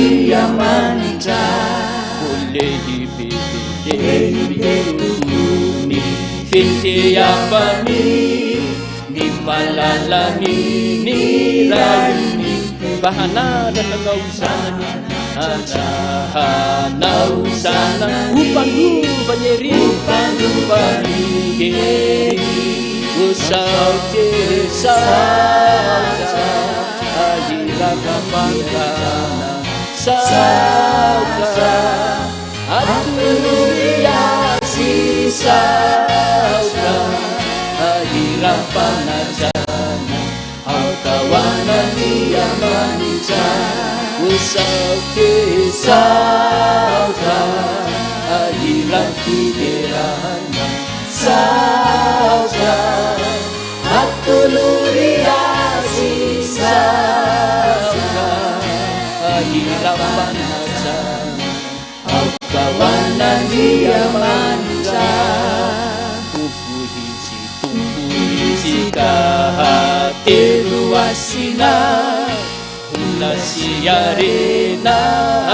an'Andriamanitra. Ho lehibe dia lehibe tokoa ny fitiavany, ny malalany, ny Rainy, mba hanandratra anao ho zanany, hananao ho zanany, ho mpandova ny hery, ho mpandova ny hery, ho saotra, saotra, ahiraka-panjakana, saotra, atolory azy, saotra, ahiram-panajana, aoka ho an'Andriamanitra, ho saotra, saotra, ahiram-piderana, saotra. Atolory azy saotra hiram-panajana, aoka ho an'Andriamanitra. Tompo izy, Tompo izy ka telo hasina, vola sy harena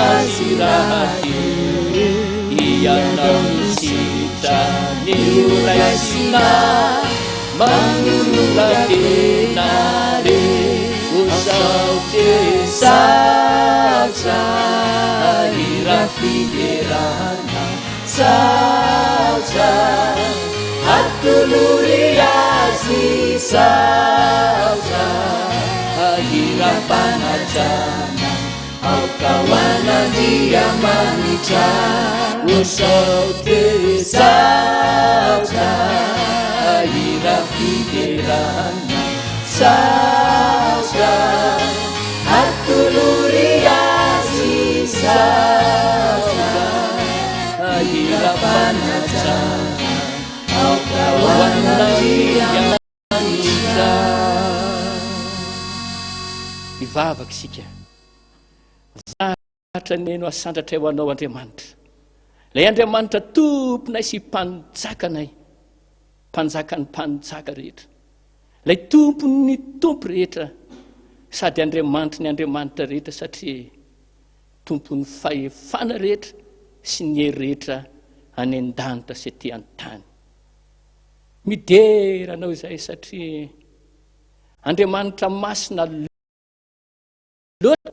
azy rahateo. Ianao no sitrany ho raisina, manolora tena re, ho saotra saotra, hira fiderana, saotra, atolory azy saotra, hira fanajana. Aoka ho an'Andriamanitra, ho saotra, saotra, hira fiderana, saotra, atolory azy, saotra, hira fanajana, aoka ho an'Andriamanitra. Mivavaka isika. Voninahitra anie no asandratray ho Anao Andriamanitra. Ilay Andriamanitra Tomponay sy Mpanjakanay, Mpanjakan'ny mpanjaka rehetra. Ilay Tompon'ny tompo rehetra sady Andriamanitry ny andriamanitra rehetra satria Tompon'ny fahefana rehetra sy ny hery rehetra any an-danitra sy aty an-tany. Midera Anao izahay satria Andriamanitra masina loatra,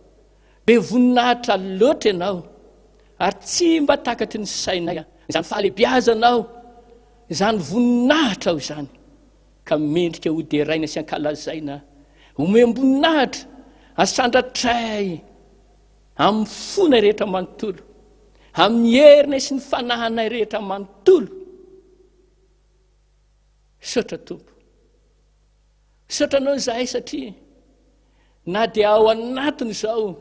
be voninahitra loatra Ianao, ary tsy mba takatry ny sainay izany fahalehibiazanao, izany voninahitrao izany, ka mendrika ho deraina sy ankalazaina, omem-boninahitra, asandratray amin'ny fonay rehetra manontolo, amin'ny herinay sy ny fanahinay rehetra manontolo. Misaotra Tompo. Misaotra Anao izahay satria na dia ao anatin'izao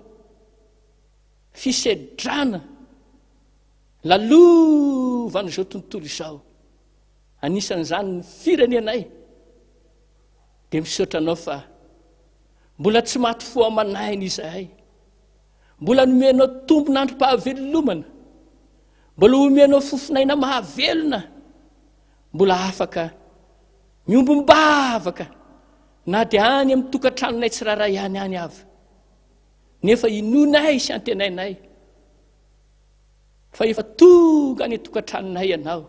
fisedrana lalovan'izao tontolo izao, anisan'izany ny firenenay, dia misaotra Anao fa mbola tsy maty fo aman'aina izahay. Mbola nomenao tombon'androm-pahavelomana. Mbola omenao fofon'aina mahavelona. Mbola afaka miombom-bavaka na dia any amin'ny tokantranonay tsirairay ihany any avy. Nefa inoanay sy antenainay fa efa tonga any an-tokantranonay ianao.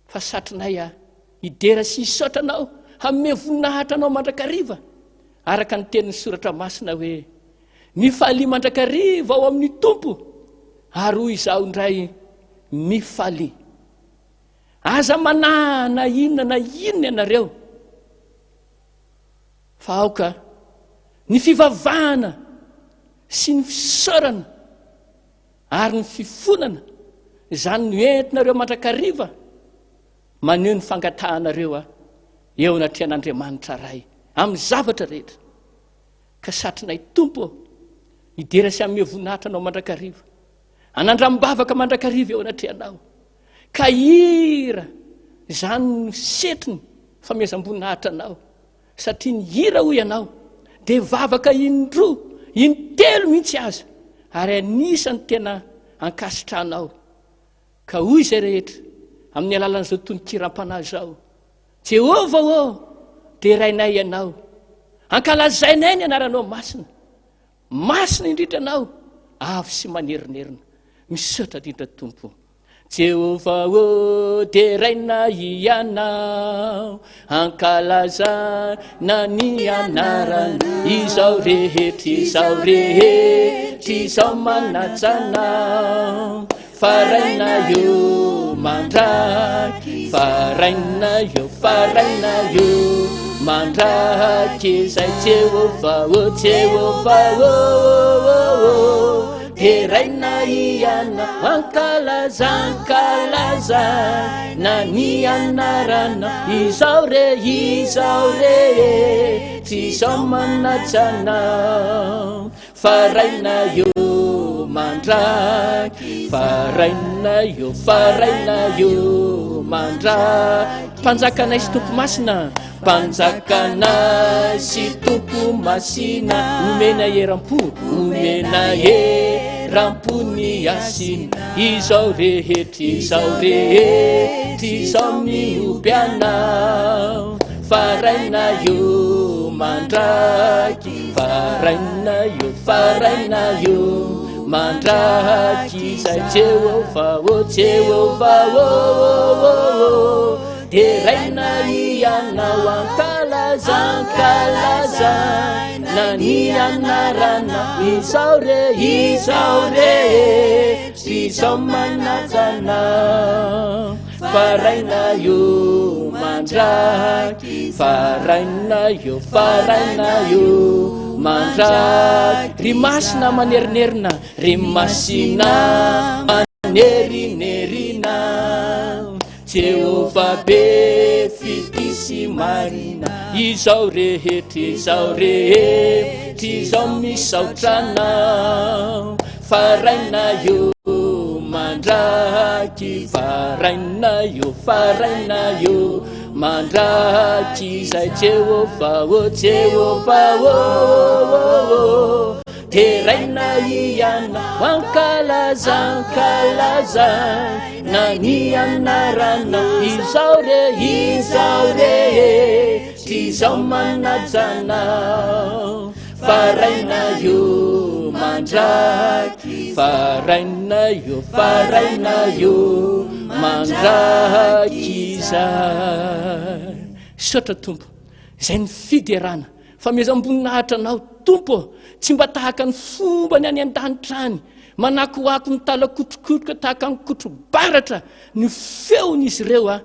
Fa satrinay aho hidera sy hisaotra anao, hanome voninahitra anao mandrakariva, araka ny tenin'ny soratra masina hoe, Mifalia mandrakariva ao amin'ny Tompo, ary hoy izaho indray, Mifalia. Aza manahy na inona na inona ianareo, fa aoka ny fivavahana sy ny fisaorana ary ny fifonana, izany no entinareo mandrakariva maneho ny fangatahanareo eo anatrehan'Andriamanitra Ray amin'ny zavatra rehetra. Ka satrinay Tompo ô, hidera sy hanome voninahitra Anao mandrakariva, hanandram-bavaka mandrakariva eo anatrehanao, ka hira izany no setriny famehezam-boninahitra Anao, satria ny hira hoy Ianao dia vavaka indroa, intelo mihitsy aza, ary anisan'ny tena ankasitrahanao. Ka hoy izay rehetra amin'ny alalan'izao tonon-kiram-panahy izao, Jehovah ô, derainay Ianao, ankalazainay ny anaranao masina. Masina indrindra Ianao, avo sy manerinerina. Misaotra indrindra Tompo. Jehovah ô, deraina Ianao, ankalazana ny anarana. Izao rehetra izao rehetra izao manaja Anao. Faraina eo mandraky, faraina eo, faraina eo mandraky izay Jehovah ô, Jehovah ô, ô, ô, deraina Ianao, ankalaza, ankalaza na ny anarana, izao re, izao re, tsy izao manaja anao. Faraina eo mandraky, faraina eo, faraina eo mandraky. Mpanjakanay sy Tompo masina, mpanjakanay sy Tompo masina, omena eram-po, omena eram-po ny hasina. Izao rehetra, izao rehetra, izao mihoby anao. Faraina eo mandraky. Faraina eo, faraina eo, mandrakizay Jehovah ô, Jehovah ô, ô, ô, deraina Ianao, ankalaza, ankalaza na ny anarana, izao re, izao re, izao manaja anao. Faraina io mandraky, faraina io, faraina io mandraky. Ry masina manerinerina, ry masina manerinerina. Jehovah be fitia sy marina, izao rehetra izao rehetra izao misaotra anao. Faraina io mandraky, faraina io, faraina io mandraky izay Jehovah ô, Jehovah ô, ô, ô. Deraina Ianao, ankalaza, ankalaza na ny anaranao. Izao re, izao re, izao manaja anao. Faraina io mandraky, faraina io, faraina io mandraky izay. Misaotra Tompo, izay ny fiderana, famehezam-boninahitra Anao Tompo ô, tsy mba tahaka ny fombany any an-danitra any, manakoako mitalakotrokotroka tahaka ny kotro-baratra ny feon'izy ireo a.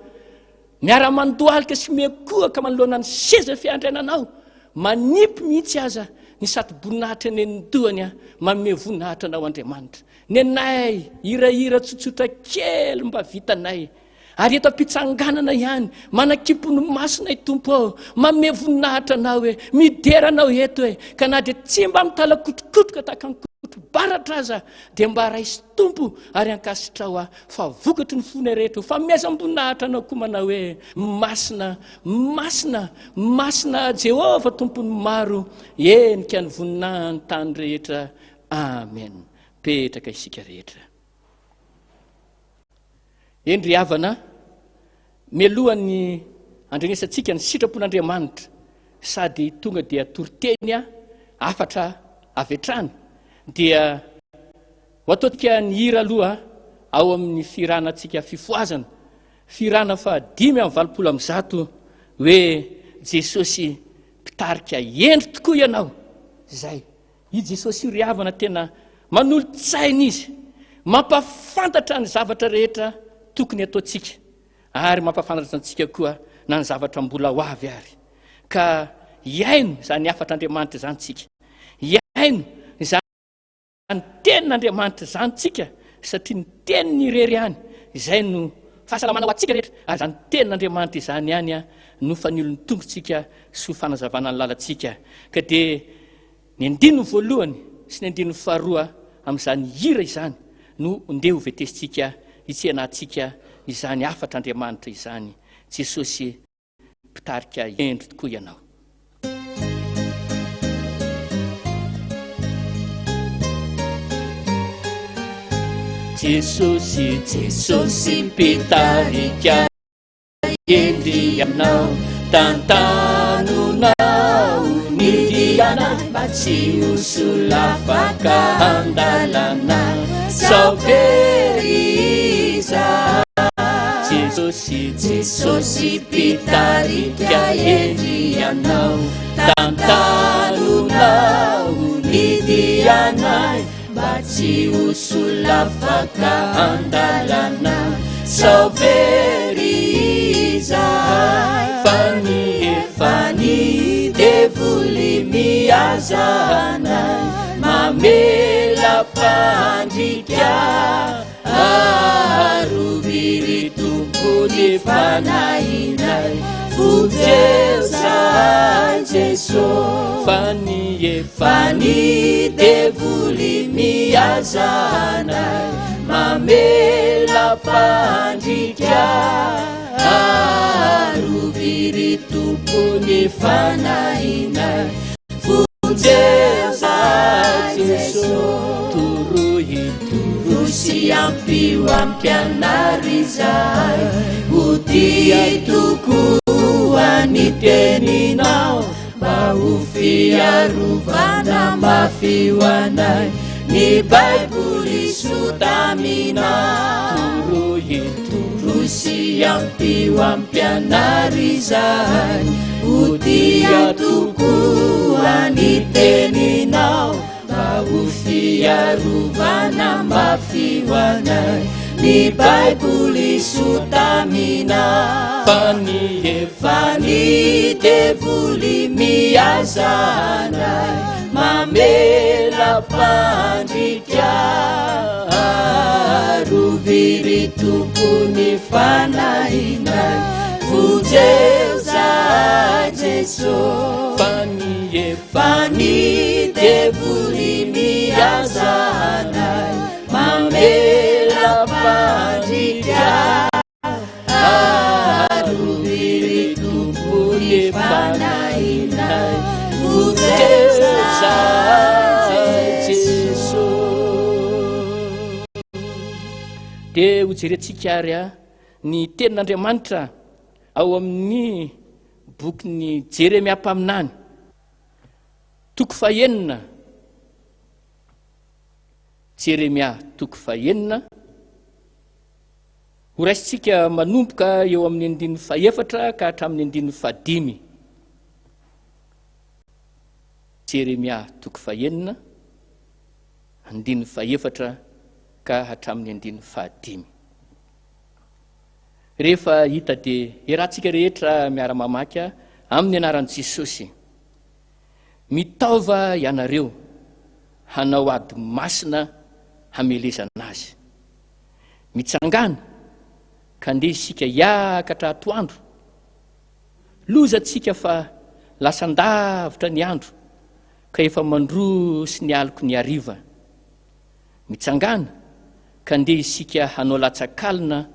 Miara-mandohalika sy miankohoka manoloana ny seza fiandriananao, manipy mihitsy aza ny satroboninahitra eny an-dohany, manome voninahitra anao Andriamanitra. Nenay, hirahira tsotsotra kely mba vitanay, ary eto am-pitsanganana ihany, manakimpy ny masonay Tompo ô, manome voninahitra anao e, midera anao eto e, ka na dia tsy mba mitalakotrokotroka tahaka ny kotro-baratra aza, dia mba raiso Tompo ary ankasitrao aho. Fa vokatry ny fonay rehetra ho fanomezam-boninahitra Anao koa manao hoe, Masina, masina, masina Jehovah Tompon'ny maro, henika ny voninahin'ny tany rehetra. Amen. Petraka isika rehetra. Eny ry havana, mialohan'ny handrenesantsika ny sitrapon'Andriamanitra sady tonga dia toriteny hafatra avy hatrany dia Ho ataontsika ny hira aloha ao amin'ny fihiranantsika fifohazana, fihirana faha 185 hoe Jesosy mpitarika hendry tokoa ianao. Izay. I Jesosy io ry havana tena manolo-tsaina izy, mampahafantatra ny zavatra rehetra tokony ataontsika ary mampahafantatra antsika koa na ny zavatra mbola ho avy ary. Ka hihaino izany hafatr'Andriamanitra izany tsika. Hihaino izany Ny tenin'Andriamanitra izany tsika satria ny teniny irery ihany izay no fahasalamana ho antsika rehetra ary izany tenin'Andriamanitra izany ihany no fanilon'ny tongotsika sy ho fanazavana ny lalantsika. Ka dia ny andininy voalohany sy ny andininy faharoa amin'izany hira izany no ndeha ho vetesintsika hitsenatsika izany hafatr'Andriamanitra izany. Jesosy Mpitarika hendry tokoa ianao. Jesosy, Jesosy mpitarika hendry ianao, tantanonao ny dia. dianay mba tsy ho solafaka an-dalana sao very izahay. Jesosy, Jesosy mpitarika hendry Ianao, tantanonao ny dianay mba tsy ho solafaka an-dalana sao very izahay. Fa ny efa ny devoly mihaza anay, mamela mpandrika. Arovy ry Tompo ny fanahinay, vonjeo zahay Jeso. Fa ny efa ny devoly mihaza anay, mamela fandrika. Arovy ry Tompo ny fanahinay, Vonjeo zahay Jeso. Toroy, toroy sy ampio ampianaro izahay ho tia tokoa ny teninao mba ho fiarovana mafy ho anay ny Baiboly sotaminao. Toroy, toroy sy ampio ampianaro izahay ho tia tokoa ny teninao mba ho fiarovana mafy ho anay ny Baiboly sotaminao. Fa ny efa ny devoly mihaza anay mamela fandrika. Arovy ry Tompo ny fanahinay, vonjeo zahay Jeso. Fa ny efa ny devoly mihaza anay mamela fandrika. Arovy ry Tompo ny fanahinay, vonjeo zahay Jeso. Dia hojerentsika ary ny tenin'Andriamanitra ao amin'ny bokin'i Jeremia mpaminany, toko fahenina. Jeremia toko fahenina. Horaisintsika manomboka eo amin'ny andininy fahefatra ka hatramin'ny andininy fahadimy. Jeremia toko fahenina, andininy fahefatra ka hatramin'ny andininy fahadimy. Rehefa hita dia iarahantsika rehetra miara-mamaky amin'ny anaran'i Jesosy. Mitaova ianareo hanao ady masina hamelezana azy. Mitsangàna, ka ndeha isika hiakatra atoandro. Loza antsika fa lasan-davitra ny andro, ka efa mandroso ny aloky ny hariva. Mitsangàna, ka ndeha isika hanao latsak'alina,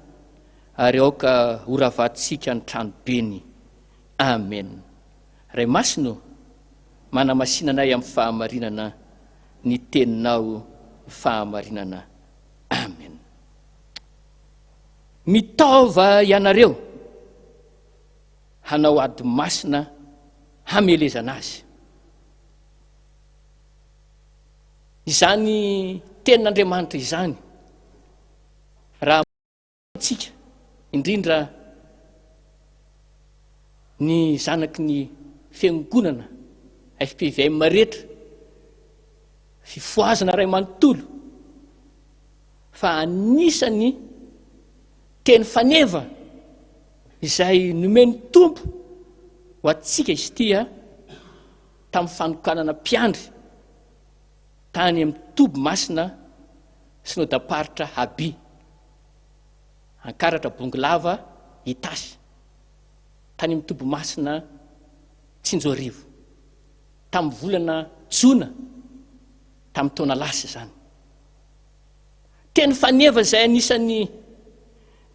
ary aoka horavantsika ny tranobeny. Amen. Ray Masina ô, manamasina anay amin'ny fahamarinana ny Teninao fahamarinana. Amen. Mitaova ianareo hanao ady masina hamelezana azy. Izany tenin'Andriamanitra izany raha antsika, indrindra ny zanaky ny fiangonana FPVM rehetra, fifohazana iray manontolo, fa anisan'ny teny faneva izay nomen'ny Tompo ho antsika izy ity tamin'ny fanokanana mpiandry tany amin'ny toby masina synodam-paritra Habi. Ankaratra Bongolava Itasy, tany amin'ny toby masina Tsinjoarivo, tamin'ny volana jona tamin'ny taona lasa izany. Teny faneva izay anisan'ny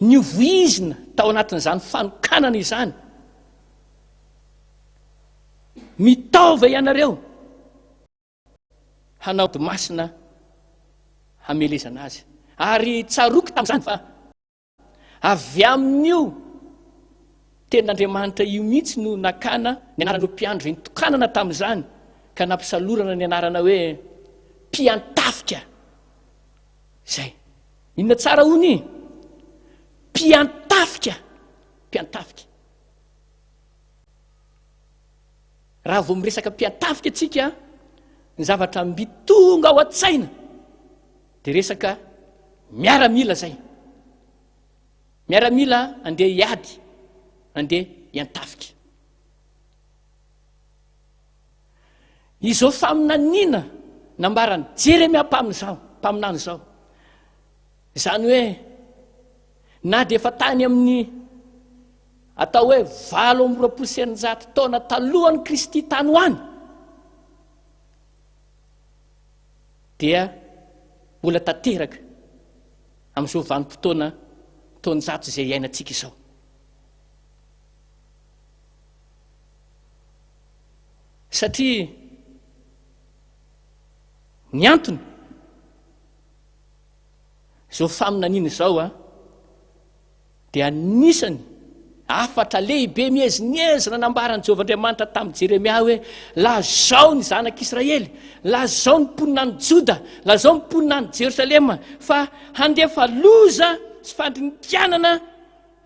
novoizina tao anatin'izany fanokanana izany. Mitaova ianareo hanao ody masina hamelezana azy. Ary tsaroako tamin'izany fa avy amin'io tenin'Andriamanitra io mihitsy no nakana ny anaran'ireo mpiandry izay nitokanana tamin'izany. ka nampisalorana ny anarana hoe mpiantafika. Izay. Inona tsara hono i? Mpiantafika. Mpiantafika. Raha vao miresaka mpiantafika tsika, ny zavatra mby tonga ao an-tsaina dia resaka miaramila zay. Miaramila andeha hiady, andeha hiantafika. Izao faminaniana nambaran'i Jeremia mpamin'izao, mpaminany izao. Izany hoe na dia efa tany amin'ny atao hoe 628 taona talohan'i Kristy tany ho any dia mbola tanteraka amin'izao vanim-potoana taonjato izay iainantsika izao. Satria ny antony izao faminaniana izao a dia anisany hafatra lehibe miezinezina nambaran'i Jehovah Andriamanitra tamin'i Jeremia hoe, Lazao ny zanak'Israely, lazao ny mponina any Joda, lazao ny mponina any Jerosalema fa handefa loza sy fandringanana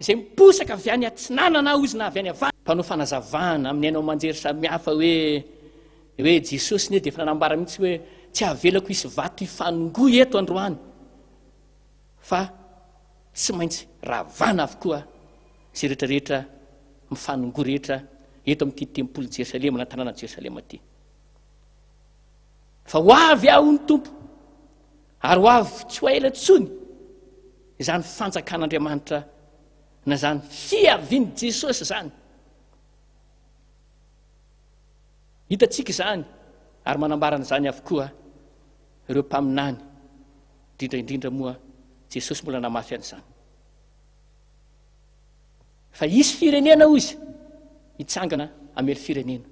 izay miposaka avy any atsinanana aho izy na avy any avaratra. Mpanao fanazavana amin'ny haino aman-jery samihafa hoe hoe Jesosy ne dia efa nanambara mihitsy hoe tsy havelako hisy vato hifanongoa eto androany fa tsy maintsy ravana avokoa izay rehetra rehetra mifanongoa rehetra eto amin'ity tempolin'i Jerosalema na tanànan'i Jerosalema ity. Fa ho avy aho ny Tompo ary ho avy tsy ho ela intsony izany fanjakan'Andriamanitra na izany fiavian'i Jesosy izany. Hitantsika izany ary manambara an'izany avokoa ireo mpaminany, indrindra indrindra moa Jesosy mbola namafy an'izany. Fa hisy firenena hoy izy hitsangana hamely firenena.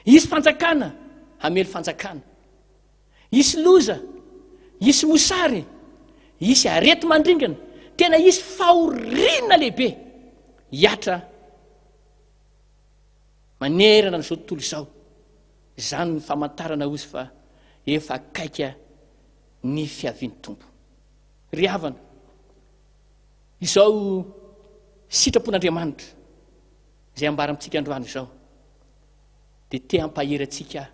Hisy fanjakana hamely fanjakana. Hisy loza, hisy mosary, hisy areti-mandringana, tena hisy fahoriana lehibe hihatra manerana an'izao tontolo izao. Izany ny famantarana hozy fa efa akaika ny fiavian'ny Tompo. Ry havana, izao sitrapon'Andriamanitra izay ambara amintsika androany izao dia te hampahery antsika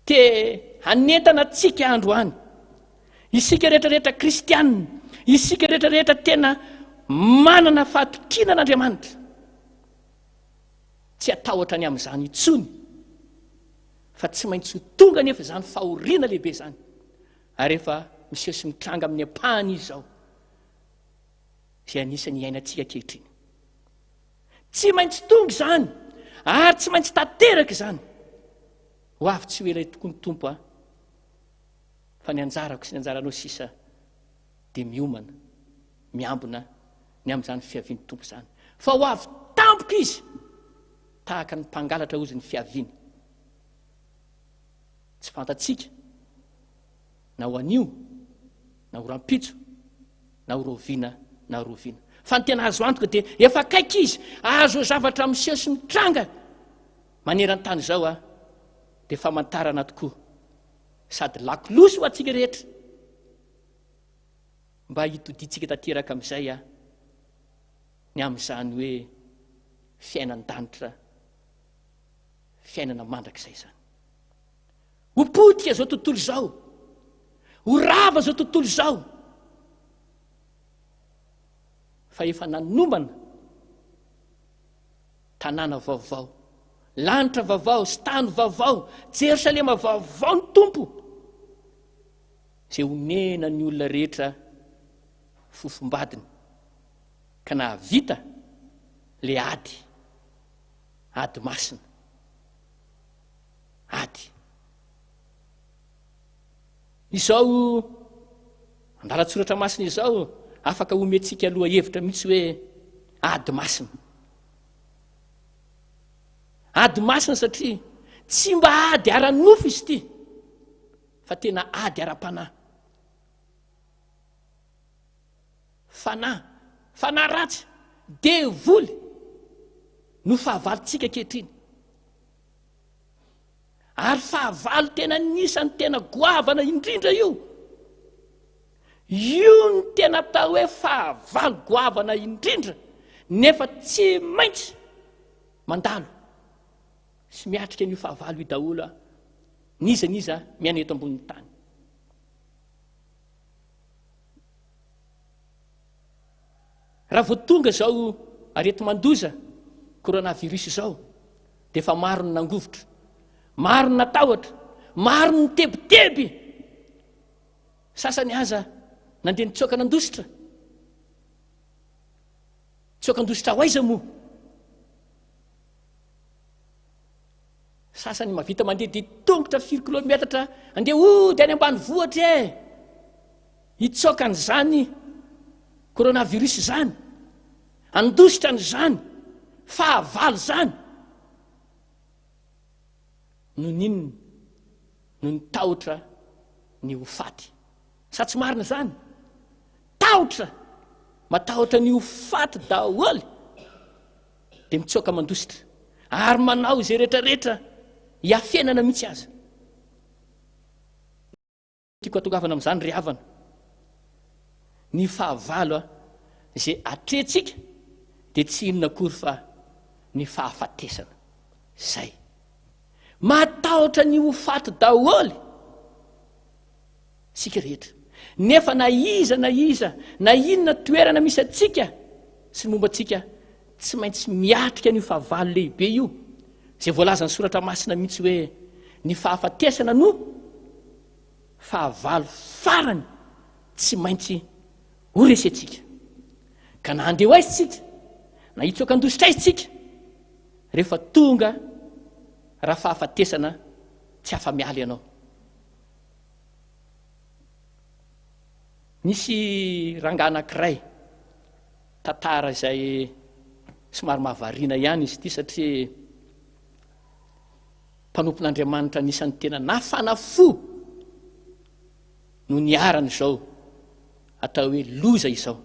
Te hanentana antsika androany. Isika rehetra rehetra kristianina, isika rehetra rehetra tena manana fahatokiana an'Andriamanitra. Tsy hatahotra ny amin'izany intsony. Fa tsy maintsy ho tonga anefa izany fahoriana lehibe izany. Ary efa miseho sy mitranga amin'ny ampahany izy izao. Izay anisan'ny iainantsika ankehitriny. Tsy maintsy tonga izany ary tsy maintsy tanteraka izany. Ho avy tsy ho ela tokoa ny Tompo a. Fa ny anjarako sy ny anjaranao sisa dia miomana, miambina ny amin'izany fiavian'ny Tompo izany. Fa ho avy tampoka izy, tahaka ny mpangalatra hozy ny fiaviany. Tsy fantatsika na ho anio, na ho rahampitso, na ho rahoviana na rahoviana. Fa ny tena azo antoka dia efa akaiky izy, azo zavatra miseho sy mitranga maneran-tany izao a, dia famantarana tokoa sady lakolosy ho antsika rehetra mba hitodiantsika tanteraka amin'izay a, ny amin'izany hoe fiainan-danitra, fiainana mandrakizay izany. Ho potika izao tontolo izao. Ho rava izao tontolo izao. Fa efa nanomana tanàna vaovao, lanitra vaovao sy tany vaovao, Jerosalema vaovao ny Tompo. Izay honena ny olona rehetra fofombadiny ka nahavita le ady, ady masina. Ady. Izao andalan-tsoratra masina izao afaka omentsika lohahevitra mihitsy hoe ady masina. Ady masina satria tsy mba ady ara-nofo izy ity fa tena ady ara-panahy. Fanahy, fanahy ratsy, devoly no fahavalontsika ankehitriny. Ary fahavalo tena anisan'ny tena goavana indrindra io. Io no tena atao hoe fahavalo goavana indrindra nefa tsy maintsy mandalo sy miatrika an'io fahavalo io daholo n'iza n'iza miaina eto ambonin'ny tany. Raha vao tonga izao areti-mandoza coronavirus izao dia efa maro ny nangovitra, maro ny natahotra, maro ny nitebiteby. Sasany aza nandeha nitsoaka nandositra. Nitsoaka handositra ho aiza moa? Sasany mahavita mandeha dia tongotra firy kilometatra andeha hody any ambanivohitra e! Hitsoaka an'izany coronavirus izany, handositra an'izany fahavalo izany. Noho ny inona? Noho ny tahotra ny ho faty. Sa tsy marina izany? Tahotra! Matahotra ny ho faty daholo. Dia mitsoaka mandositra. Ary manao izay rehetrarehetra hiafenana mihitsy aza. Tiako hatongavana amin'izany ry havana. Ny fahavalo izay atrehintsika dia tsy inona akory fa ny fahafatesana. Izay. Matahotra ny ho faty daholo isika rehetra. Nefa na iza na iza, na inona toerana misy antsika sy ny momba antsika, tsy maintsy miatrika an'io fahavalo lehibe io, izay voalazan'ny soratra masina mihitsy hoe ny fahafatesana no fahavalo farany tsy maintsy ho resentsika. Ka na handeha ho aiza isika, na hitsoaka handositra aiza isika, rehefa tonga raha fahafatesana tsy afa-miala ianao. Nisy rangahy anankiray, tantara izay somary mahavariana ihany izy ity satria mpanompon'Andriamanitra anisan'ny tena nafana fo no niharan'izao atao hoe loza izao.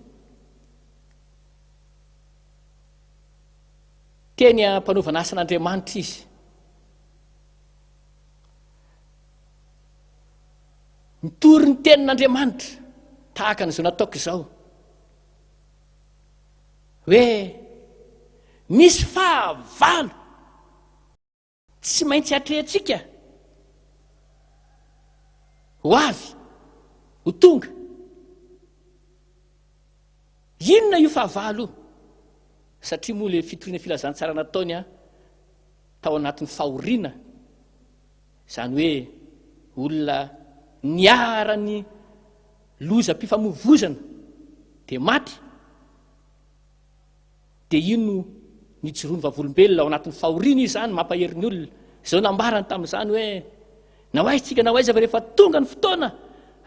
Teny am-panaovana asan'Andriamanitra izy. Mitory ny tenin'Andriamanitra tahaka an'izao nataoko izao. Hoe misy fahavalo tsy maintsy atrehantsika ho avy, ho tonga. Inona io fahavalo io? Satria moa ilay fitoriana filazantsara nataony tao anatin'ny fahoriana, izany hoe olona niharan'ny lozam-pifamoivozana dia maty, dia io no nijoroany vavolombelona ao anatin'ny fahoriana izy izany, mampahery ny olona. Izao nambarany tamin'izany hoe, na ho aiza tsika na ho aiza fa rehefa tonga ny fotoana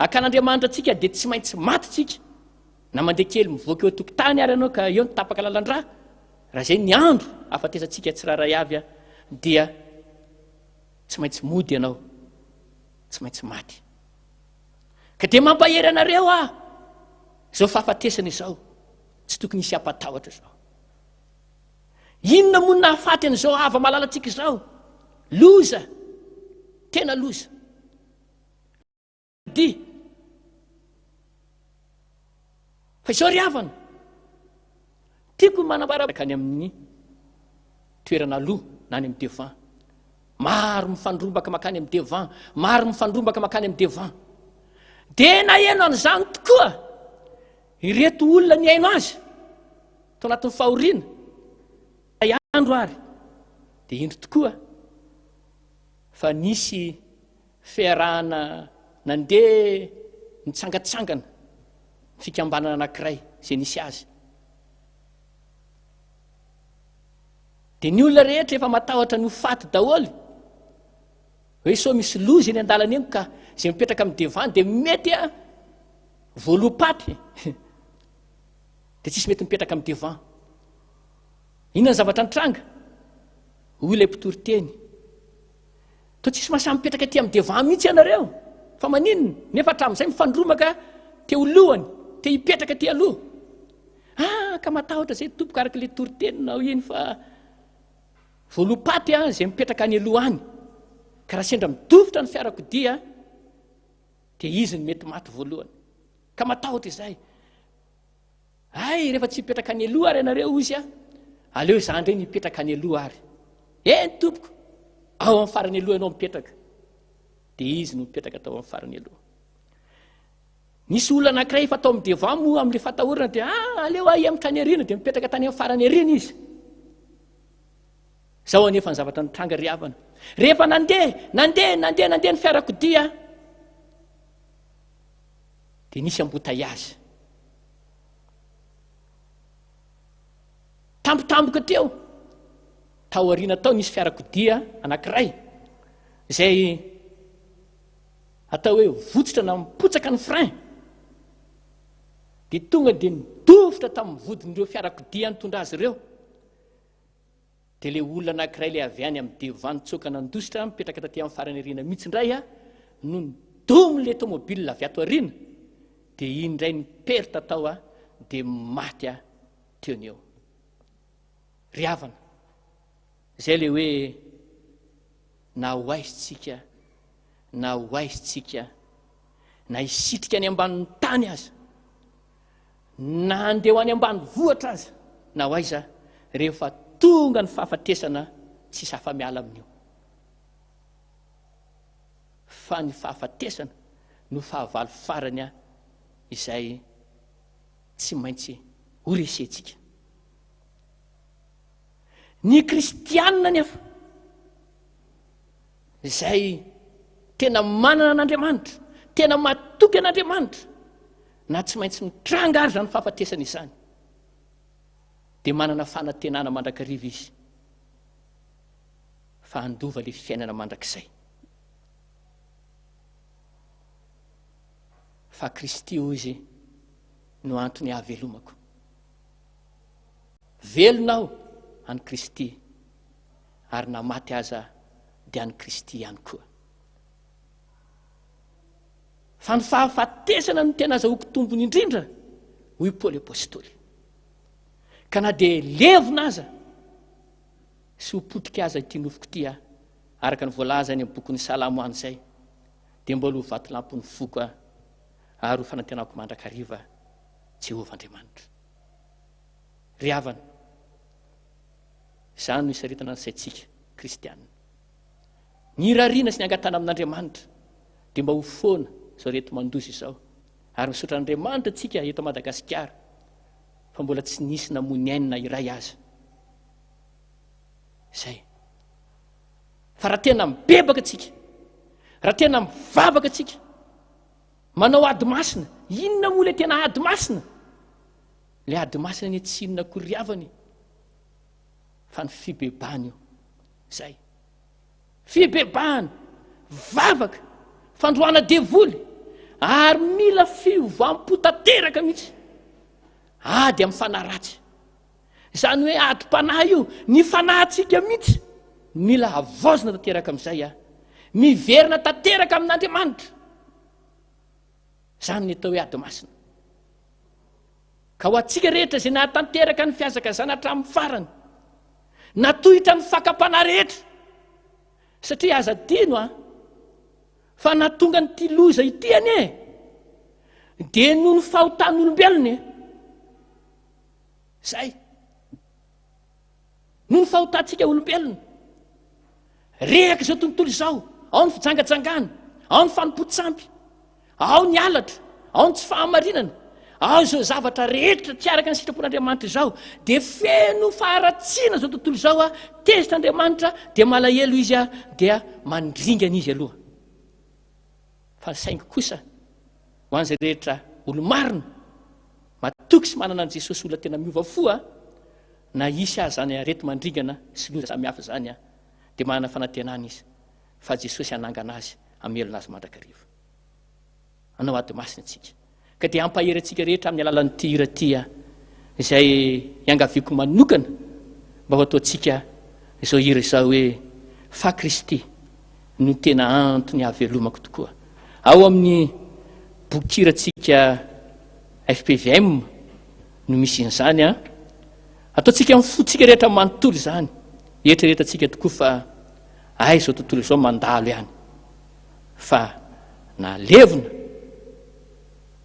hakan'Andriamanitra antsika dia tsy maintsy maty tsika. Na mandeha kely mivoaka eo an-tokotany ary ianao ka eo ny tapaka lalan-drà, raha izay ny andro hahafatesantsika tsirairay avy dia tsy maintsy mody ianao, tsy maintsy maty. Ka dia mampahery anareo aho, izao fahafatesana izao, tsy tokony hisy hampatahotra izao. Inona moa no nahafaty an'izao hava-malalantsika izao? Loza! Tena loza! Dia. Fa izao ry havana, tiako ny manambara any amin'ny toerana aloha na any amin'ny devant. Maro mifandrombaka makany amin'ny devant, maro mifandrombaka makany amin'ny devant. Dia naheno an'izany tokoa ireto olona nihaino azy tao anatin'ny fahoriana. Andro ary dia indro tokoa fa nisy Fiarahana nandeha nitsangantsangana ny fikambanana anankiray izay nisy azy. Dia ny olona rehetra efa matahotra ny ho faty daholo. Hoe sao misy loza eny an-dalana eny ka izay mipetraka amin'ny devant dia mety a voaloam-paty. Dia tsisy mety mipetraka amin'ny devant. Inona ny zavatra nitranga? Hoy ilay mpitory teny. Toa tsisy mahasahy mipetraka aty amin'ny devant mihitsy ianareo. Fa maninona? Nefa hatramin'izay mifandrombaka te ho lohany, te hipetraka aty aloha. Ah, ka matahotra izay tompoko araka ilay toriteninao iny fa voaloam-paty ah, izay mipetraka any aloha any. Ka raha sendra midofotra ny fiarakodia dia izy no mety maty voalohany. Ka matahotra izahay. Hay, rehefa tsy hipetraka any aloha ary ianareo hozy a, aleo izaho indray no hipetraka any aloha ary. Eny tompoko, ao amin'ny farany aloha ianao mipetraka. Dia izy no mipetraka tao amin'ny farany aloha. Nisy olona anankiray efa tao amin'ny devant moa amin'ilay fatahorana dia ah, aleo aho hihemotra any aoriana dia mipetraka tany amin'ny farany aoriana izy. Izao anefa ny zavatra nitranga ry havana. Rehefa nandeha, nandeha, nandeha, nandeha ny fiarakodia dia nisy embouteillage. Tampotampoka teo, tao aoriana tao nisy fiarakodia anankiray izay atao hoe votsotra na mipotsaka ny frein dia tonga dia nidofotra tamin'ny vodin'ireo fiarakodia nitondra azy ireo. Dia ilay olona anankiray ilay avy any amin'ny devant nitsoaka nandositra mipetraka taty amin'ny farany aoriana mihitsy indray a no nidomo ilay tomobile avy ato aoriana dia iny indray ni-perte tao a dia maty a teo ny eo. Ry havana, izay ilay hoe na ho aiza tsika na ho aiza tsika na hisitrika any ambanin'ny tany aza Na handeha ho any ambanivohitra aza na ho aiza, rehefa tonga ny fahafatesana tsisy afa-miala amin'io. Fa ny fahafatesana no fahavalo farany izay tsy maintsy horesentsika. Ny kristianina anefa izay tena manana an'Andriamanitra, tena matoky an'Andriamanitra, Na tsy maintsy mitranga ary izany fahafatesana izany, dia manana fanantenana mandrakariva izy fa handova ilay fiainana mandrakizay. Fa Kristy, hoy izy, no antony ahavelomako. Velona aho an'i Kristy, ary na maty aza dia an'i Kristy ihany koa. Fa ny fahafatesana no tena azahoako tombony indrindra, hoy Paoly Apostoly. Ka na dia levona aza sy ho potika aza ity nofoko ity aho, araka ny voalaza any amin'ny bokin'ny Salamo any izay, dia mbola ho vatolampin'ny foko aho ary ho fanantenako mandrakariva Jehovah Andriamanitra. Ry havana, izany no isaritana ny saintsika kristianina. Ny irariana sy ny angatahana amin'Andriamanitra dia mba ho foana izao areti-mandoza izao. Ary misaotra an'Andriamanitra antsika eto Madagasikara fa mbola tsy nisy namoy ny ainy na iray aza. Izay. Fa raha tena mibebaka antsika, raha tena mivavaka antsika, manao ady masina, inona moa ilay tena ady masina? Ilay ady masina anie tsy inona akory ry havana e, fa ny fibebahana io. Izay. Fibebahana, vavaka, fandroahana devoly, ary mila fiovam-po tanteraka mihitsy. Ady amin'ny fanahy ratsy. Izany hoe adim-panahy io, ny fanahintsika mihitsy mila havaozina tanteraka amin'izay a. Miverina tanteraka amin'Andriamanitra. Izany ny atao hoe ady masina. Ka ho antsika rehetra izay nahatanteraka ny fihazakazana hatramin'ny farany, natohitra ny fakam-panahy rehetra, satria aza adino a, fa nahatonga an'ity loza ity anie dia noho ny fahotan'olombelona e. Zay. Noho ny fahotantsika olombelona. Rehaka izao tontolo izao, ao ny fijangajangana, ao ny fanompoan-tsampy, ao ny halatra, ao ny tsy fahamarinana, ao izao zavatra rehetra tsy araka ny sitrapon'Andriamanitra izao. Dia feno faharatsiana izao tontolo izao, a, tezitra Andriamanitra, dia malahelo izy, a, dia mandringana izy aloha. Fa saingy kosa, ho an'izay rehetra olo-marina, matoky sy manana an'i Jesosy olona tena miova fo, a, Na hisy aza izany areti-mandringana sy loza samihafa izany, dia manana fanantenana izy fa Jesosy hanangana azy hamelona azy mandrakariva. Hanao ady masina isika. Ka dia hampahery antsika rehetra amin'ny alalan'ity hira ity aho, izay iangaviako manokana mba ho ataontsika izao hira izao hoe Fa Kristy no tena antony hahavelomako tokoa. Ao amin'ny bokin-kirantsika FPVM no misy an'izany an. Ataontsika amin'ny fontsika rehetra manontolo izany. Eritreretantsika tokoa fa Ay izao tontolo izao mandalo ihany fa na levona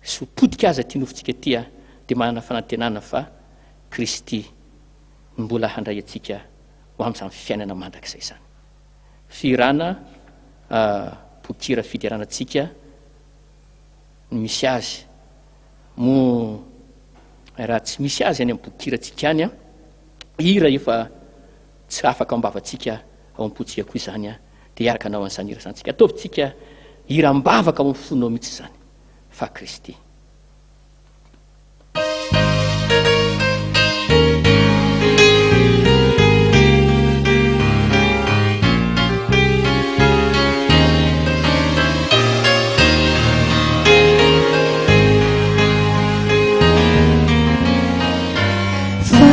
sy ho potika aza ity nofontsika ity dia manana fanantenana fa Kristy no mbola handray antsika ho amin'izany fiainana mandrakizay izany. Fihirana boky-hira fiderana antsika no misy azy. Moa raha tsy misy azy any amin'ny boky-kirantsika any, hira efa tsy afaka ao am-bavantsika, ao am-pontsika koa izany, dia hiaraka hanao an'izany hira izany tsika. Ataovintsika hira am-bavaka ao amin'ny fonao mihitsy izany, fa Kristy. Fa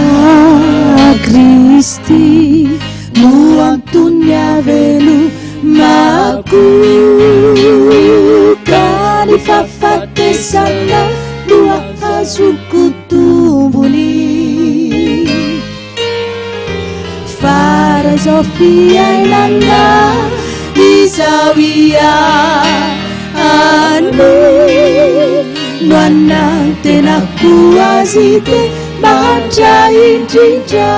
Kristy no antony havelomako ka ny fahafatesana no ahazoko tombony. Fa raha izao fiainana izao ihany no anantenako azy dia mahantra indrindra.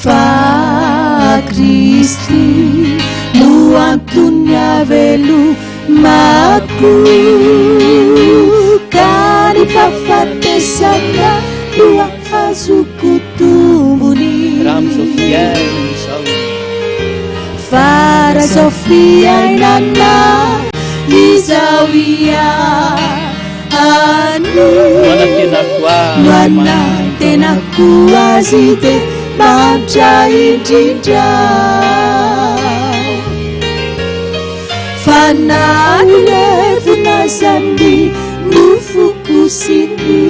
Fa Kristy no antony havelomako ka ny fahafatesana no ahazoko tombony. Raha amin'izao fiainana izao. Fa raha izao fiainana izao ihany No anantenako azy. No anantenako azy dia mahantra indrindra. Fa na levona aza ny nofoko sy ny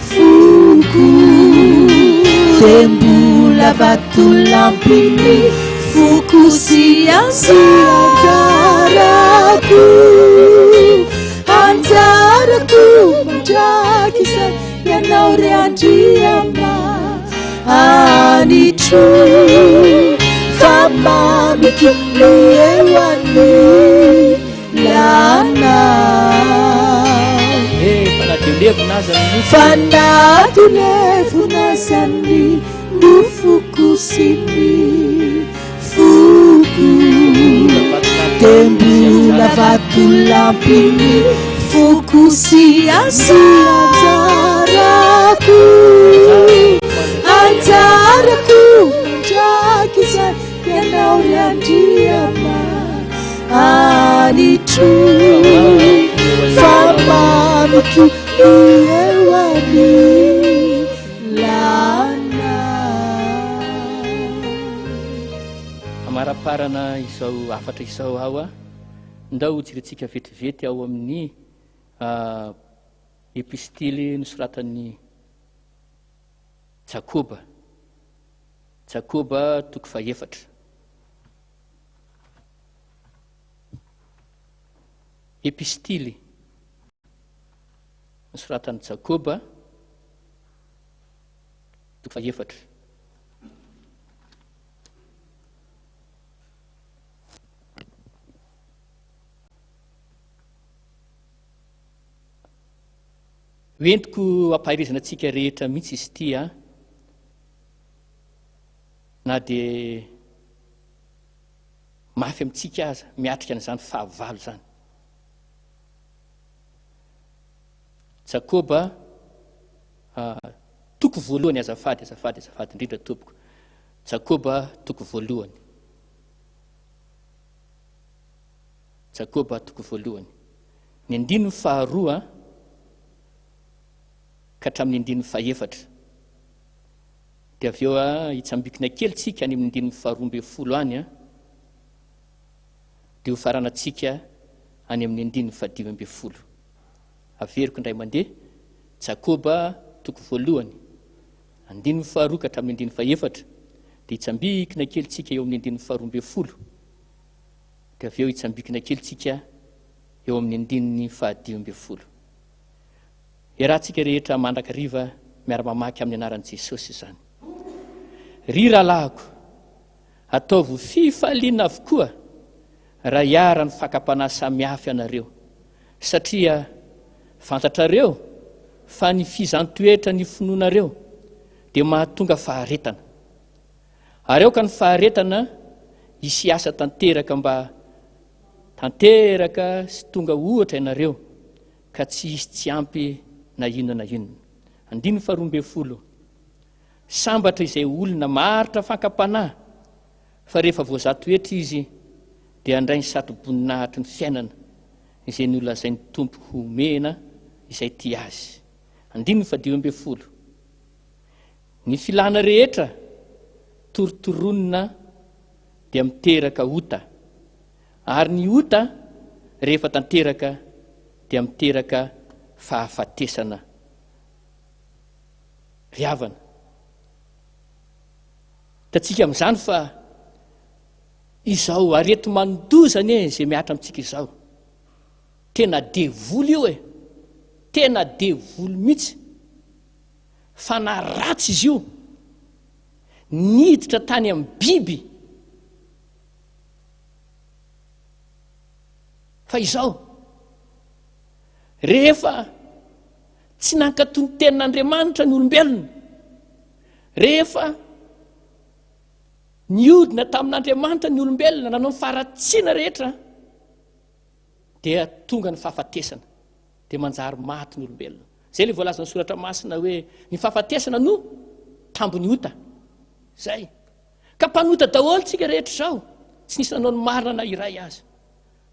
foko dia mbola vatolampy ny foko sy anjarako. Anjarako mandrakizay ianao ry Andriama anitro fa mamiko ny eo anilanao. Eh, fa na dia levona aza ny nofo. Fa na dia levona aza ny nofoko sy ny foko dia mbola vatolampy ny foko sy anjarako anjarako mandrakizay ianao ry Andriama anitro fa mamiko ny eo anilanao. Hamaraparana izao hafatra izao aho, ndao hojerentsika vetivety ao amin'ny epistily nosoratan'i Jakoba. Jakoba toko fahefatra. Epistily nosoratan'i Jakoba toko fahefatra. Hoentiko hampaherezana antsika rehetra mihitsy izy ity a. Na dia mafy amintsika aza miatrika an'izany fahavalo izany. Jakoba toko voalohany azafady azafady azafady indrindra tompoko. Jakoba toko voalohany. Jakoba toko voalohany. Ny andininy faharoa ka hatramin'ny andininy fahefatra. Dia avy eo hitsambikina kely tsika any amin'ny andininy faharoa ambin'ny folo any dia ho faranantsika any amin'ny andininy fahadimy ambin'ny folo. Averiko indray mandeha, Jakoba toko voalohany, andininy faharoa ka hatramin'ny andininy fahefatra, dia hitsambikina kely tsika eo amin'ny andininy faharoa ambin'ny folo, dia avy eo hitsambikina kely tsika eo amin'ny andininy fahadimy ambin'ny folo. Iarahantsika rehetra mandrakariva miara-mamaky amin'ny anaran'i Jesosy izany. Ry rahalahiko, ataovy ho fifaliana avokoa raha iharan'ny fakam-panahy samihafa ianareo, satria fantatrareo fa ny fizan-toetra ny finoanareo dia mahatonga faharetana. Ary aoka ny faharetana hisy asa tanteraka mba tanteraka sy tonga ohatra ianareo ka tsy hisy tsy ampy na inona na inona. Andininy faharoa ambinifolo. Sambatra izay olona maharitra fankam-panahy fa rehefa voazaha toetra izy dia handray ny satroboninahitry ny fiainana izay nolazain'ny Tompo homena izay tia azy. Andininy fahadimy ambinifolo. Ny filana rehetra torotoronina dia miteraka ota, ary ny ota rehefa tanteraka dia miteraka fahafatesana. Ry havana, hitantsika amin'izany fa izao areti-mandoza anie izay mihatra amintsika izao. Tena devoly io e! Tena devoly mihitsy. Fanahy ratsy izy io. Niditra tany amin'ny biby. Fa izao, rehefa tsy nankatò ny tenin'Andriamanitra ny olombelona, rehefa niodina tamin'Andriamanitra ny olombelona, nanao ny faharatsiana rehetra, dia tonga ny fahafatesana. dia manjary maty ny olombelona. Izay ilay voalazan'ny soratra masina hoe ny fahafatesana no tambin'ny ota. Izay. Ka mpanota daholo tsika rehetra izao. Tsy nisy nanao ny marina na iray aza.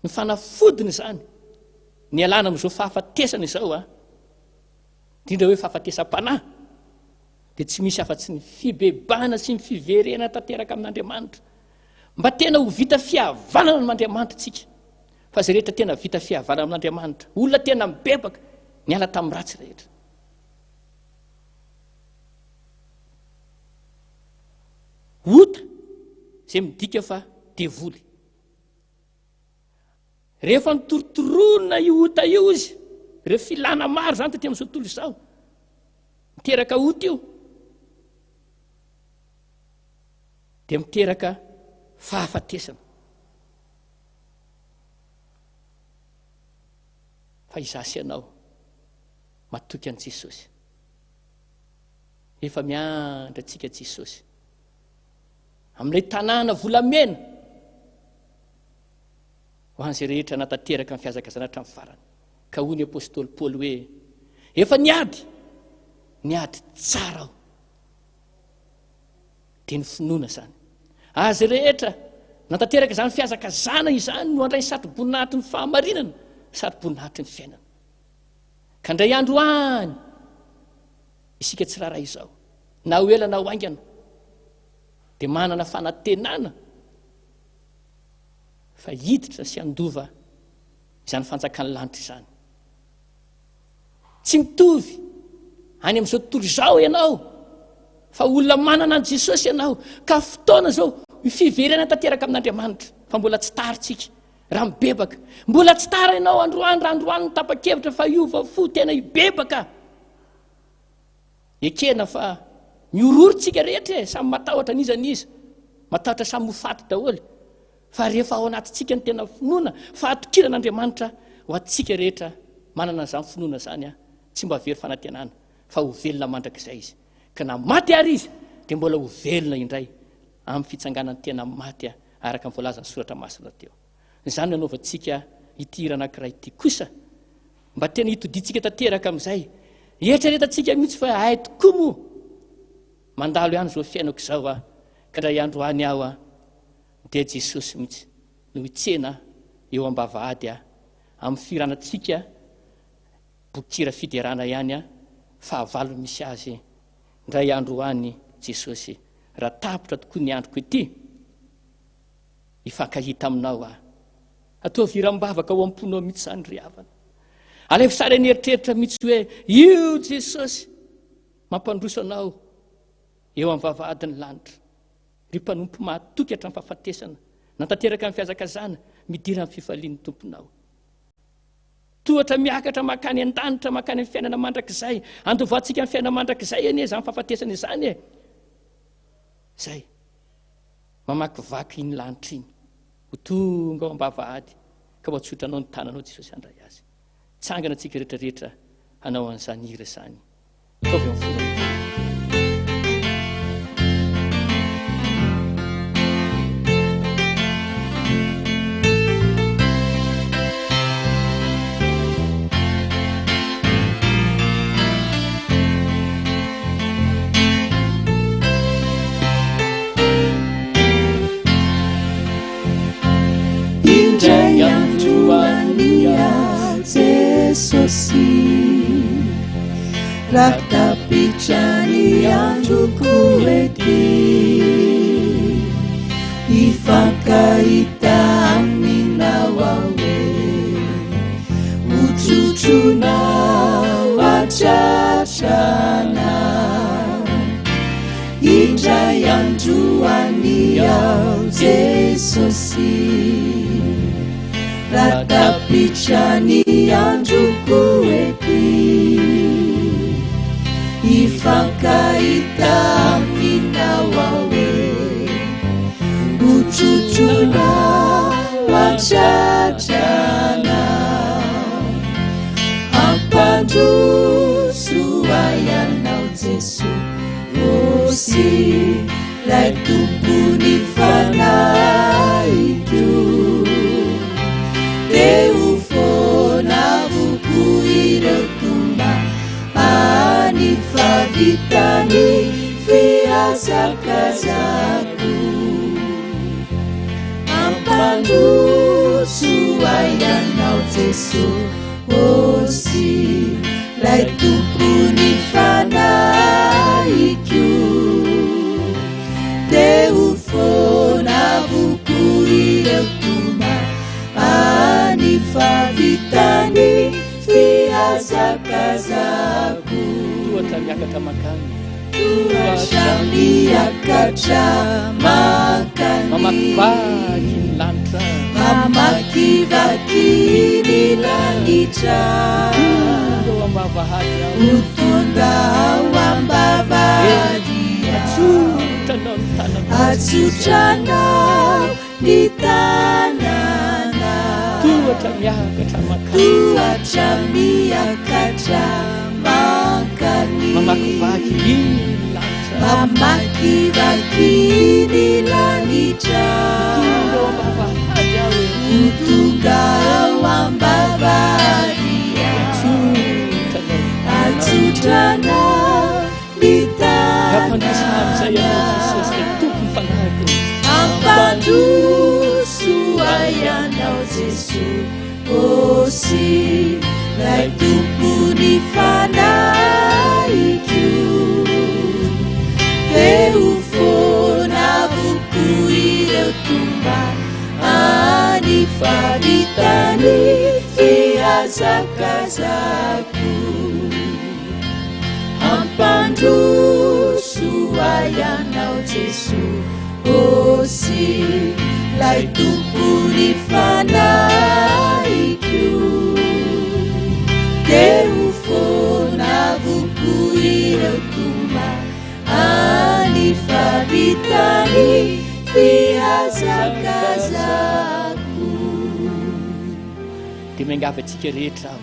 Ny fanafodiny izany, ny alana amin'izao fahafatesana izao a, indrindra hoe fahafatesam-panahy, dia tsy misy afa-tsy ny fibebahana sy ny fiverenana tanteraka amin'Andriamanitra. Mba tena ho vita fihavanana amin'Andriamanitra tsika. Fa izay rehetra tena vita fihavanana amin'Andriamanitra, olona tena mibebaka, niala tamin'ny ratsy rehetra. Ota izay midika fa devoly. Rehefa notorotoronina io ota io izy, ireo filana maro izany taty amin'izao tontolo izao, miteraka ota io, dia miteraka fahafatesana. Fa izaho sy ianao matoky an'i Jesosy. Efa miandry antsika Jesosy. Amin'ilay tanàna volamena ho an'izay rehetra natanteraka ny fihazakazana hatramin'ny farany. Ka hoy ny apostoly Paoly hoe, efa niady, niady tsara aho. Dia ny finoana izany. Azy rehetra natanteraka izany fihazakazana izany no handray ny satroboninahitry ny fahamarinana, satroboninahitry ny fiainana. Ka indray andro any isika tsirairay izao, na ho ela na ho haingana, dia manana fanantenana fa hiditra sy handova izany fanjakan'ny lanitra izany. Tsy mitovy any amin'izao tontolo izao ianao fa olona manana an'i Jesosy ianao ka fotoana izao fiverenana tanteraka amin'Andriamanitra fa mbola tsy tara tsika raha mibebaka. Mbola tsy tara ianao androany raha androany no tapa-kevitra fa hiova fo tena hibebaka. Ekena fa mihorohoro tsika rehetra e, samy matahotra n'iza n'iza. Matahotra samy ho faty daholo. Fa rehefa ao anatintsika ny tena finoana, fahatokiana an'Andriamanitra, ho antsika rehetra manana an'izany finoana izany, tsy mba very fanantenana fa ho velona mandrakizay izy. Ka na maty ary izy dia mbola ho velona indray amin'ny fitsanganan'ny tena maty araka ny voalazan'ny soratra masina teo. Izany no anaovantsika ity hira anankiray ity kosa mba tena hitodiantsika tanteraka amin'izay. Eritreretantsika mihitsy fa hay tokoa moa mandalo ihany izao fiainako izao aho ka indray andro any aho dia Jesosy mihitsy no hitsena eo am-bavahady ahy amin'ny firanantsika boky-kira fiderana ihany aho fahavalo misy azy indray andro any Jesosy raha tapitra tokoa ny androko ity hifankahita aminao aho ataovy hiram-bavaka ao am-ponao mihitsy izany ry havana alaivo sary an'eritreritra mihitsy hoe io Jesosy mampandroso anao eo amin'ny vavahadin'ny lanitra Ry mpanompo mahatoky hatramin'ny fahafatesana, nantanteraka ny fihazakazana, midira amin'ny fifalian'ny Tomponao. Tohatra miakatra mankany an-danitra, mankany amin'ny fiainana mandrakizay. Andovantsika ny fiainana mandrakizay anie izany fahafatesana izany e. Zay. Mamakivaky iny lanitra iny. Ho tonga ao am-bavahady ka ho atsotranao ny tananao Jesosy handray azy. Tsangana tsika rehetra rehetra hanao an'izany hira izany. Ataovy amin'ny fomba mety. Indray andro any Jesosy Raha tapitra ny androko ety Hifankahita aminao aho e Hotrotroinao hatratrana Indray andro any aho Jesosy Raha tapitra ny androko ety Hifankahita aminao aho e Hotrotroinao hatratrana Hampandroso ahy Ianao Jesosy Lay Tompon'ny fanahiko Te ho foana avokoa ireo tomba Any fa vita ny fihazakazako Ampandroso ahy Ianao Jesosy Lay Tompon'ny fanahiko Te ho foana avokoa ireo tomba Any fa vita ny fihazakazako Tohatra miakatra mankany. Tohatra miakatra mankany. Mamakivaky ny lanitra. Mamakivaky ny lanitra. Tonga ao am-bavahady aho. Ho tonga ao am-bavahady aho. Atsotranao ny tananao. Atsotranao ny tananao. Tohatra miakatra mankany. Tohatra miakatra mankany. Mamakivaky ny lanitra. Mamakivaky ny lanitra. Tonga ao am-bavahady aho e. Ho tonga ao am-bavahady aho. Atsotranao ny Atsotranao ny Ampandroso amin'izay ianao Jesosy tanana. ilay Tompon'ny fanahiko. Ampandroso ahy Ianao Jesosy, Ilay Tompon'ny fanahiko. Te ho foana avokoa ireo tomba any fa vita ny fihazakazako. Ampandroso ahy Ianao Jesosy, Ilay Tompon'ny fanahiko. Te ho foana avokoa ireo tomba any fa vita ny fihazakazako. Dia miangavy antsika rehetra aho,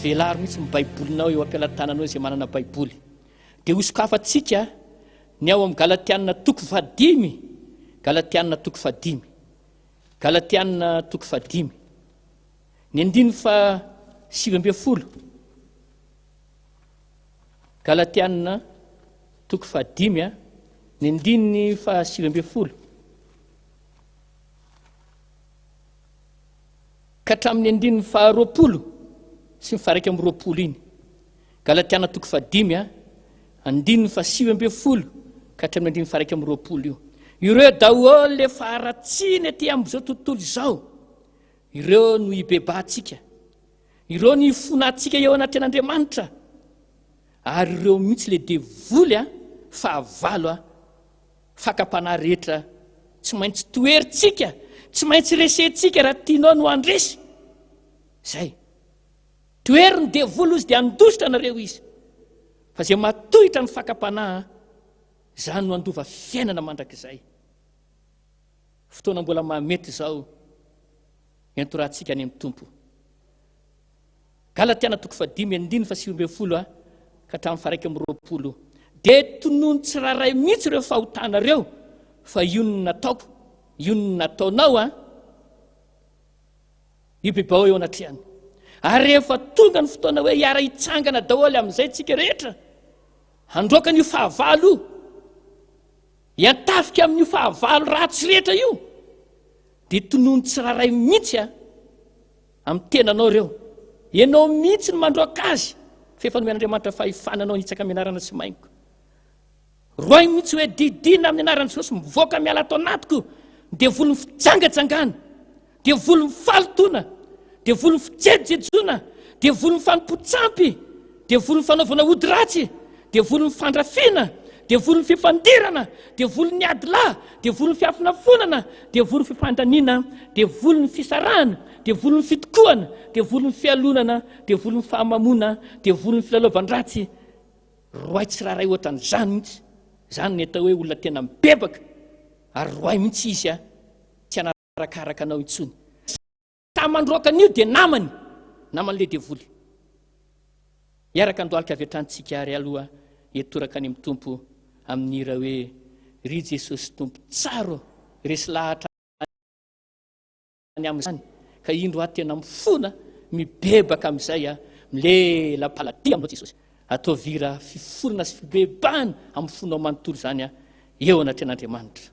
velaro mihitsy ny Baibolinao eo am-pelatananao izay manana Baiboly. Dia hosokafantsika ny ao amin'ny Galatiana toko fahadimy, Galatiana toko fahadimy, Galatiana toko fahadimy, ny andininy faha-19. Galatiana toko fahadimy, ny andininy faha-19. Ka hatramin'ny andininy faharoapolo sy ny faharaika amby roapolo iny. Galatiana toko fahadimy a, andininy fahasivy ambin'ny folo ka hatramin'ny andininy faharaika amby roapolo io. Ireo daholo le faharatsiana ety amin'izao tontolo izao, ireo no hibebahantsika, ireo no hifonantsika eo anatrehan'Andriamanitra, ary ireo mihitsy le devoly a, fahavalo a, Fakam-panahy rehetra tsy maintsy toherintsika, tsy maintsy resentsika raha tianao no handresy. Zay. Tohero ny devoly ozy dia handositra anareo izy. Fa izay matohitra ny fakam-panahy. Izany no handova fiainana mandrakizay. Fotoana mbola mahamety izao iantorahantsika any amin'ny Tompo. Galatiana toko fahadimy andininy faha-19 a ka hatramin'ny faha-21. Dia tonony tsirairay mihitsy ireo fahotanareo fa io no nataoko, io no nataonao a. Io bebao eo anatrehany. Ary rehefa tonga ny fotoana hoe hiara-hitsangana daholo amin'izay tsika rehetra, handroaka an'io fahavalo io, hiantafika amin'io fahavalo ratsy rehetra io, dia tonony tsirairay mihitsy a amin'ny tenanao ireo. Ianao mihitsy no mandroaka azy, fa efa nomen'Andriamanitra fahefana anao hitsaka menarana sy maingoka. Roahy mihitsy hoe didiana amin'ny anaran'i Jesosy mivoaka miala ato anatiko ny devolin'ny fijangajangana, devolin'ny fahalotoana, devolin'ny fijejojejoana, devolin'ny fanompoan-tsampy, devolin'ny fanaovana ody ratsy, devolin'ny fandrafiana, devolin'ny fifandirana, devolin'ny ady lahy, devolin'ny fiafonafonana, devolin'ny fifandaniana, devolin'ny fisarahana, devolin'ny fitokoana, devolin'ny fialonana, devolin'ny fahamamoana, devolin'ny filalaovan-dratsy. Roahy tsirairay ohatran'izany mihitsy. Izany ny atao hoe olona tena mibebaka ary roahy mihitsy izy a, tsy hanarakaraka anao intsony. Samy mandroaka an'io dia namany, naman'ilay devoly. Hiaraka handohalika avy hatrany tsika ary aloha hitoraka any amin'ny Tompo amin'ny hira hoe Ry Jesosy Tompo tsara ô, resy lahatra ny amin'izany ka indro aho tena mifona mibebaka amin'izay aho milela-paladia aminao Jesosy. Ataovy hira fifonana sy fibebahana amin'ny fonao manontolo izany aho eo anatrehan'Andriamanitra.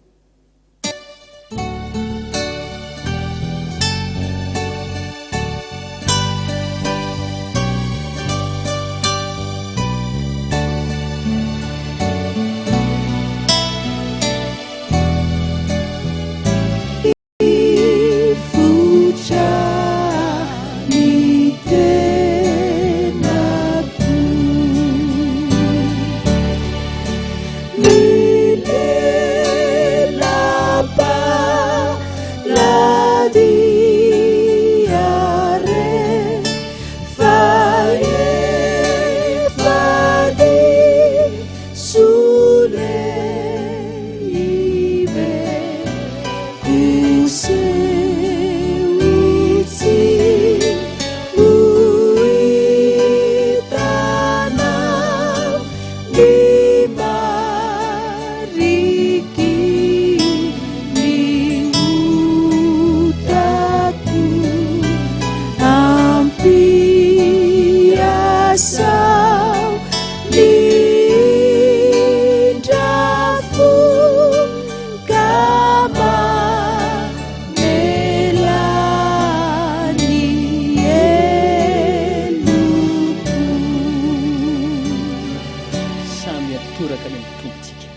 Samy atoraka any amin'ny Tompontsika.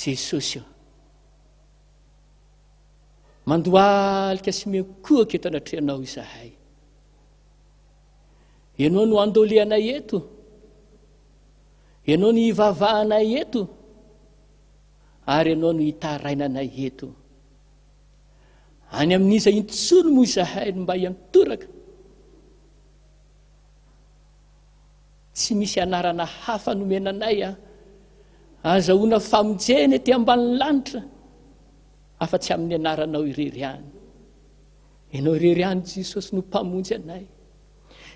Jesosy ô, mandohalika sy miankohoka eto anatrehanao izahay. Ianao no andolehanay eto. Ianao no ivavahanay eto. Ary Ianao no itarainanay eto. Any amin'iza intsony moa izahay no mba hiantoraka? Tsy misy anarana hafa nomena anay a. Azahoana famonjena ety ambanin'ny lanitra afa-tsy amin'ny anaranao irery ihany. Ianao irery ihany Jesosy no mpamonjy anay.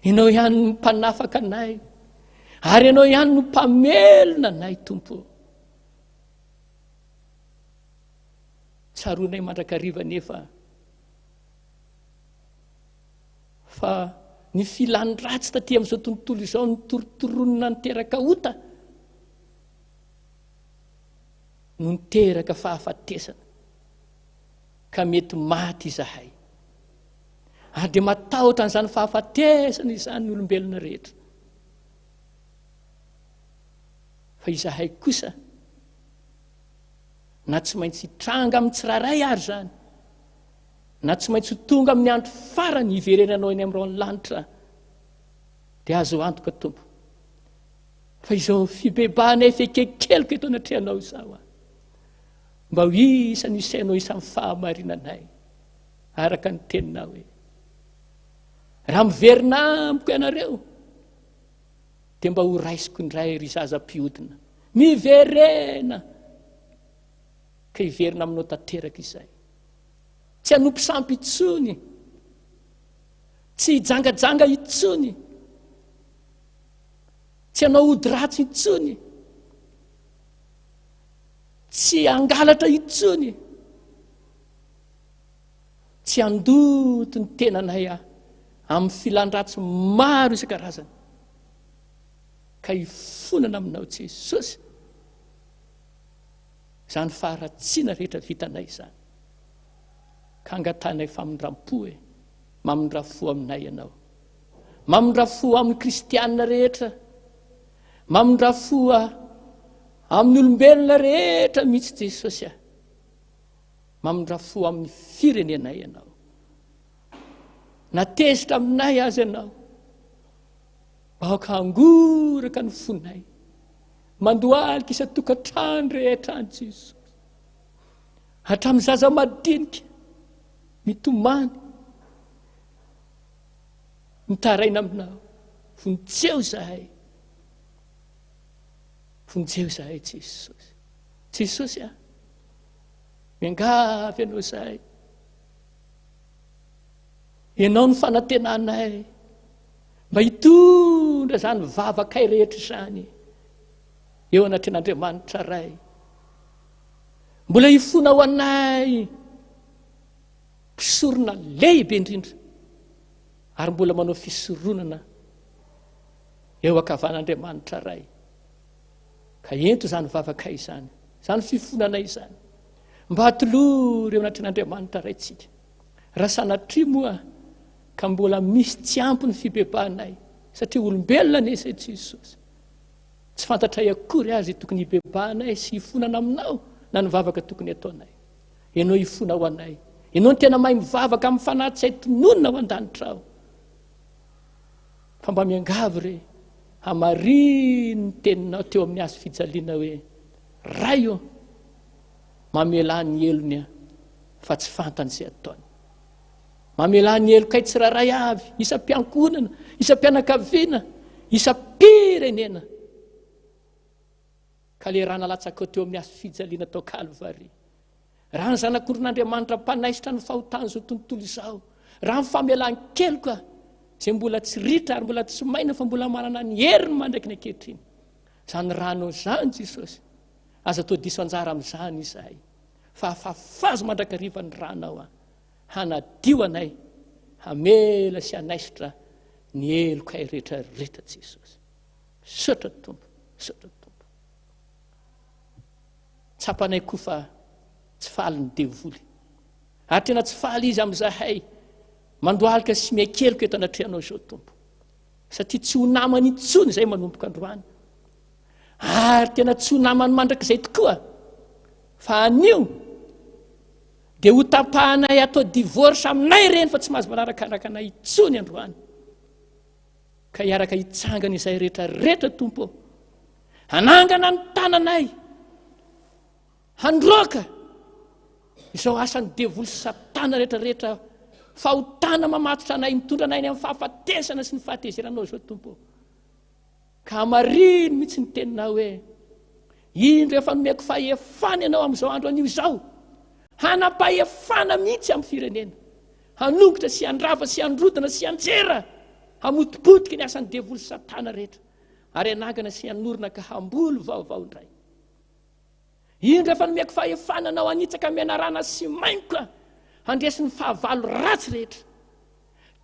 Ianao ihany no mpanafaka anay. Ary Ianao ihany no mpamelona anay Tompo. Tsaroanay mandrakariva nefa fa ny filan'ny ratsy taty amin'izao tontolo izao ny torotoronina niteraka ota no niteraka fahafatesana ka mety maty izahay. Ary dia matahotra an'izany fahafatesana izany ny olombelona rehetra. Fa izahay kosa, na tsy maintsy hitranga amin'ny tsirairay ary izany, na tsy maintsy ho tonga amin'ny andro farany hiverenanao eny amin'ny rahon'ny lanitra, dia azo antoka Tompo, fa izao fibebahanay fekekeliko eto anatrehanao izao aho. Mba ho isan'ny isainao isan'ny fahamarinanay, araka ny teninao hoe, Raha miverina amiko ianareo, Dia mba ho raisiko indray ry zaza mpiodina. Miverena! Ka hiverina aminao tanteraka izay. Tsy hanompo sampy intsony. Tsy hijangajanga intsony. Tsy hanao ody ratsy intsony. Tsy hangalatra intsony. Tsy handoto ny tenanay aho amin'ny filan-dratsy maro isan-karazany. Ka hifonana aminao Jesosy izany faharatsiana rehetra vitanay izany. Ka angatahanay famindram-po e. Mamindra fo aminay ianao. Mamindra fo amin'ny kristianina rehetra. Mamindra fo amin'ny olombelona rehetra mihitsy Jesosy a. Mamindra fo amin'ny firenenay ianao. Na tezitra aminay aza ianao. Aoka hangoraka ny fonay. Mandohalika isan-tokantrano rehetra any Jesosy. Hatramin'ny zaza madinika mitomany mitaraina aminao. Vonjeo izahay. Vonjeo izahay Jesosy. Jesosy a. Miangavy anao izahay. Ianao no fanantenanay mba hitondra izany vavakay rehetra izany eo anatrehan'Andriamanitra Ray. Mbola hifona ho anay mpisorona lehibe indrindra ary mbola manao fisoronana eo ankavan'Andriamanitra Ray. Ka ento izany vavakay izany, izany fifonanay izany, mba atolory eo anatrehan'Andriamanitra Raintsika. Raha sanatria moa ka mbola misy tsy ampy ny fibebahanay, satria olombelona anie izay Jesosy. Tsy fantatray akory aza tokony hibebahanay sy hifonana aminao na ny vavaka tokony ataonay. Ianao hifona ho anay. Ianao no tena mahay mivavaka amin'ny fanahy tsy hay tononina ao an-danitra ao. Fa mba miangavy re, hamarino ny teninao teo amin'ny hazo fijaliana hoe, Ray ô, mamelà ny helony aho, fa tsy fantany izay ataony. Mamelà ny helokay tsirairay avy, isam-piankohonana, isam-pianakaviana, isam-pirenena. Ka le rà nalatsakao teo amin'ny hazo fijaliana tao Kalvary, Raha ny Zanak'ondrin'Andriamanitra mpanaisotra ny fahotan'izao tontolo izao, raha ny famelan-keloka izay mbola tsy ritra ary mbola tsy maina fa mbola manana ny heriny mandraky ny ankehitriny. Izany ranao izany Jesosy, aza atao diso anjara amin'izany izahay, fa afafazo mandrakariva ny ranao an, hanadio anay, hamela sy hanaisotra ny helokay rehetra rehetra Jesosy. Misaotra Tompo, misaotra Tompo. Tsapanay koa fa tsy faly ny devoly. Ary tena tsy faly izy amin'izahay mandohalika sy miaikeloka eto anatrehanao izao, Tompo. Satria tsy ho namany intsony izay manomboka androany. Ary tena tsy ho namany mandrakizay tokoa. Fa anio dia ho tapahanay atao divorce aminay ireny fa tsy mahazo manarakaraka anay intsony androany. Ka hiaraka hitsangana izay rehetra rehetra, Tompo ô. Hanangana ny tananay, handroaka izao asan'ny devoly sy satana rehetra rehetra, fahotana mamatotra anay, mitondra anay any amin'ny fahafatesana sy ny fahatezeranao izao, Tompo ô. Ka hamarino mihitsy ny teninao hoe, indro efa nomeko fahefana ianao amin'izao andro anio izao, hanam-pahefana mihitsy amin'ny firenena. Hanongotra sy handrava sy handrodana sy hanjera, hamotipotika ny asan'ny devoly sy satana rehetra, ary hanangana sy hanorina ka hamboly vaovao indray. Indro efa nomeko fahefana anao hanitsaka menarana sy maingoka, handresy ny fahavalo ratsy rehetra.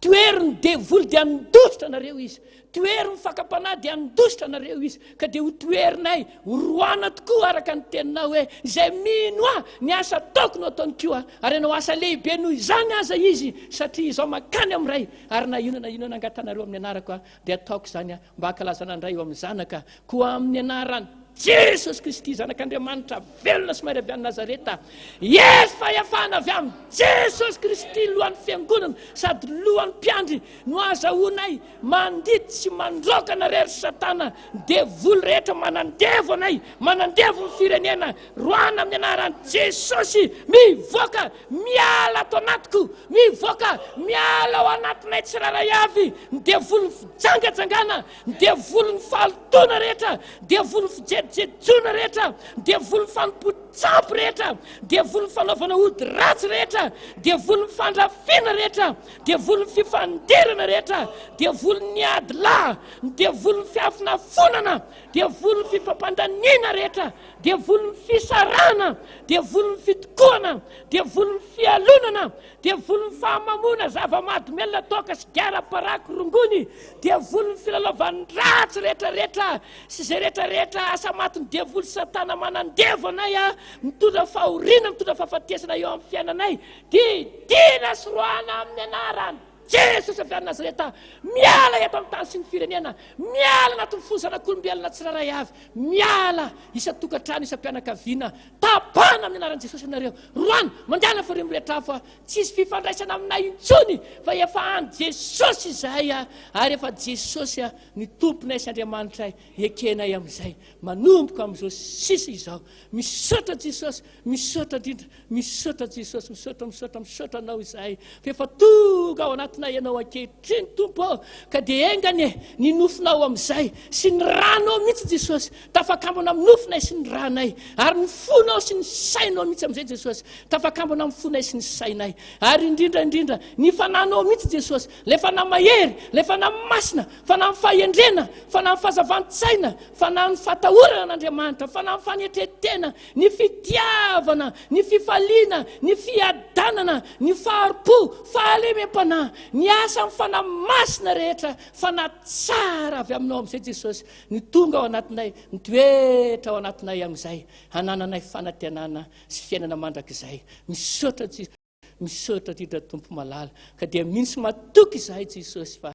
Tohero ny devoly dia handositra anareo izy. Tohero ny fakam-panahy dia handositra anareo izy. Ka dia ho toherinay, ho roahina tokoa araka ny teninao hoe, izay mino ahy, ny asa ataoko no ataony koa, ary hanao asa lehibe noho izany aza izy, satria izaho mankany amin'ny Ray, ary na inona na inona angatanareo amin'ny anarako, dia hataoko izany mba hankalazana ny Ray eo amin'ny Zanaka. Koa amin'ny anaran'. Jesosy Kristy Zanak'Andriamanitra velona sy mahery avy any Nazareta. Hery fahefana avy amin'i Jesosy Kristy lohan'ny fiangonana sady lohan'ny mpiandry no azahoanay mandidy sy mandroaka anareo ry Satana, devoly rehetra manandevo anay, manandevo ny firenena. Roahana amin'ny anaran'i Jesosy, mivoaka, miala ato anatiko, mivoaka, miala ao anatinay tsirairay avy ny devolin'ny fijangajangana, ny devolin'ny fahalotoana rehetra, ny devolin'ny fijejojejoana rehetra, ny devolin'ny fanompoan-tsampy rehetra, ny devolin'ny fanaovana ody ratsy rehetra, ny devolin'ny fandrafiana rehetra, ny devolin'ny fifandirana rehetra, ny devolin'ny ady lahy, ny devolin'ny fiafonafonana, devolin'ny fifampandaniana rehetra, devolin'ny fisarahana, devolin'ny fitokoana, devolin'ny fialonana, Devolin'ny fahamamoana, zava-mahadomelina, toaka, sigara, paraky, rongony, devolin'ny filalaovan-dratsy rehetra rehetra sy izay rehetra rehetra asa matin'ny devoly satana manandevo anay a, mitondra fahoriana, mitondra fahafatesana eo amin'ny fiainanay, didiana sy roahana amin'ny anaran'i Jesosy avy any Nazareta, miala eto amin'ny tany sy ny firenena, miala anatin'ny fo zanak'olombelona tsirairay avy, miala isan-tokantrano, isam-pianakaviana, Tapahana amin'ny anaran'i Jesosy ianareo. Roana, mandehana fa reo rehetra hafa tsisy fifandraisana aminay intsony fa efa any Jesosy izahay ary efa Jesosy ny Tomponay sy Andriamanitray ekenay amin'izay manomboka amin'izao sisa izao. Misaotra Jesosy, misaotra indrindra, misaotra Jesosy, misaotra, misaotra, misaotra Anao izahay fa efa tonga ao anatinay Ianao ankehitriny Tompo ô, ka dia enga anie ny nofonao amin'izay sy ny ranao mihitsy Jesosy Tafakambana amin'ny nofonay sy ny ranay, ary ny fonao sy ny sainao mihitsy amin'izay Jesosy. Tafakambana amin'ny fonay sy ny sainay. Ary indrindra indrindra, ny fananao mihitsy Jesosy, ilay fanahy mahery, ilay fanahy masina, fanahy fahendrena, fanahy fahazavan-tsaina, fanahy fatahorana an'Andriamanitra, fanahy fanetren-tena, ny fitiavana, ny fifaliana, ny fiadanana, ny fahari-po, fahalemem-panahy, ny asan'ny fanahy masina rehetra, fanahy tsara avy aminao amin'izay Jesosy. Ny tonga ao anatinay, mitoetra ao anatinay amin'izay hanananay fanantenana sy fiainana mandrakizay. Misaotra Jesosy, misaotra indrindra Tompo malala, ka dia mino sy matoky izahay Jesosy fa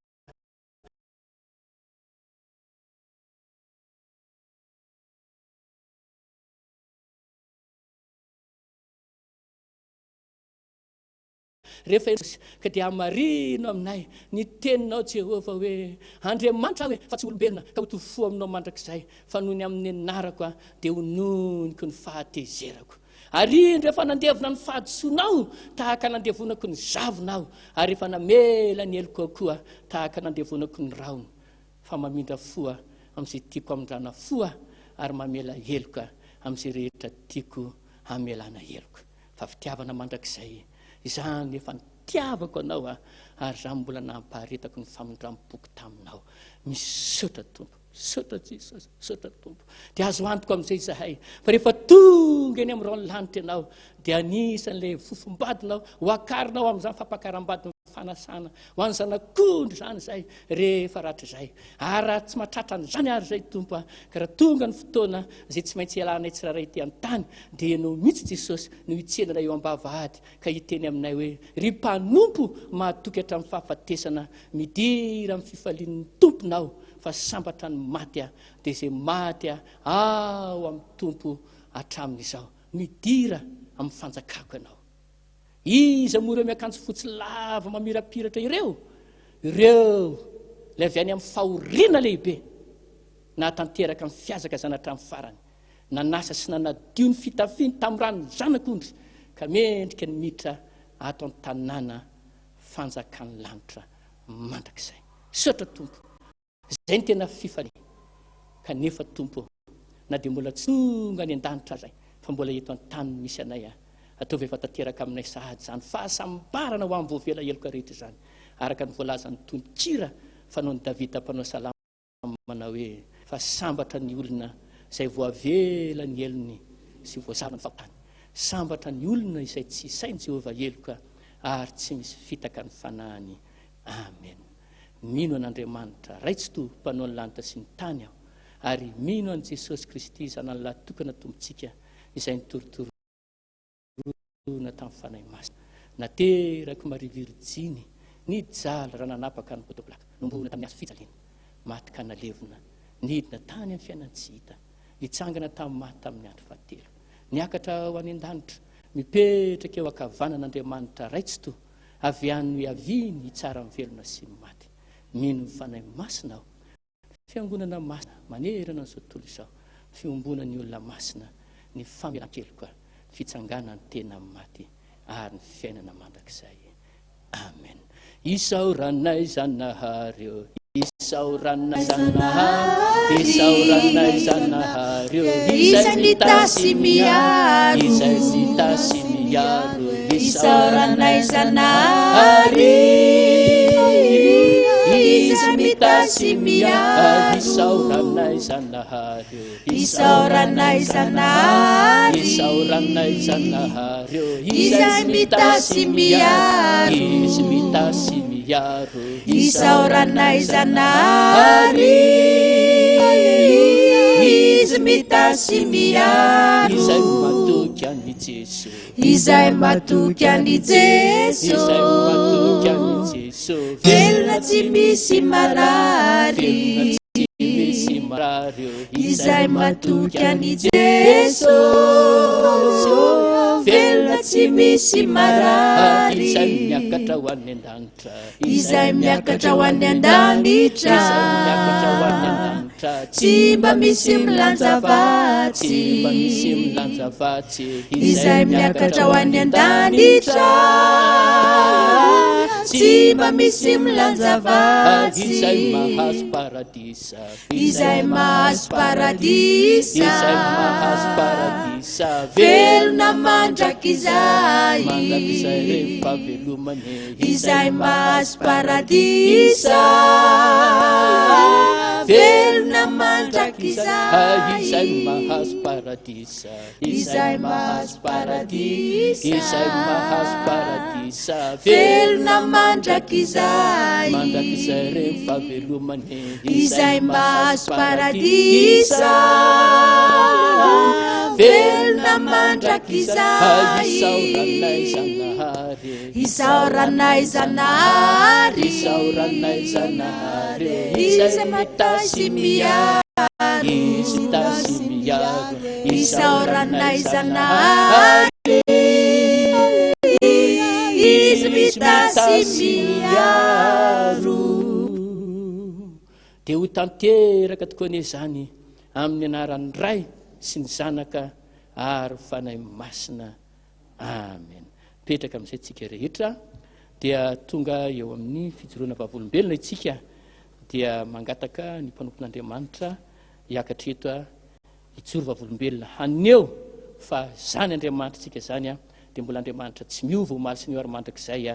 Rehefa ela ka dia hamarino aminay ny teninao Jehovah hoe, Andriamanitra aho e, fa tsy olombelona, ka ho to fo aminao mandrakizay, fa noho ny amin'ny anarako aho, dia hononiko ny fahatezerako. Ary indro efa nandevona ny fahadisoanao tahaka nandevonako ny zavona aho, ary efa namela ny helokao koa tahaka nandevonako ny rahona. Fa mamindra fo aho amin'izay tiako hamindrana fo aho, ary mamela heloka amin'izay rehetra tiako hamelana heloka. Fa fitiavana mandrakizay izany efa nitiavako anao aho ary izany mbola nampaharetako ny famindram-poko taminao. Misaotra Tompo, misaotra Jesosy, misaotra Tompo. Dia azo antoka amin'izay izahay fa rehefa tonga eny amin'ny rahon'ny lanitra ianao dia anisan'ilay fofombadinao ho akarinao amin'izany fampakaram-badin'ny fanasana ho an'ny zanak'ondry izany izay rehefa rahatrizay. Ary raha tsy mahatratra an'izany ary izay Tompo a, ka raha tonga ny fotoana izay tsy maintsy hialanay tsirairay ety an-tany, dia Ianao mihitsy Jesosy no hitsenana eo am-bavahady ka hiteny aminay hoe, Ry mpanompo mahatoky hatramin'ny fahafatesana, midira amin'ny fifalian'ny Tomponao, fa sambatra ny maty a, dia izay maty a, ao amin'ny Tompo hatramin'izao. Midira amin'ny fanjakako Ianao. Iza moa ireo miakanjo fotsy lava mamirapiratra ireo? Ireo ilay avy any amin'ny fahoriana lehibe, nahatanteraka ny fihazakazana hatramin'ny farany, nanasa sy nanadio ny fitafiany tamin'ny ran'ny Zanak'ondry, ka mendrika ny miditra ato an-tanàna fanjakan'ny lanitra mandrakizay. Misaotra Tompo. Izay no tena fifaliana. Kanefa Tompo ô, na dia mbola tsy tonga any an-danitra aza fa mbola eto an-tany no misy anay, ataovy efa tanteraka aminay sahady izany fahasambarana ho an'ny voavela heloka rehetra izany, araka ny voalazan'ny tononkira fanaon'i Davida mpanao salamo manao hoe, Fa sambatra ny olona izay voavela ny helony sy voasarona ny fahotany. Sambatra ny olona izay tsy isain'i Jehovah heloka ary tsy misy fitaka ny fanahiny. Amen. Mino an'Andriamanitra, Ray Tsitoha, Mpanao ny lanitra sy ny tany aho, ary mino an'i Jesosy Kristy, Zanany Lahitokana Tompontsika, izay nitorotoroana tamin'ny Fanahy Masina, naterak'i Maria Virjiny, nijaly raha nanapaka ny bodoblaka, nombohina tamin'ny hazo fijaliana, maty ka nalevina, nidina tany amin'ny fiainan-tsy hita. Nitsangana tamin'ny maty tamin'ny andro fahatelo. Niakatra ho any an-danitra, mipetraka eo ankavanan'Andriamanitra Ray Tsitoha, avy any no hiaviany hitsara ny velona sy ny maty. Mino ny Fanahy Masina aho. Fiangonana masina manerana an'izao tontolo izao, fiombonan'ny olona masina, ny famelan-keloka, ny fitsanganan'ny tena amin'ny maty ary ny fiainana mandrakizay. Amen. Isaoranay Zanahary ô, isaoranay Zanahary, isaoranay Zanahary ô, Izay mitahy sy miaro, izay mitahy sy miaro, isaoranay Zanahary, Izay mitahy sy miaro, Isaoranay Zanahary ô, isaoranay Zanahary, isaoranay Zanahary ô, Izay mitahy sy miaro, Izy mitahy sy miaro, isaoranay Zanahary, Izy mitahy sy miaro, Izay matoky an'i Jeso, Izay matoky an'i Jeso, izay matoky an'i Jeso, velona tsy misy marary, velona tsy misy marary ô, Izay matoky an'i Jeso, velona tsy misy marary, Izay miakatra ho any an-danitra, Izay miakatra ho any an-danitra, Izay miakatra ho any an-danitra, tsy mba misy milanja vatsy, tsy mba misy milanja vatsy, Izay miakatra ho any an-danitra, tsy mba misy milanja vatsy, Izay mahazo paradisa, Izay mahazo paradisa, Izay mahazo paradisa, velona mandrakizay, mandrakizay rehefa velomany, Izay mahazo paradisa, velona mandrakizay, Izay mahazo paradisa, Izay mahazo paradisa, Izay mahazo paradisa, velona mandrakizay, mandrakizay rehefa velomany, Izay mahazo paradisa, velona mandrakizay, Isaoranay Zanahary, Isaoranay Zanahary, Isaoranay Zanahary, Izay mitahy sy miaro, Izy mitahy sy miaro, Isaoranay Zanahary, Izy mitahy sy miaro. Dia ho tanteraka tokoa anie izany amin'ny anaran'ny Ray sy ny Zanaka ary Fanahy Masina. Amen. Mipetraka amin'izay tsika rehetra dia tonga eo amin'ny fijoroana vavolombelona isika dia mangataka ny mpanompon'Andriamanitra hiakatra eto hijoro vavolombelona haneho fa zany Andriamanitra tsika zany dia mbola Andriamanitra tsy miova omaly sy ny ary mandrakizay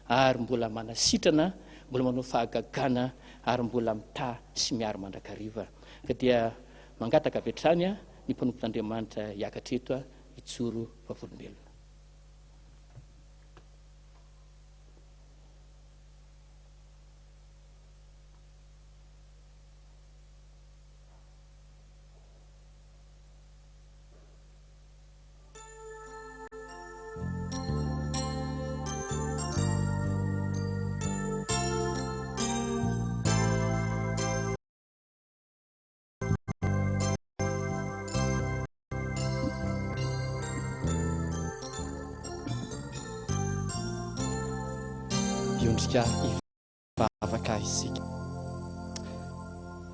ary mbola manasitrana, mbola manao fahagagana ary mbola mitahy sy miaro mandrakariva. Ka dia mangataka avy hatrany ny mpanompon'Andriamanitra hiakatra eto hijoro vavolombelona. Hiondrika hivavaka isika.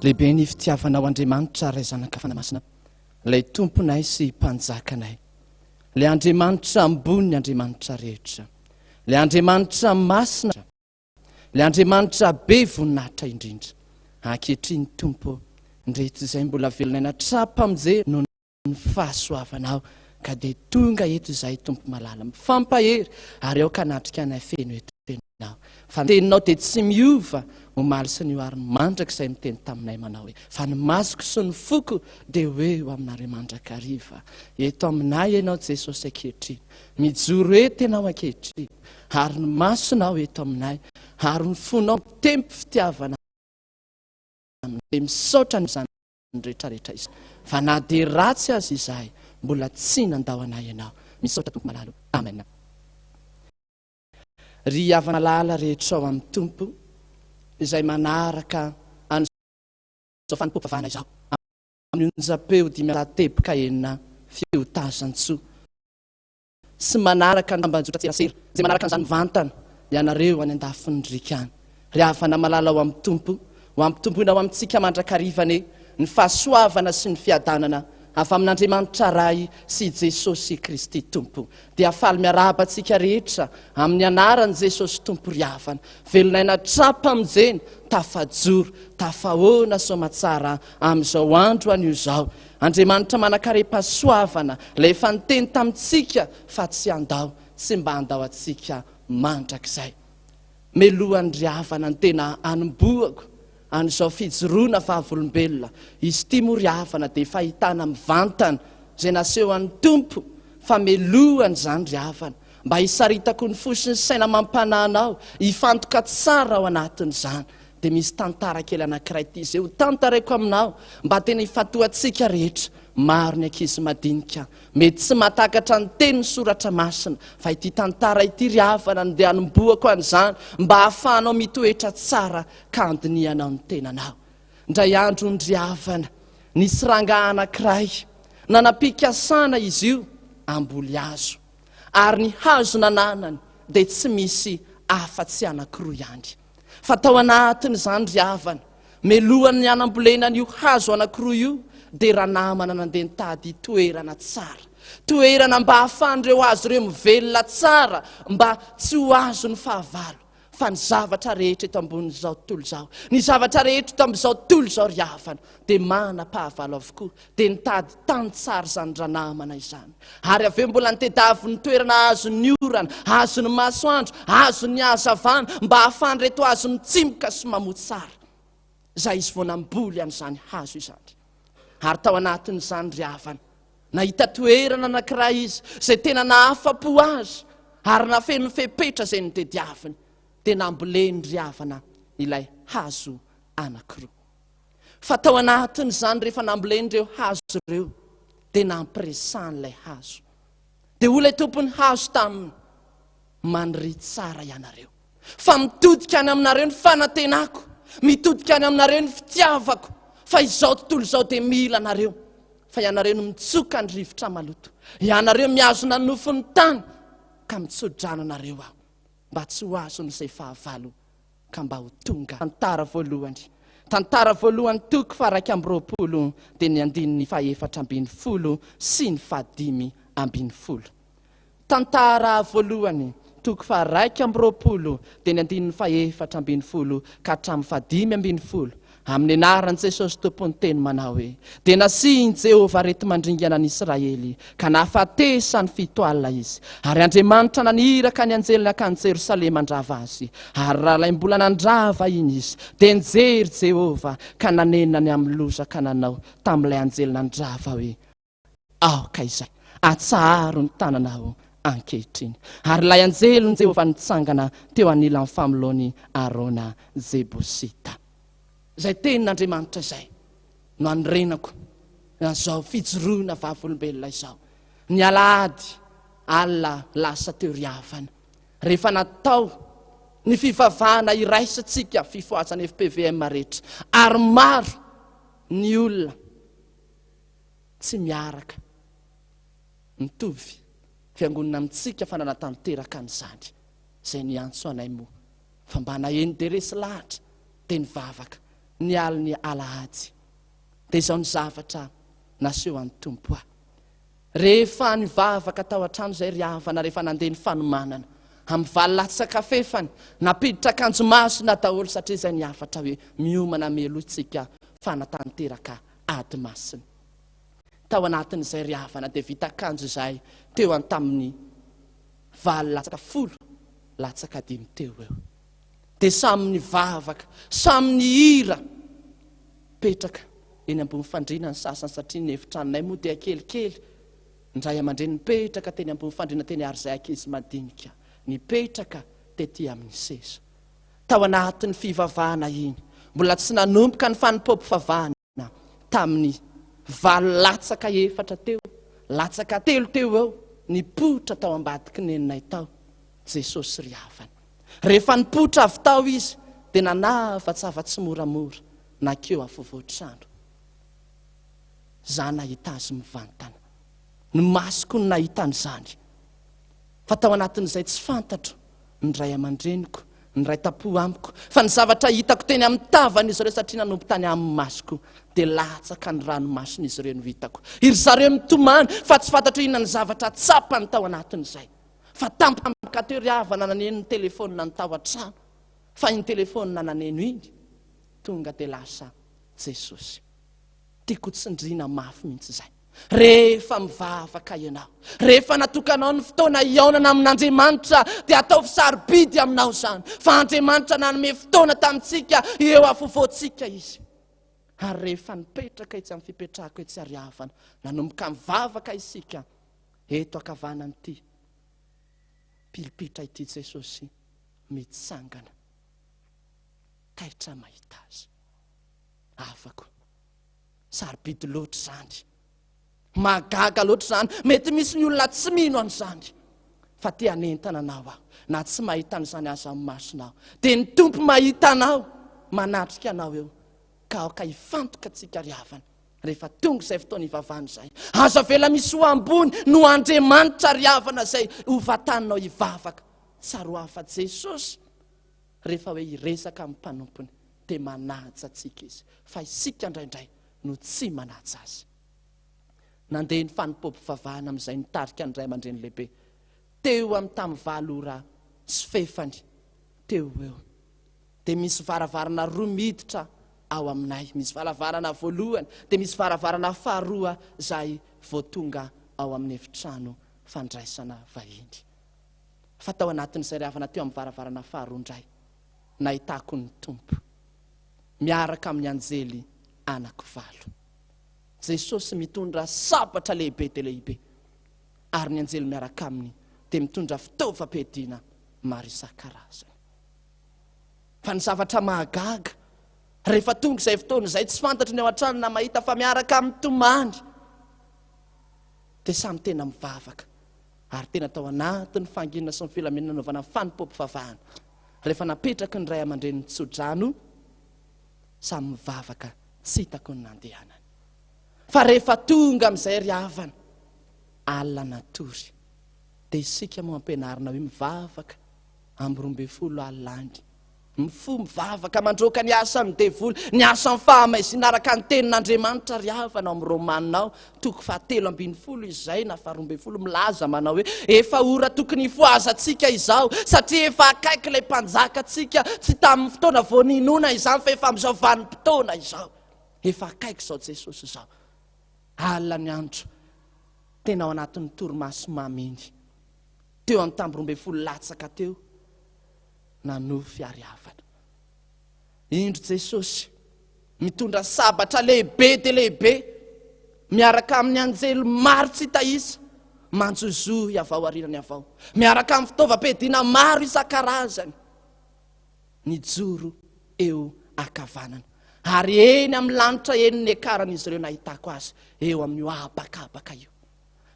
Lehibe ny fitiavanao Andriamanitra Ray Zanaka Fanahy Masina, ilay Tomponay sy Mpanjakanay, ilay Andriamanitra ambony ny Andriamanitra rehetra, ilay Andriamanitra masina, Ilay Andriamanitra be voninahitra indrindra. Ankehitriny, Tompo ô, ndreto izay mbola velon'aina tra-pamonjena noho ny fahasoavanao, ka dia tonga eto izahay, Tompo malala, mifampahery, ary aoka hanatrika anay feno eto Ianao. Fa ny Teninao dia tsy miova, omaly sy anio ary mandrakizay miteny taminay manao hoe, Fa ny masoko sy ny foko dia ho eo aminareo mandrakariva. Eto aminay Ianao, Jesosy, ankehitriny. Mijoro eto Ianao ankehitriny. Ary ny masonao eto aminay, ary ny fonao mitempo fitiavana aminay. Dia misaotra an'izany rehetra rehetra izany. Fa na dia ratsy aza izahay, mbola tsy nandao anay Ianao. Misaotra Tompo malala o. Amen. Ry havana malala rehetra ao amin'ny Tompo, izay manaraka an'izao fanompoam-pivavahana izao. Amin'ny onjam-peo 506 Fiotazantsoa sy manaraka ny tambajotran-tserasera izay manaraka an'izany mivantana ianareo any an-dafin'ny riaka any. Ry havana malala ao amin'ny Tompo, ho ampitomboina ho amintsika mandrakariva anie ny fahasoavana sy ny fiadanana avy amin'Andriamanitra Ray sy Jesosy Kristy Tompo. Dia faly miarahaba antsika rehetra amin'ny anaran'i Jesosy Tompo ry havana. Velon'aina tra-pamonjena, tafajoro, tafahoana soamatsara amin'izao andro anio izao. Andriamanitra manankarem-pahasoavana, ilay efa niteny tamintsika fa tsy handao, tsy mba handao antsika mandrakizay. Melohan'ny ry havana ny tena hanombohako an'izao fijoroana vavolombelona. Izy ity moa ry havana dia fahitana mivantana izay nasehon'ny Tompo fa melohany izany ry havana. Mba hisaritako ny fo sy ny saina amam-panahy anao hifantoka tsara ao anatin'izany dia misy tantara kely anankiray ity izay ho tantaraiko aminao mba tena hifantohantsika rehetra. Maro ny ankizy madinika mety tsy mahatakatra ny tenin'ny soratra masina fa ity tantara ity ry havana no dia hanombohako an'izany mba hahafahanao mitoetra tsara ka handinihanao ny tenanao. Indray andro hono ry havana, nisy rangahy anankiray nanam-pikasana izy io hamboly hazo. Ary ny hazo nananany dia tsy misy afa-tsy anankiroa ihany. Fa tao anatin'izany ry havana, melohan'ny hanambolena an'io hazo anankiroa io dia ranamana nandeha nitady toerana tsara. Toerana mba hahafahan'ireo hazo ireo mivelona tsara mba tsy ho azon'ny fahavalo. Fa ny zavatra rehetra eto ambonin'izao tontolo izao, ny zavatra rehetra eto amin'izao tontolo izao ry havana, dia manam-pahavalo avokoa. Dia nitady tany tsara izany ranamana izany. Ary avy eo mbola nitedavy ny toerana azon'ny orana, azon'ny masoandro, azon'ny hazavana, mba hahafahan'ireto hazo mitsimoka sy mamoa tsara. Izay izy vao namboly an'izany hazo izany. Ary tao anatin'izany ry havana, Nahita toerana anankiray izy izay tena nahafa-po azy ary nafeno ny fepetra izay notediaviny, dia namboleny ry havana ilay hazo anankiroa. Fa tao anatin'izany rehefa namboleny ireo hazo ireo dia nampiresahany ilay hazo. Dia hoy ilay tompon'ny hazo taminy, Maniria tsara ianareo. Fa mitodika any aminareo ny fanantenako, mitodika any aminareo ny fitiavako, fa izao tontolo izao dia mila anareo. Fa ianareo no mitsoka ny rivotra maloto, ianareo mihazona ny nofon'ny tany, ka mitso-drano anareo aho, mba tsy ho azon'izay fahavalo ka mba ho tonga. Tantara voalohany. Tantara voalohany toko faha-21 dia ny andininy faha-14 sy ny faha-15. Tantara voalohany, toko faha-21, dia ny andininy faha-14 ka hatramin'ny faha-15, Amin'ny anaran'i Jesosy Tompo ny teny manao hoe, Dia nasihin'i Jehovah areti-mandringana an'i Israely, ka nahafatesany fito alina izy. Ary Andriamanitra naniraka ny anjeliny hankany Jerosalema handrava azy. Ary raha ilay mbola nandrava iny izy, dia nijery Jehovah, ka nanenina ny amin'ny loza ka nanao tamin'ilay anjely nandrava hoe, Aoka izay, atsaharo ny tananao ankehitriny. Ary ilay anjelin'i Jehovah nitsangana teo anilan'ny famoloan'i Arona Jebosita. Izay tenin'Andriamanitra izay no anorenako an'izao fijoroana vavolombelona izao. Ny alahady alina lasa teo ry havana, rehefa natao ny fivavahana iraisantsika fifohazana fpvm rehetra, ary maro ny olona, tsy miaraka mitovy fiangonana amintsika fa nanatanteraka an'izany izay niantso anay moa fa mba naheno dia resy lahatra dia nivavaka ny alin'ny alahady dia izao ny zavatra naseho an'ny Tompo ahy rehefa nivavaka tao an-trano izay ry havana rehefa nandeha ny fanomanana amin'ny valo latsaka fefany nampiditra akanjo masina daholo satria izay ny hafatra hoe miomana mialoha tsika fanatanteraka ady masina. Tao anatin'izay ry havana dia vita akanjo izahay teo an tamin'ny valo latsaka folo latsaka dimy teo eo. Dia samy nivavaka, samy nihira. Petraka eny ambony fandriana ny sasany satria ny efitranonay moa dia kelikely. Ny ray aman-dreny nipetraka teny ambony fandriana teny ary izay ankizy madinika nipetraka tety amin'ny seza. Tao anatin'ny fivavahana iny, mbola tsy nanomboka ny fanompoam-pivavahana tamin'ny valo latsaka efatra teo, latsaka telo teo eo, nipoitra tao ambadiky neninay tao Jesosy ry havana. Rehefa nipoitra avy tao Izy dia nanavatsava tsimoramora nankeo afovoan-trano. Za nahita azy mivantana. Ny masoko no nahita an'izany. Fa tao anatin'izay tsy fantatro ny ray aman-dreniko, ny ray tam-po amiko, fa ny zavatra hitako teny amin'ny tavan'izy ireo satria nanompo tany amin'ny masoko dia latsaka ny ranomason'izy ireo no hitako. Iry zareo mitomany fa tsy fantatro inona ny zavatra tsapany tao anatin'izay. Fa tampoka teo ry havana naneno ny telefaonina ny tao an-trano. Fa iny telefaonina naneno iny, tonga dia lasa Jesosy. Tiako tsindriana mafy mihitsy izay. Rehefa mivavaka ianao, rehefa natokanao ny fotoana hihaonana amin'Andriamanitra, dia ataovy sarobidy aminao izany. Fa Andriamanitra nanome fotoana tamintsika eo afovoantsika Izy. Ary rehefa nipetraka etsy amin'ny fipetrahako etsy Ariavana, nanomboka mivavaka isika eto ankavanan'ity pilipitra ity Jesosy mitsangana. Taitra mahita Azy. Havako. Sarobidy loatra izany. Mahagaga loatra izany. Mety misy ny olona tsy mino an'izany. Fa te hanentana anao aho. Na tsy mahita an'izany aza amin'ny masonao. Dia ny Tompo mahita anao, manatrika anao eo. Ka aoka hifantoka antsika ry havana. Rehefa tonga izay fotoana hivavahana izay. Aza avela misy ho ambony no Andriamanitra ry havana izay ho vataninao hivavaka. Tsaroavy fa Jesosy rehefa hoe hiresaka amin'ny mpanompony dia manaja antsika izy fa isika indraindray no tsy manaja azy. Nandeha ny fanompoam-pivavahana amin'izay nitarika ny ray aman-dreny lehibe teo amin'ny tamin'ny valo ora sy fefany teo ho eo. Dia misy varavarana roa miditra ao aminay. Misy varavarana voalohany dia misy varavarana faharoa izay vao tonga ao amin'ny efitrano fandraisana vahiny. Fa tao anatin'izay ry havana teo amin'ny varavarana faharoa indray, nahitako ny Tompo, miaraka amin'ny anjely anakivalo. Jesosy mitondra sabatra lehibe dia lehibe, ary ny anjely miaraka aminy dia mitondra fitaovam-piadiana maro isan-karazany. Fa ny zavatra mahagaga, rehefa tonga izay fotoana izay, tsy fantatry ny ao an-trano na mahita fa miaraka amin'ny tomany, dia samy tena mivavaka. ary tena tao anatin'ny fahanginana sy ny filaminana nanaovana ny fanompoam-pivavahana. Rehefa napetraky ny ray aman-dreny ny tsodrano, samy mivavaka tsy hitako ny nandehanany. Fa rehefa tonga amin'izay ry havana, alina natory, dia isika moa ampianarina hoe mivavaka amin'ny 12 alina any. Mifoha mivavaka mandroaka ny asan'ny devoly, ny asan'ny fahamaizina araka ny tenin'Andriamanitra ry havana ao amin'ny Romana ao, toko fahatelo ambin'ny folo izay na faharoa ambin'ny folo milaza manao hoe efa ora tokony hifohazantsika izao satria efa akaiky ilay mpanjakantsika, tsy tamin'ny fotoana vao ninoana izany fa efa amin'izao vanim-potoana izao, efa akaiky izao Jesosy izao. Alina ny andro, tena ao anatin'ny torimaso mamy iny, teo amin'ny tamby 12 latsaka teo, nanofy ary havana. Indro Jesosy mitondra sabatra lehibe dia lehibe miaraka amin'ny anjely maro tsy hita isa manjozohy avy ao aorianany avy ao, miaraka amin'ny fitaovam-piadiana maro isan-karazany, nijoro eo ankavanana. Ary eny amin'ny lanitra eny niakaran'izy ireo nahitako azy eo amin'io habakabaka io.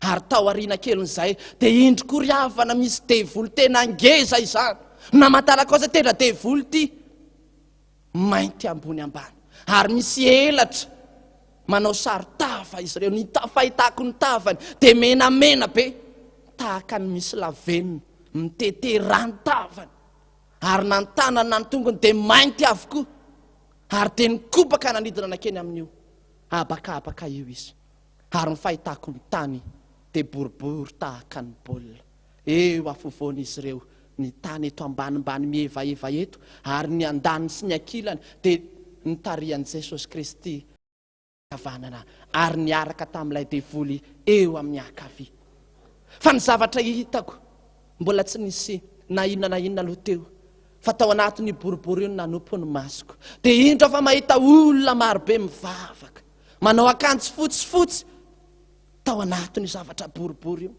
Ary tao aoriana kelin'izay dia indro koa ry havana misy devoly tena ngeza izany. Namantarako azy hoe tena devoly ity. Mainty ambony ambany. Ary misy elatra manao saron-tava izy ireo. Ny fahitako ny tavany dia menamena be. Tahaka ny misy lavenona mitete rà ny tavany. Ary na ny tanany na ny tongony dia mainty avokoa. Ary dia nikopaka nanidina nankeny amin'io habakabaka io izy. Ary ny fahitako ny tany dia boribory tahaka ny baolina. Eo afovoan'izy ireo, ny tany eto ambanimbany mihevaheva eto, ary ny andaniny sy ny ankilany dia nitarihan'i Jesosy Kristy ankavanana, ary niaraka tamin'ilay devoly eo amin'ny ankavia. Fa ny zavatra hitako, mbola tsy nisy na inona na inona aloha teo, fa tao anatin'io boribory io no nanompo ny masoko. Dia indro aho fa mahita olona marobe mivavaka. Manao akanjo fotsifotsy tao anatin'io zavatra boribory io,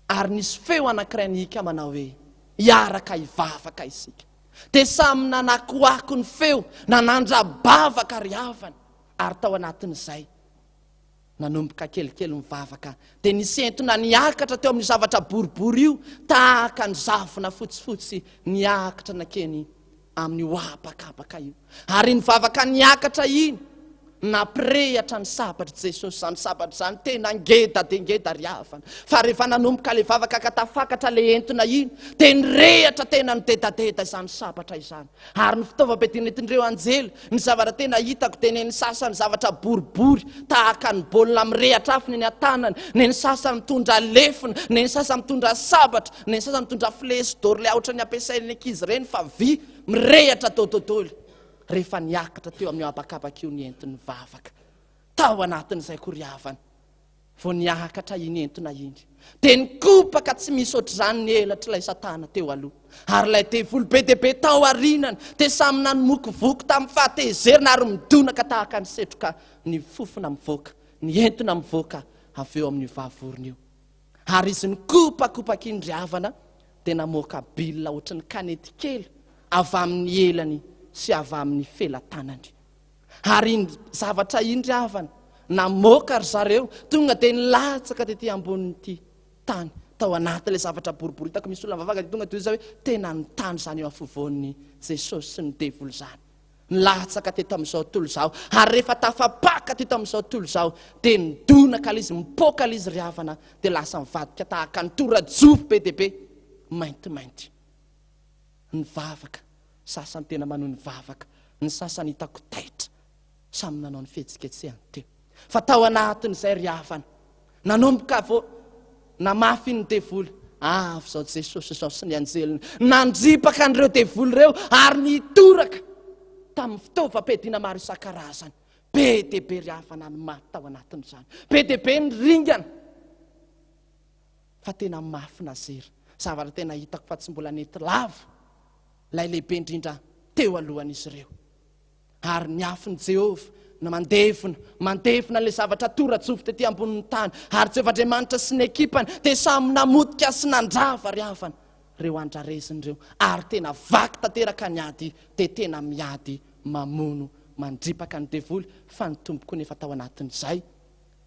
ary nisy feo anankiray nihika manao hoe, Hiaraka hivavaka isika. Dia samy nanakoako ny feo, nanandra-bavaka ry havana, ary tao anatin'izay, nanomboka kelikely nivavaka, dia nisy entona niakatra teo amin'io zavatra boribory io, tahaka ny zavona fotsifotsy niakatra nankeny amin'io habakabaka io. Ary iny vavaka niakatra iny. Nampirehatra ny sabatr'i Jesosy izany sabatra izany, tena ngeda dia ngeda ry havana. Fa rehefa nanomboka ilay vavaka ka tafakatra ilay entona iny, dia nirehatra tena nidedadeda izany sabatra izany. Ary ny fitaovam-piadiana nentin'ireo anjely, ny zavatra tena hitako dia ny sasany zavatra boribory tahaka ny baolina mirehatra afo ny eny an-tanany, ny sasany mitondra lefona, ny sasany mitondra sabatra, ny sasany mitondra flèche d'or ilay ohatran'ny ampiasain'ny ankizy ireny fa vy mirehatra dododoly. Rehefa niakatra teo amin'io habakabaka io ny entin'ny vavaka, tao anatin'izay koa ry havana, vao niakatra iny entona iny, dia nikopaka tsy misy ohatr'izany ny elatr'ilay Satana teo aloha, ary ilay devoly be dia be tao aorianany dia samy nanomokovoko tamin'ny fahatezerana ary midonaka tahaka ny setroka ny fofona mivoaka, ny entona mivoaka avy eo amin'io vavorona io. Ary izy nikopakopaka iny ry havana, dia namoaka bilina ohatry ny kanety kely avy amin'ny elany sy avy amin'ny felatanany. Ary iny zavatra iny ry havana, namoaka ry zareo, tonga dia nilatsaka tety ambonin'ity tany, tao anatin'ilay zavatra boribory hitako misy olona mivavaka dia tonga dia hoy izaho hoe tena ny tany izany eo afovoan'i Jesosy sy ny devoly izany. Nilatsaka teto amin'izao tontolo izao, ary rehefa tafapaka teto amin'izao tontolo izao, dia nidonaka ilay izy, mipoaka ilay izy ry havana, dia lasa nivadika tahaka ny torajofo be dia be, maintimainty. Nivavaka, sasany tena manohy nivavaka, ny sasany hitako taitra, samy nanao ny fihetsiketsehany teo. Fa tao anatin'izay ry havana, Nanomboka vao namafy ny devoly. Avy izao Jesosy izao sy ny anjeliny. Nandripaka an'ireo devoly ireo ary nitoraka tamin'ny fitaovam-piadiana maro isan-karazany. Be dia be ry havana ny maty tao anatin'izany. Be dia be ny ringana. Fa tena mafy nazera. Zavatra tena hitako fa tsy mbola nety lavo ilay lehibe indrindra teo alohan'izy ireo. Ary ny afon'i Jehovah no mandevona, mandevona ilay zavatra tora-jofo tety ambonin'ny tany. Ary Jehovah Andriamanitra sy ny ekipany dia samy namotika sy nandrava ry havana ireo andrarezina ireo. Ary tena vaky tanteraka ny ady, dia tena miady, mamono, mandripaka ny devoly, fa ny Tompo koa nefa tao anatin'izay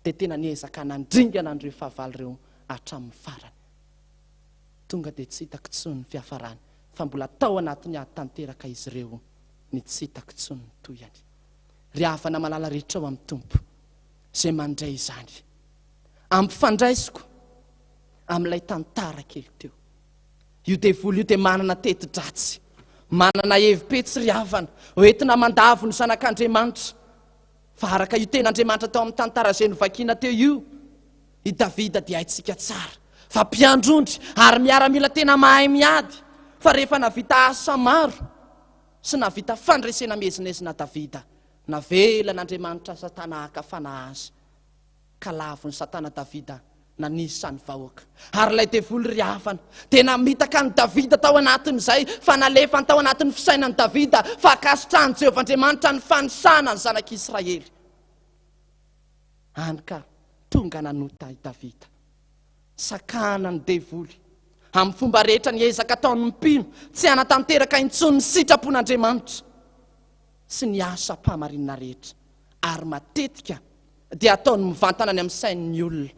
dia tena niezaka nandringana an'ireo fahavalo ireo hatramin'ny farany. Tonga dia tsy hitako intsony ny fiafarany, fa mbola tao anatin'ny ady tanteraka izy ireo. ny tsy hitako intsony ny tohiny. Ry havana malala rehetra ao amin'ny Tompo, izay mandray izany, ampifandraisiko amin'ilay tantara kely teo. Io devoly io dia manana teti-dratsy, manana hevi-petsy ry havana, hoentina mandavo ny zanak'Andriamanitra. Fa araka io tenin'Andriamanitra tao amin'ny tantara izay novakiana teo io, i Davida dia haintsika tsara fa mpiandry ondry ary miaramila tena mahay miady, fa rehefa navita asa maro sy nahavita fandresena miezinezina Davida, navelan'Andriamanitra Satana haka fanahy azy, ka lavon'i Satana Davida nanisa ny vahoaka. Ary ilay devoly ry havana, dia namitaka an'i Davida tao anatin'izay, fa nalefany tao anatin'ny fisainan'i Davida fa ankasitrahan'i Jehovah Andriamanitra ny fanisana ny zanak'Israely. Hany ka tonga nanota i Davida. Sakana ny devoly amin'ny fomba rehetra ny ezaka ataon'ny mpino tsy hanatanteraka intsony ny sitrapon'Andriamanitra sy ny asam-pahamarinana rehetra, ary matetika dia ataony mivantana any amin'ny sain'ny olona.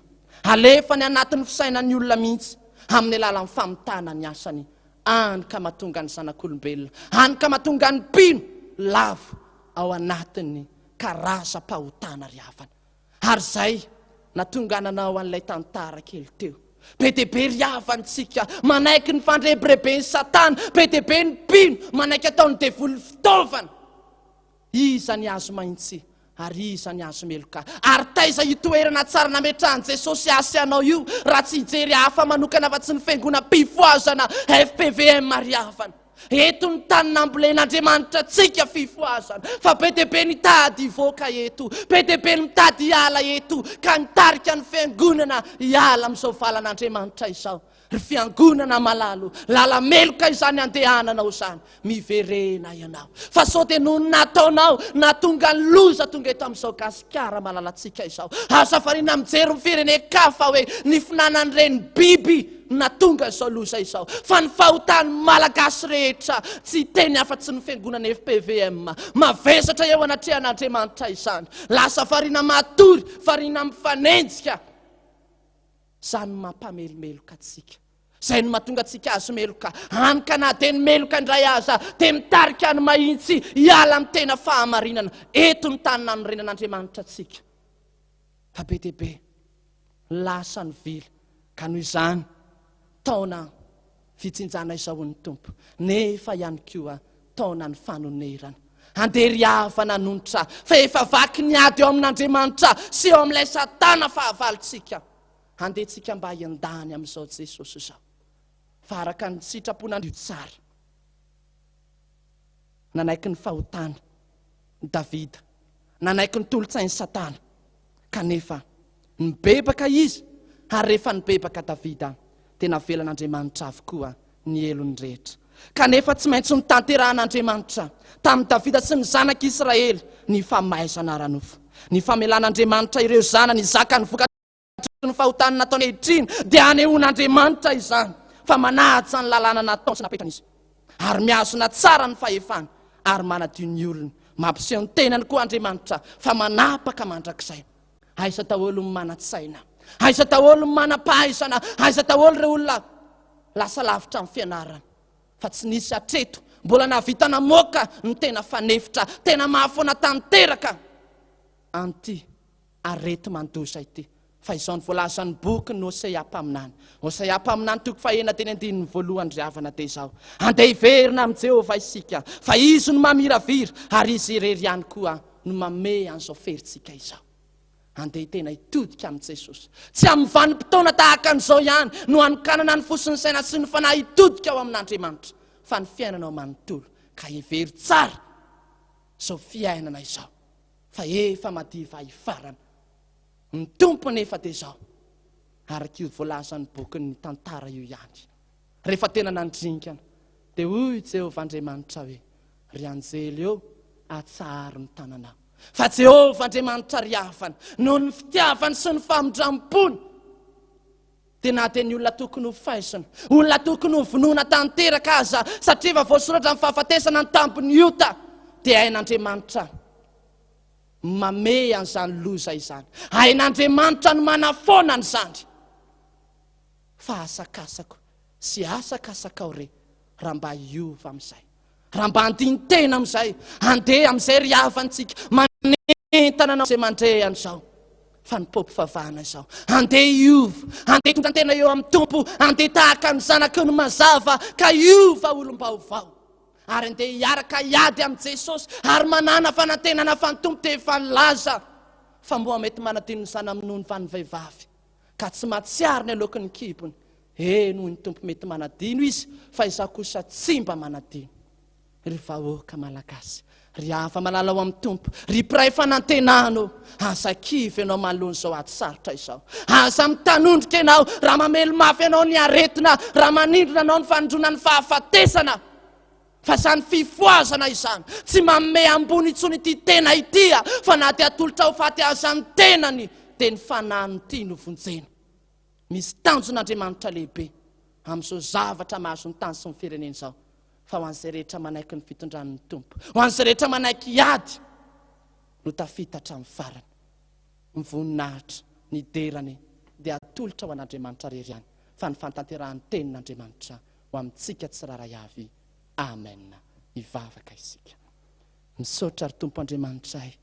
Alefany anatin'ny fisainan'ny olona mihitsy amin'ny alalan'ny famitana ny asany, hany ka mahatonga ny zanak'olombelona, hany ka mahatonga ny mpino lavo ao anatin'ny karazam-pahotana ry havana. Ary izay natonga nanao an'ilay tantara kely teo. Be dia be ry havantsika manaiky ny fandrebireben'i Satana, be dia be ny mpino manaiky ataon'ny devoly fitaovana. Iza ny hazo mahitsy ary iza ny hazo meloka? Ary taiza io toerana tsara nametrahan'i Jesosy ahy sy anao io raha tsy hijery hafa manokana afa-tsy ny fiangonam-pifohazana FPVM ry havana? Eto ny tany nambolen'Andriamanitra antsika fifohazana, fa be dia be ny mitady hivoaka eto, be dia be ny mitady hiala eto, ka nitarika ny fiangonana hiala amin'izao valan'Andriamanitra izao. Ry fiangonana malalo, lala-meloka izany andehananao izany, miverena ianao. Fa sao dia noho ny nataonao, nahatonga ny loza tonga eto amin'izao Gasikara malalantsika izao. Aza variana mijery ny firenen-kafa hoe ny finanan'ireny biby natonga izao loza izao fa ny fahotan'ny Malagasy rehetra tsy hiteny afa-tsy ny fiangonana fpvm mavesatra eo anatrehan'Andriamanitra izany lasa variana matory variana mifanenjika izany mampamelomeloka antsika. Izay no mahatonga antsika azo meloka. Hany ka na dia ny meloka indray aza dia mitarika ny mahitsy hiala amin'ny tena fahamarinana. Eto ny tany nanorenan'Andriamanitra antsika. Fa be dia be lasa ny vily ka noho izany taona fijinjana izao hoy ny Tompo, nefa ihany koa taona ny fanonerana. Andeha ry havana hanonitra fa efa vaky ny ady eo amin'Andriamanitra sy eo amin'ilay Satana fahavalontsika. Andeha tsika mba hiandany amin'izao Jesosy izao fa araka ny sitrapon'Andrio tsara. Nanaiky ny fahotany Davida, nanaiky ny tolo-tsain'i Satana, kanefa nibebaka izy, ary rehefa nibebaka Davida dia navelan'Andriamanitra avokoa ny helony rehetra. Kanefa tsy maintsy notanterahan'Andriamanitra tamin'i Davida sy ny zanak'Israely ny famaizana ara-nofo. Ny famelan'Andriamanitra ireo zanany hizaka ny vokatry ny fahotany nataony ankehitriny dia anehoan'Andriamanitra izany fa manaja ny lalàna nataony sy napetrany izy, ary mihazona tsara ny fahefany ary manadio ny olony. Mampiseho ny tenany koa Andriamanitra fa manapaka mandrakizay. Aiza daholo ny manan-tsaina? Aiza daholo ny manam-pahaizana? Aiza daholo ireo olona lasa lavitra amin'ny fianarana? Fa tsy nisy hatreto mbola nahavita namoaka ny tena fanefitra, tena mahafoana tanteraka an'ity areti-mandoza ity. Fa izao no voalazan'ny bokin'i Hosea mpaminany. Hosea mpaminany toko fahenina teny andininy voalohany ry havana dia izao, Andeha hiverina amin'i Jehovah isika, fa Izy no mamiravira, ary Izy irery ihany koa no mamehy an'izao ferintsika izao. Andeha tena hitodika amin'i Jesosy. Tsy amin'ny vanim-potoana tahaka an'izao ihany no hanokanana ny fo sy ny saina sy ny fanahy hitodika ao amin'Andriamanitra, fa ny fiainanao manontolo. Ka hevero tsara izao fiainana izao, fa efa madiva hifarana. Ny Tompo anefa dia izao, araka io voalazan'ny bokin'ny tantara io ihany, rehefa tena nandringana, dia hoy Jehovah Andriamanitra hoe, Ry anjely ô, atsaharo ny tananao. Fa Jehovah Andriamanitra ry havana, noho ny fitiavany sy ny famindram-pony, dia na dia ny olona tokony ho faizina, olona tokony ho vonoina tanteraka aza, satria efa voasoratra ny fahafatesana ny tambin'ny ota, dia hain'Andriamanitra mamehy an'izany loza izany. Hain'Andriamanitra ny manafoana an'izany. Fa asakasako sy asakasakao re raha mba hiova amin'izay. Raha mba handini-tena amin'izay, handeha amin'izay ry havantsika, manentana anao izay mandre an'izao fanompoam-pivavahana izao. Handeha hiova, handeha hitondra tena eo amin'ny Tompo, handeha tahaka ny zanaky ny mazava ka hiova olom-baovao. Ary handeha hiaraka hiady amin'i Jesosy ary manana fanantenana fa ny Tompo dia efa nilaza fa moa mety manadino ny zana-minono va ny vehivavy ka tsy mahatsiaro ny aloky ny kibony. Eny, hoy ny Tompo, mety manadino izy, fa izaho kosa tsy mba manadino. Ry vahoaka malagasy, ry hava-malala ao amin'ny Tompo, ry mpiray fanantenana ô, aza kivy ianao manoloana izao ady sarotra izao. Aza mitanondrika ianao raha mamely mafy anao ny aretina, raha manindrona anao ny fanindrona ny fahafatesana. Fa izany fifohazana izany tsy manome ambony intsony ity tena ity, fa na dia atolotra ho faty aza ny tenany, dia ny fanahiny ity no vonjena. Misy tanjon'Andriamanitra lehibe amin'izao zavatra mahazo ny tany sy ny firenena izao, fa ho an'izay rehetra manaiky ny fitondran'ny Tompo, ho an'izay rehetra manaiky hiady no tafita hatramin'ny farany. Ny voninahitra, ny dera anie dia atolotra ho an'Andriamanitra irery ihany, fa ny fantanterahan'ny tenin'Andriamanitra ho amintsika tsirairay avy. Amen. Hivavaka isika. Misaotra ry Tompo Andriamanitray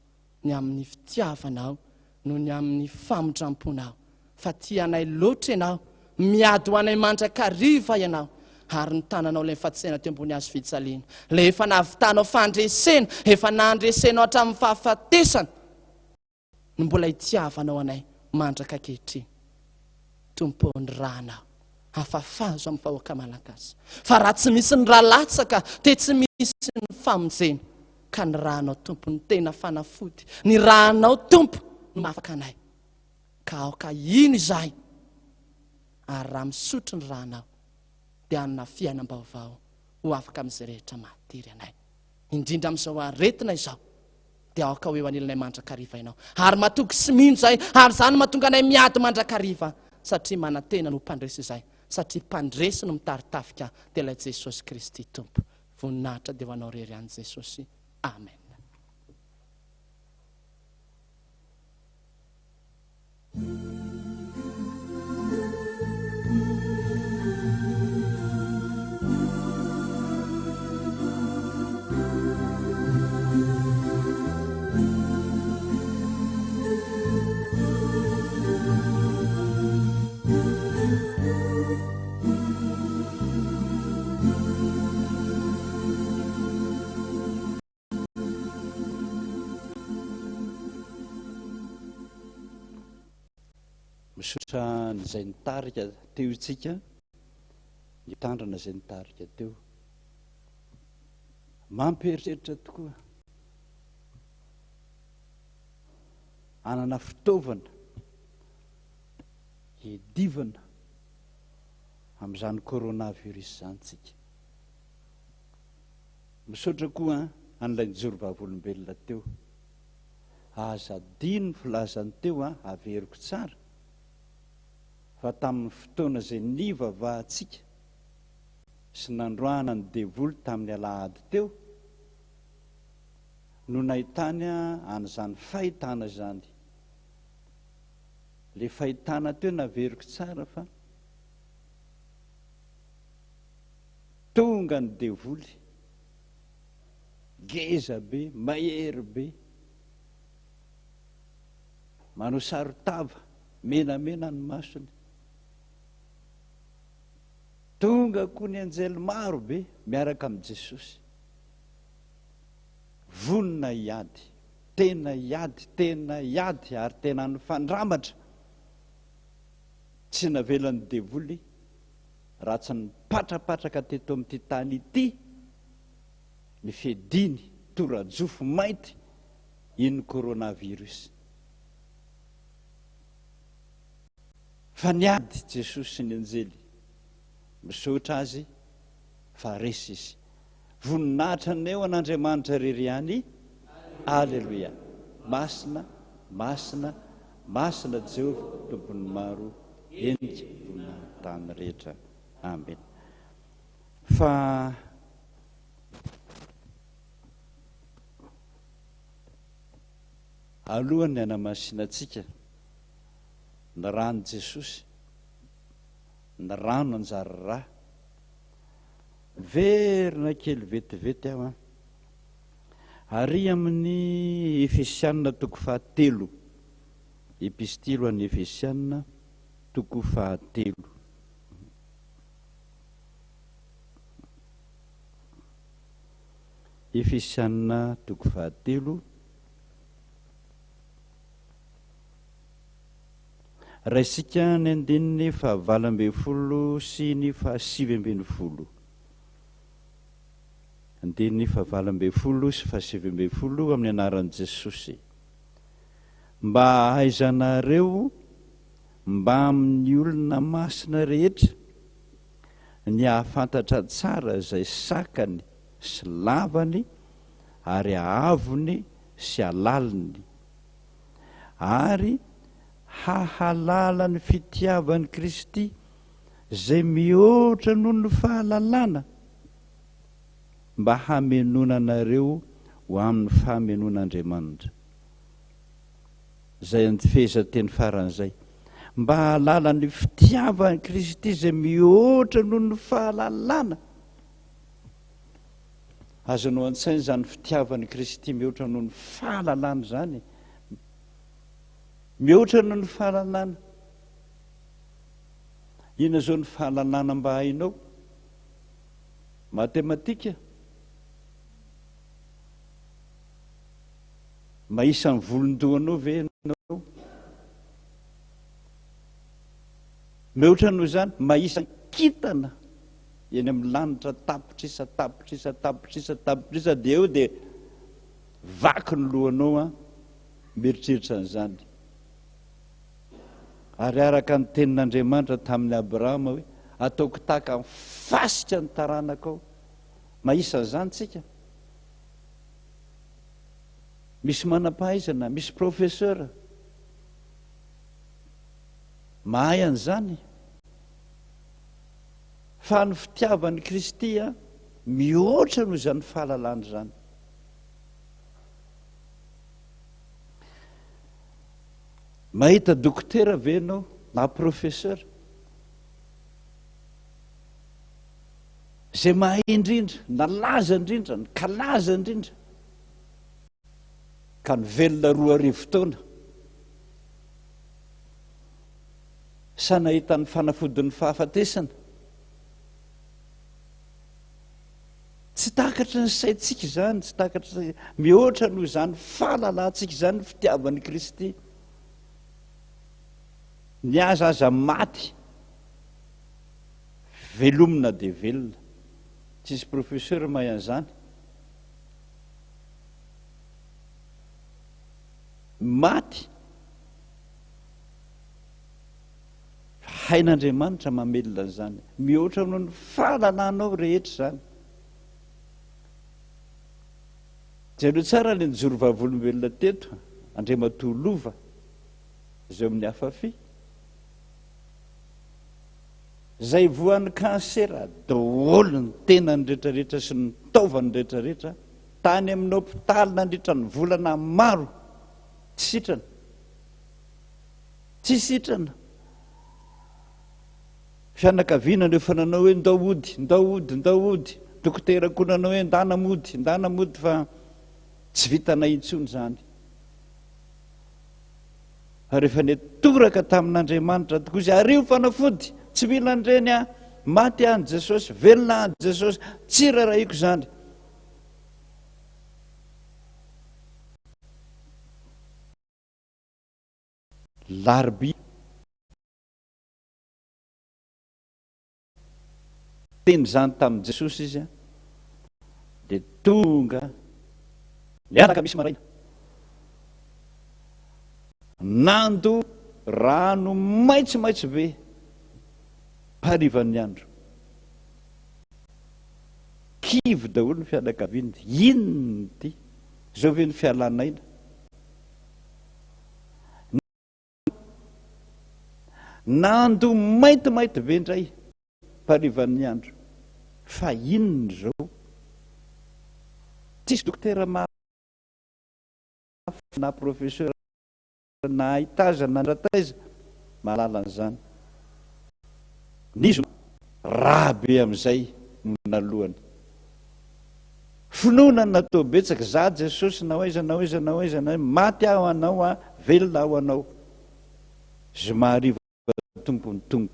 ny amin'ny fitiavanao noho ny amin'ny famindramponao fa tia anay loatra ianao, miady ho anay mandrakariva ianao ary ny tananao ilay nifatsena teo ambony hazo fijaliana, ilay efa nahavitanao fandresena, efa nandresenao hatramin'ny fahafatesana no mbola itiavanao anay mandraka ankehitriny. Tompo ô, ny rànao afafazo amin'ny vahoaka malagasy fa raha tsy misy ny rà latsaka dia tsy misy ny famonjena ka ny rànao Tompo no tena fanafody, ny rànao Tompo no mahafaka anay ka aoka hino izahay ary raha misotro ny rànao dia hanana fiainam-baovao ho afaka amin'izay rehetra mahatery anay indrindra amin'izao aretina izao. dia aoka ho eo anilanay mandrakariva Ianao. Ary matoky sy mino izahay, ary izany no mahatonga anay miady mandrakariva, satria manantena ny ho mpandresy izahay, satria mpandresy no mitari-tafika, dia ilay Jesosy Kristy Tompo. Voninahitra dia ho Anao irery ihany Jesosy. Amen. Misaotra an'izay nitarika teo isika, ny mpitandrina izay nitarika teo. Mampieritreritra tokoa. Hanana fitaovana hiadivana amin'izany coronavirus izany tsika. Misaotra koa an'ilay nijoro vavolombelona teo. Aza adino ny filazany teo an, averiko tsara, fa tamin'ny fotoana izay nivavahantsika sy nandroahana ny devoly tamin'ny alahady teo no nahitany an'izany fahitana izany. Le fahitana teo naveriko tsara fa tonga ny devoly, ngeza be, mahery be, manao saron-tava, menamena ny masony. Tonga koa ny anjely maro be miaraka amin'i Jesosy. Vonona hiady, tena hiady, tena hiady ary tena nifandramatra. Tsy navelan'ny devoly raha tsy nipatrapatraka teto amin'ity tany ity ny fiadiany torajofo mainty iny coronavirus. Fa niady Jesosy sy ny anjely. Misaotra Azy fa resy izy. Voninahitra aneo an'Andriamanitra irery ihany. Aleloia. Masina, masina, masina Jehovah Tompon'ny maro, henika voninahitry tany rehetra. Amena. Fa alohan'ny hanamasinantsika ny ran'i Jesosy, ny rano nanjary ra, Miverina kely vetivety aho an. Ary amin'ny Efesianina toko fahatelo, Epistily ho an'ny Efesianina toko fahatelo. Efesianina toko fahatelo. Raisika ny andininy fahavalo ambin'ny folo sy ny fahasivy ambin'ny folo. Andininy fahavalo ambin'ny folo sy fahasivy ambin'ny folo amin'ny anaran'i Jesosy. Mba hahaizanareo mbamin'ny olona masina rehetra ny hahafantatra tsara izay sakany sy lavany ary haavony sy halaliny ary hahalala ny fitiavan'i Kristy izay mihoatra noho ny fahalalana, mba hamenoana anareo ho amin'ny fahamenoan'Andriamanitra. Izay fehezanteny farany izay. Mba hahalala ny fitiavan'i Kristy izay mihoatra noho ny fahalalana. Azonao an-tsaina izany fitiavan'i Kristy mihoatra noho ny fahalalana izany. Mihoatra noho ny fahalalana. Inona izao ny fahalalana mba hainao? Matematika? Mahisa ny volon-dohanao ve ianao? Mihoatra noho izany, mahisa kintana eny amin'ny lanitra tapitrisa, tapitrisa, tapitrisa, tapitrisa, dia eo dia vaky ny lohanao an! mieritreritra an'izany. Ary araka ny tenin'Andriamanitra tamin'i Abrahama hoe, Ataoko tahaka ny fasika ny taranakao. Mahisa an'izany tsika. Misy manam-pahaizana, misy professeur mahay an'izany. Fa ny fitiavan'i Kristy mihoatra noho izany fahalalana izany. Mahita dokotera ve ianao na professeur? Izay mahay indrindra, nalaza indrindra, nikalaza indrindra, ka nivelona 2000 taona. Sa nahita ny fanafodin'ny fahafatesana? Tsy takatry ny saintsika izany, tsy takatry mihoatra noho izany fahalalantsika izany ny fitiavan'i Kristy. Ny aza aza maty, velomina dia velona. Tsisy professeur mahay an'izany. Maty. Fa hain'Andriamanitra mamelona an'izany. Mihoatra noho ny fahalalanao rehetra izany. Jereo tsara ilay nijoro vavolombelona teto, Andriamatoa Lova, izay eo amin'ny Afafi. Izay voan'ny kansera daholo ny tenany rehetrarehetra sy ny taovany rehetrarehetra, tany amin'ny hopitaly nandritra ny volana maro, tsy sitrana. Tsy sitrana. Fianakaviana no efa nanao hoe ndao hody, ndao hody, ndao hody. Dokotera koa nanao hoe ndana mody, ndana mody fa tsy vitanay intsony izany. Fa rehefa nitoraka tamin'Andriamanitra tokoa izy, ario fanafody, tsy mila an'ireny aho, maty aho ny Jesosy, velona aho ny Jesosy, tsy rarahiko izany. Larbi. Niteny izany tamin'i Jesosy izy, dia tonga ny alakamisy maraina. Nando rano maitsomaitso be harivan'ny andro. Kivy daholo ny fianakaviany. Inona ity? Izao ve ny fialan'aina? Nando maintimainty be indray harivan'ny andro. Fa inona izao? Tsisy dokotera mahafa na professeur na haitaiza na taiza mahalala an'izany. Ny zoma, rà be amin'izay no nalohany. Finoana no natao betsaka, za Jesosy na ho aiza na ho aiza na ho aiza na ho aiza, maty aho anao a, velona aho anao. Zoma hariva Tompo ny tonga.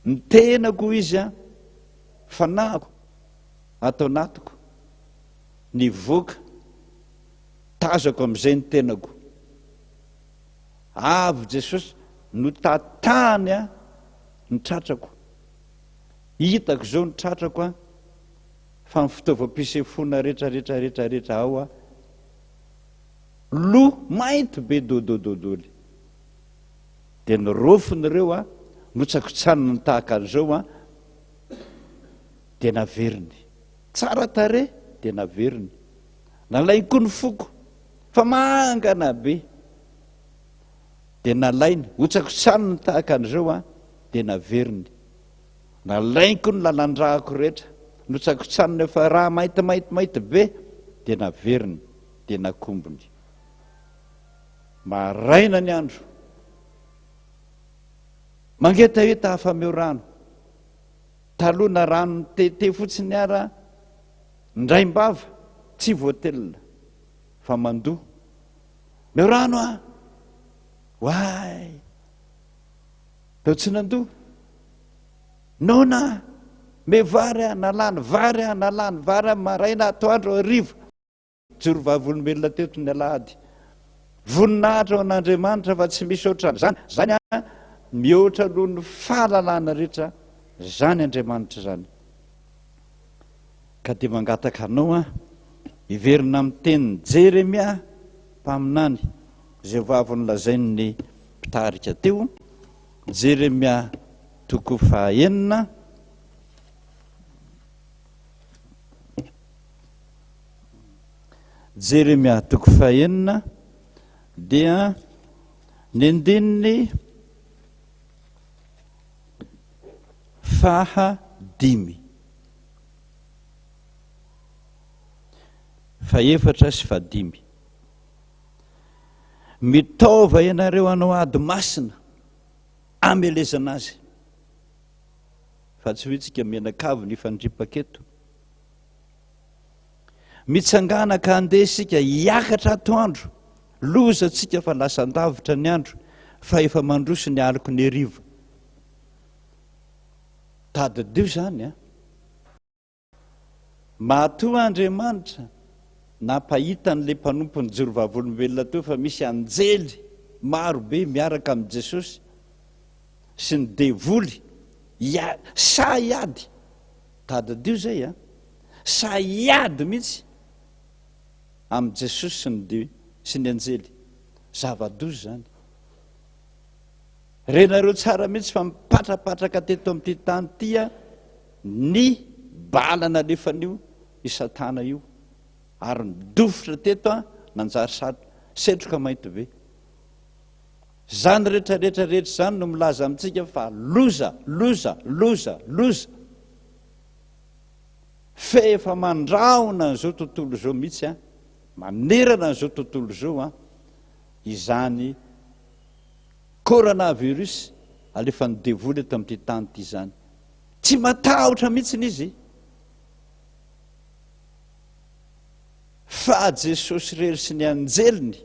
Ny tenako izy a, fanahiko ato anatiko, nivoaka, tazako amin'izay ny tenako. Avy Jesosy, notatahany a ny tratrako. Hitako izao ny tratrako a, fa ny fitaovam-pisefoana rehetra rehetra rehetra rehetra ao a, lo mainty be dodododoly. Dia ny rofiny ireo a, notsakotsaniny tahaka an'izao a, dia naveriny. Tsara tarehy dia naveriny. Nalainy koa ny foko, fa mangana be. Dia nalainy, hotsakotsaniny tahaka an'izao a, dia naveriny. Nalainy koa ny lalan-drahako rehetra, notsakotsaniny efa raha mainty mainty mainty be, dia naveriny, dia nakombony. Maraina ny andro. Mangetaheta afa-meo rano. Taloha na rano mitete fotsiny ara, indraim-bava, tsy voatelina, fa mandoa. Meo rano aho! Oay! Teo tsy nandoa. Noana aho! Me vary aho, nalany vary aho, nalany vary aho, maraina, atoandro, hariva. Joro vavolombelona teto ny alahady. Voninahitra ho an'Andriamanitra fa tsy misy ohatran'izany. Izany an, mihoatra noho ny fahalalana rehetra izany Andriamanitra izany. Ka dia mangataka anao aho hiverina amin'ny tenin'i Jeremia mpaminany izay vao avy nolazain'ny mpitarika teo, Jeremia toko fahaenina, Jeremia toko fahenina dia ny andininy faha dimy, fahefatra sy fahadimy. Mitaova ianareo hanao ady masina amelezana azy. Fa tsy ho itsika mianakavy ny hifandripaka eto. Mitsangàna ka andeha isika hiakatra atoandro, loza antsika fa lasan-davitra ny andro, fa efa mandroso ny aloky ny hariva. Tadidio izany an! Matoa Andriamanitra nampahita an'ilay mpanompony nijoro vavolombelona teo fa misy anjely maro be miaraka amin'i Jesosy. sy ny devoly hia, sahy hiady, tadidio izay a, sahy hiady mihitsy amin'i Jesosy sy ny de, sy ny anjely. Zava-doza izany. Renareo tsara mihitsy fa mipatrapatraka teto amin'ity tany ity a, ny bala nalefan'io i Satana io ary nidofotra teto a, nanjary setroka mainty be. Izany rehetra rehetra rehetra izany no milaza amintsika fa loza, loza, loza, loza. Fe efa mandrahona an'izao tontolo izao mihitsy an, manerana an'izao tontolo izao an, izany coronavirus alefan'ny devoly eto amin'ity tany ity izany. Tsy matahotra mihitsy izy. Fa Jesosy irery sy ny anjeliny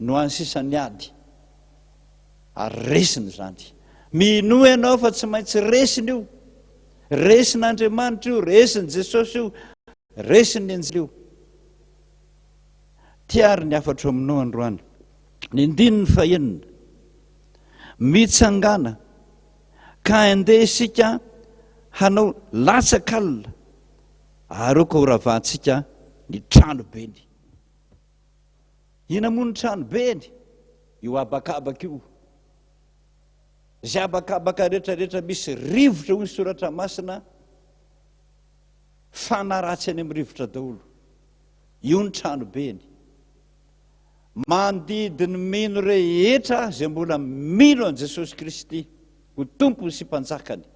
no any sisa ny ady ary resiny izany. Minoa ianao fa tsy maintsy resiny io. Resin'Andriamanitra io, resin'i Jesosy io, resin'ny anjely io. Ty ary ny hafatro aminao androany. Ny andininy fahenina. Mitsangàna ka andeha isika hanao latsak'alina ary aoka horavahantsika ny tranobeny. Inona moa ny tranobeny? Io habakabaka io. Izay habakabaka rehetra rehetra misy rivotra hoy ny soratra masina, fanahy ratsy any amin'ny rivotra daholo. Io ny tranobeny. Mandidy ny mino rehetra izay mbola mino an'i Jesosy Kristy ho Tompony sy Mpanjakany.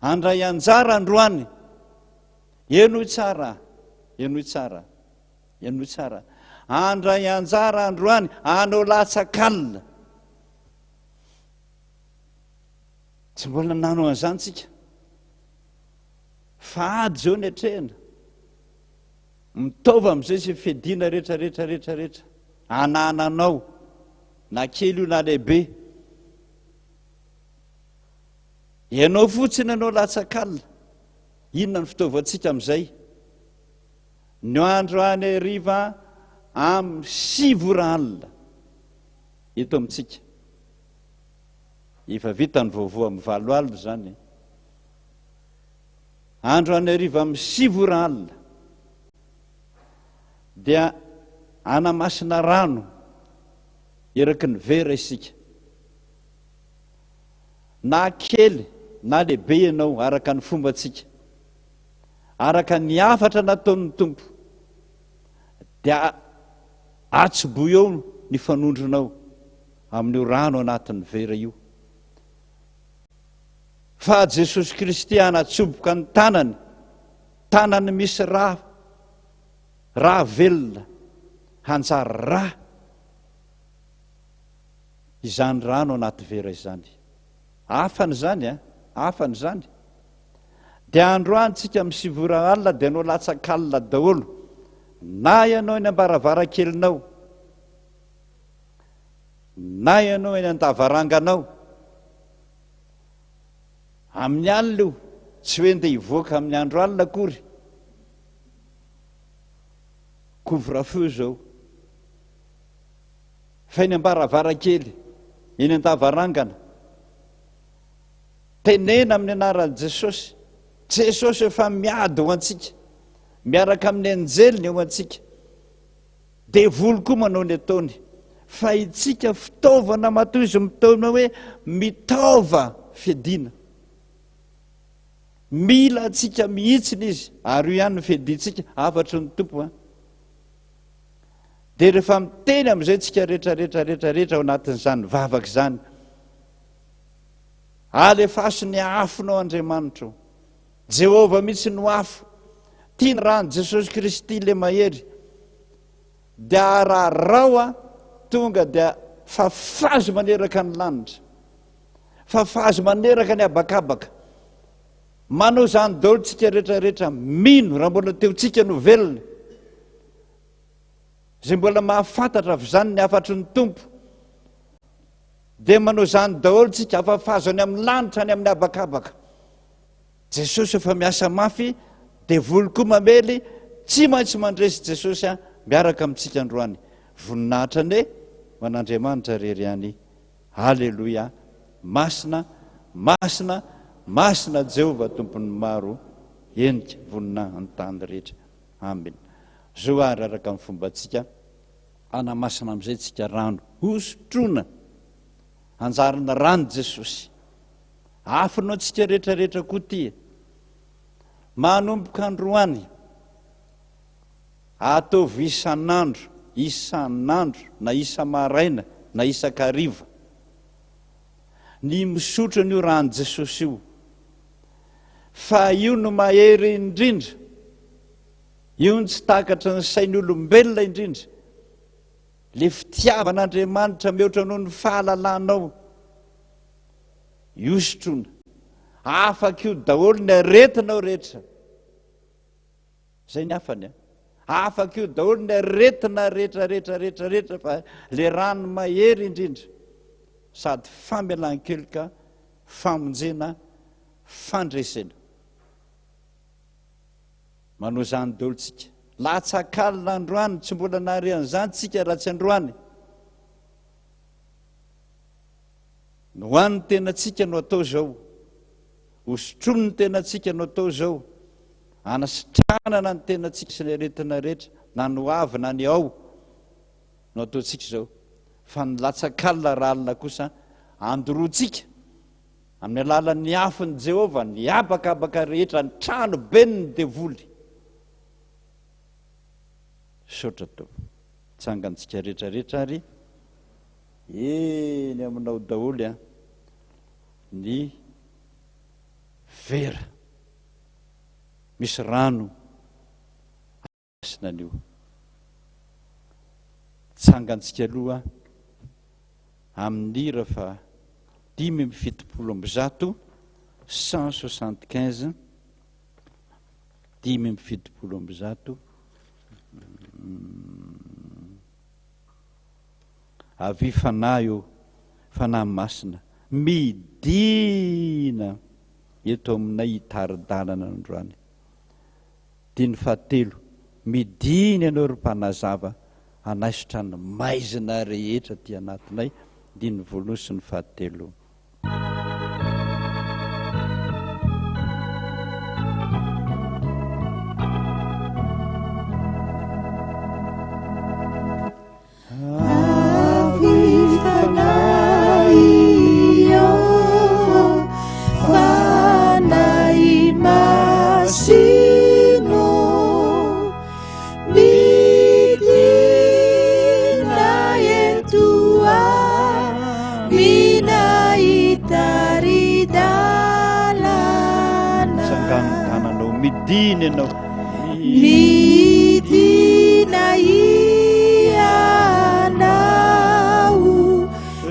Handray anjara androany. Henoy tsara, henoy tsara. Henoy tsara. Handray anjara androany, hanao latsak'alina. Tsy mbola nanao an'izany tsika. Fa ady izao ny atrehina. Mitaova amin'izay izay fiadiana rehetra rehetra rehetra rehetra anananao, na kely io na lehibe. Ianao fotsiny ianao latsak'alina. Inona ny fitaovantsika amin'izay? Ny andro any hariva amin'ny 9 ora alina eto amintsika. Efa vita ny vaovao amin'ny 8 alina izany. Andro any hariva amin'ny 9 ora alina dia hanamasina rano eraky ny vera isika. Na kely na lehibe ianao araka ny fombantsika. Araka ny hafatra nataon'ny Tompo, dia atsobohy eo ny fanondronao amin'io rano anatin'ny vera io. Fa Jesosy Kristy hanatsoboka ny tanany, tanany misy rà, rà velona, hanjary rà izany rano anaty vera izany. Hafany izany a, hafany izany. Dia androany tsika amin'ny 9 ora alina dia anao latsak'alina daholo na ianao eny ambaravarankelinao na ianao eny an-davaranganao amin'ny alina io tsy hoe ndeha hivoaka amin'ny andro alina akory couvre feu zao fa eny ambaravarakely eny an-davarangana Tenena amin'ny anaran'i Jesosy. Jesosy efa miady ho antsika. Miaraka amin'ny anjeliny eo antsika. Devoly koa manao ny ataony. Fa itsika fitaovana matoa izy mitaona hoe mitaova fiadiana. Mila antsika mihitsiny izy. Ary io ihany ny fiadiantsika. Hafatry ny Tompo an. Dia rehefa miteny amin'izay tsika rehetra rehetra rehetra rehetra ao anatin'izany vavaka izany. Alefaso ny afonao Andriamanitra o. Jehovah mihitsy no afo. Tia ny ran'i Jesosy Kristy le mahery. Dia ararao a, tonga dia fafazo maneraka ny lanitra. Fafazo maneraka ny habakabaka. Manao izany daholo tsika rehetra rehetra mino raha mbola teo tsika no velona. Izay mbola mahafantatra avy izany ny hafatry ny Tompo. Dia manao izany daholo tsika, afafazo any amin'ny lanitra, any amin'ny habakabaka. Jesosy efa miasa mafy, devoly koa mamely, tsy maintsy mandresy Jesosy a, miaraka amintsika androany. Voninahitra anie ho an'Andriamanitra irery ihany. Aleloia. Masina. Masina, masina Jehovah Tompon'ny maro, henika voninahin'ny tany rehetra. Amena. Zao ary araka ny fombantsika, hanamasina amin'izay tsika rano hosotroina. Anjaran'ny rano Jesosy. Afino antsika rehetra rehetra koa ty. Manomboka androany, ataovy isan'andro, isan'andro, na isa-maraina, na isan-kariva. Ny misotro an'io ran'i Jesosy io. Fa io no mahery indrindra. Io no tsy takatry ny sain'ny olombelona indrindra. Le fitiavan'Andriamanitra mihoatra noho ny fahalalanao. Io sotroina. Afaka io daholo ny aretinao rehetra. Zay ny hafany a. Afaka io daholo ny aretina rehetra rehetra rehetra rehetra fa le rano mahery indrindra. Sady famelan-keloka, famonjena, fandresena. Manao izany daholo tsika. Latsak'alina androany, tsy mbola nahare an'izany tsika raha tsy androany. Ny ho an'ny tenantsika no atao izao. Hosotroin'ny tenantsika no atao izao. Anasitranana ny tenantsika sy ny aretina rehetra, na ny ho avy na ny ao no ataontsika izao. Fa ny latsak'alina raha alina kosa andoroantsika amin'ny alalan'ny afon'i Jehovah ny habakabaka rehetra, ny trano ben'ny devoly. Misaotra Tompo. Tsangantsika rehetra rehetra ary eny aminao daholo an ny vera misy rano masina anio. Tsangantsika aloha amin'ny hira fa 175, 175, 175. Avia Fanahy ô, Fanahy Masina, midina eto aminay hitari-dalana androany. Diny fahatelo, midina ianao ry Mpanazava hanaisotra ny maizina rehetra aty anatinay, diny voalohany sy ny fahatelo. Midina ianao. Midina ianao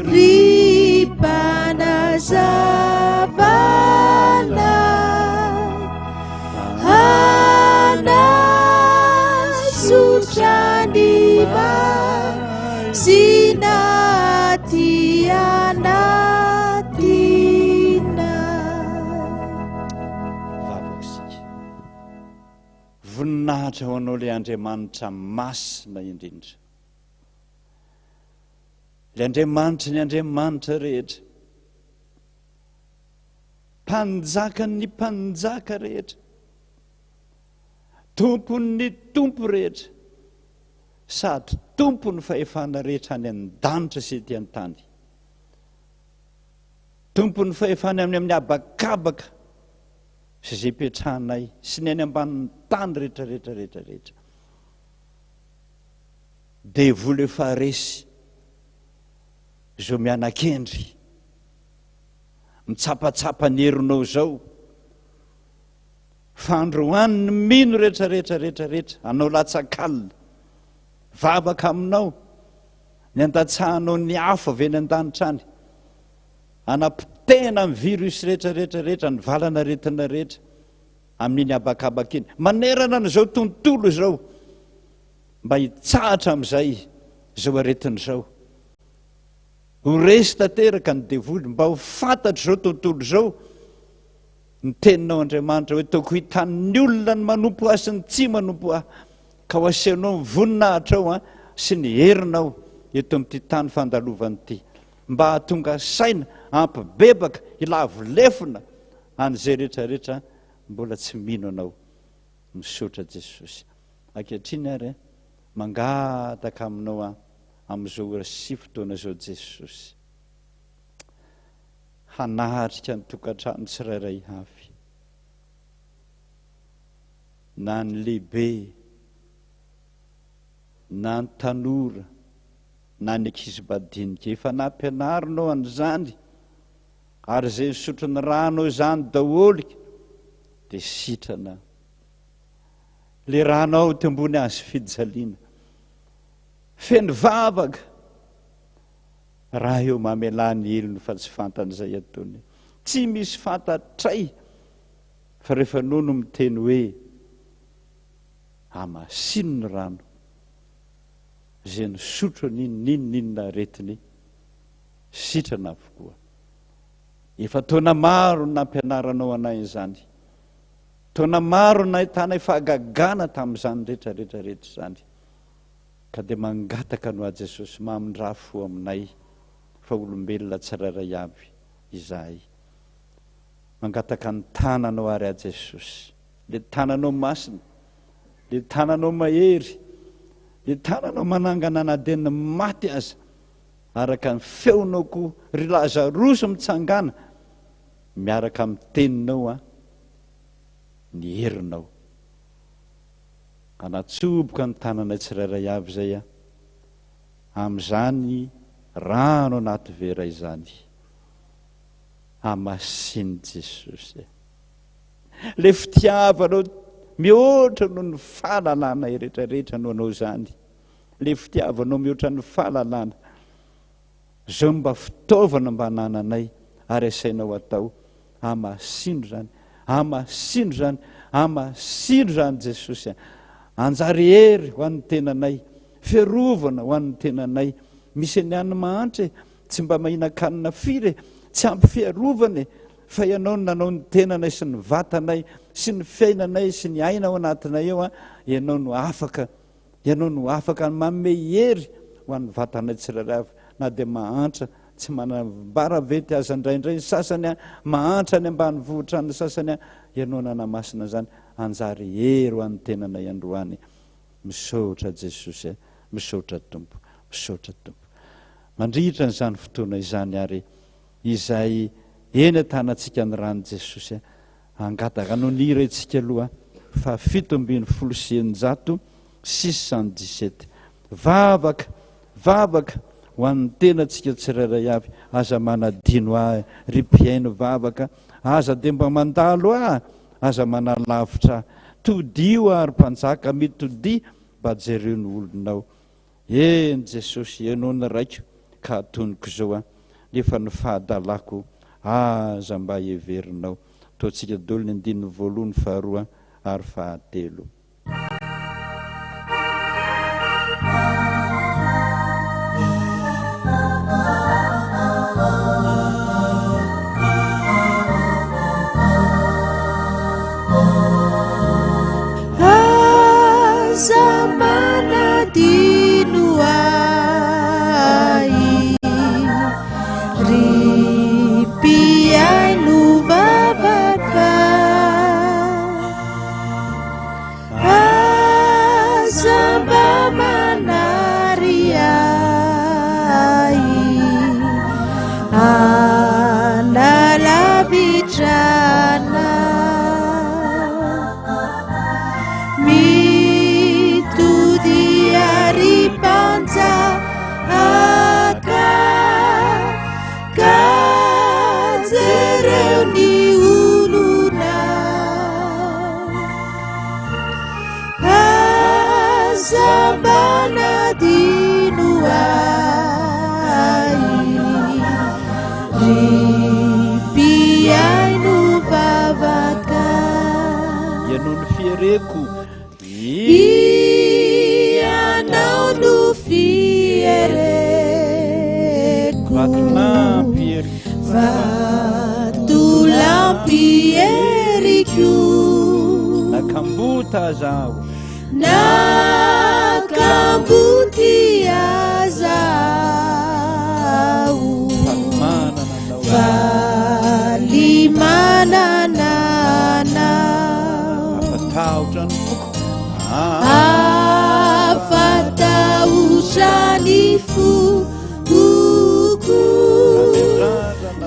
ry mpanazavana. Hanasotra ny masina aty anatina. Vavaka isika. Voninahitra ho anao ilay Andriamanitra masina indrindra. Ilay Andriamanitry ny Andriamanitra rehetra. Mpanjakan'ny mpanjaka rehetra, Tompon'ny tompo rehetra, sady Tompon'ny fahefana rehetra any an-danitra sy ety an-tany. Tompon'ny fahefana amin'ny amin'ny habakabaka sy izay ipetrahanay sy ny any ambanin'ny tany rehetra rehetra rehetra rehetra. Devoly efa resy, izao mianakendry. Mitsapatsapa ny herinao izao. Fa androany ny mino rehetra rehetra rehetra rehetra anao latsak'alina. Vavaka aminao ny andatsahanao ny afo avy any an-danitra any. Anapotehana ny virus rehetra rehetra rehetra, ny valan'aretina rehetra amin'iny habakabaka iny. Manerana an'izao tontolo izao mba hitsahatra amin'izay izao aretina izao. Ho resy tanteraka ny devoly mba ho fantatr'izao tontolo izao ny teninao Andriamanitra hoe toko hitan'ny olona ny manompo ahy sy ny tsy manompo ahy ka ho asehonao ny voninahitrao an sy ny herinao eto amin'ity tany fandalovana ity. mba hahatonga saina, hampibebaka, hilavo lefona an'izay rehetra rehetra mbola tsy mino Anao. Misaotra Jesosy. Ankehitriny ary mangataka aminao aho amin'izao ora sy fotoana izao Jesosy. Hanatrika ny tokantrano tsirairay avy. Na ny lehibe, na ny tanora, na ny ankizy madinika. Efa nampianarinao an'izany ary izay nisotro ny rano izany daholo dia sitrana. Le ranao teo ambony hazo fijaliana. Feno vavaka. Raha eo mamelà ny helony fa tsy fantany izay ataony. Tsy misy fantatray fa rehefa anao no miteny hoe hamasino ny rano izay nisotro n'inon'inona aretiny sitrana avokoa. Efa taona maro no nampianaranao anay izany. Taona maro no nahitanay fahagagana tamin'izany rehetra rehetra rehetra izany. Ka dia mangataka anao Jesosy mamindrà fo aminay fa olombelona tsirairay avy izahay. Mangataka ny tananao ary aho Jesosy. Le tananao masina, le tananao mahery, le tananao manangana na dia ny maty aza. Araka ny feonao koa ry Lazarosy mitsangàna miaraka amin'ny teninao an, ny herinao. Hanatsoboka ny tananay tsirairay avy izay an, amin'izany rano anaty vera izany. Hamasin'i Jesosy e. Ilay fitiavanao mihoatra noho ny fahalalana rehetrarehetra no anao izany. Ilay fitiavanao mihoatra ny fahalalana. Izao no mba fitaovana mba anananay ary asainao atao. Hamasino izany, hamasino izany, hamasino izany Jesosy a. Anjary hery ho an'ny tenanay, fiarovana ho an'ny tenanay. Misy ny any mahantra e, tsy mba mahinan-kanina firy e, tsy ampy fiarovana e, fa Ianao no nanao ny tenanay sy ny vatanay sy ny fiainanay sy ny aina ao anatinay ao a, Ianao no afaka Ianao no afaka manome hery ho an'ny vatanay tsirairay avy, na dia mahantra, tsy manambara venty aza indraindray ny sasany, mahantra any ambanivohitra any ny sasany, Ianao nanamasina izany, hanjary hery ho an'ny tenanay androany. Misaotra Jesosy a, misaotra Tompo, misaotra Tompo. Mandritra an'izany fotoana izany ary izay eny an-tanantsika ny ran'i Jesosy a, Hangataka anao ny hira itsika aloha fa 617 617 Vavaka vavaka ho an'ny tenantsika tsirairay avy aza manadino ahy ry mpihaino vavaka aza dia mba mandalo ahy aza manalavitra ahy todio aho ry mpanjaka mitodia mba jereo ny olonao Eny Jesosy ianao ny raiko ka atoniko izao an, nefa ny fahadalako aza mba heverinao. Ataontsika daholo ny andininy voalohany, faharoa ary fahatelo. Aza manadino ahy, ry mpihaino vavaka. Aza mba manary ahy, Analavitra anao. Mitodia ry mpanjaka, ka jereo ny olonao. Aza mba manadino ahy, ry mpihaino vavaka. Ianao no fiereko. Ianao no fiereko. Vatolampy heriko. Vatolampy heriko. Na kambota aza aho. Na kamboty aza aho. Faly manana anao. Afa-tahotra ny foko. Afa-tahotra ny foko.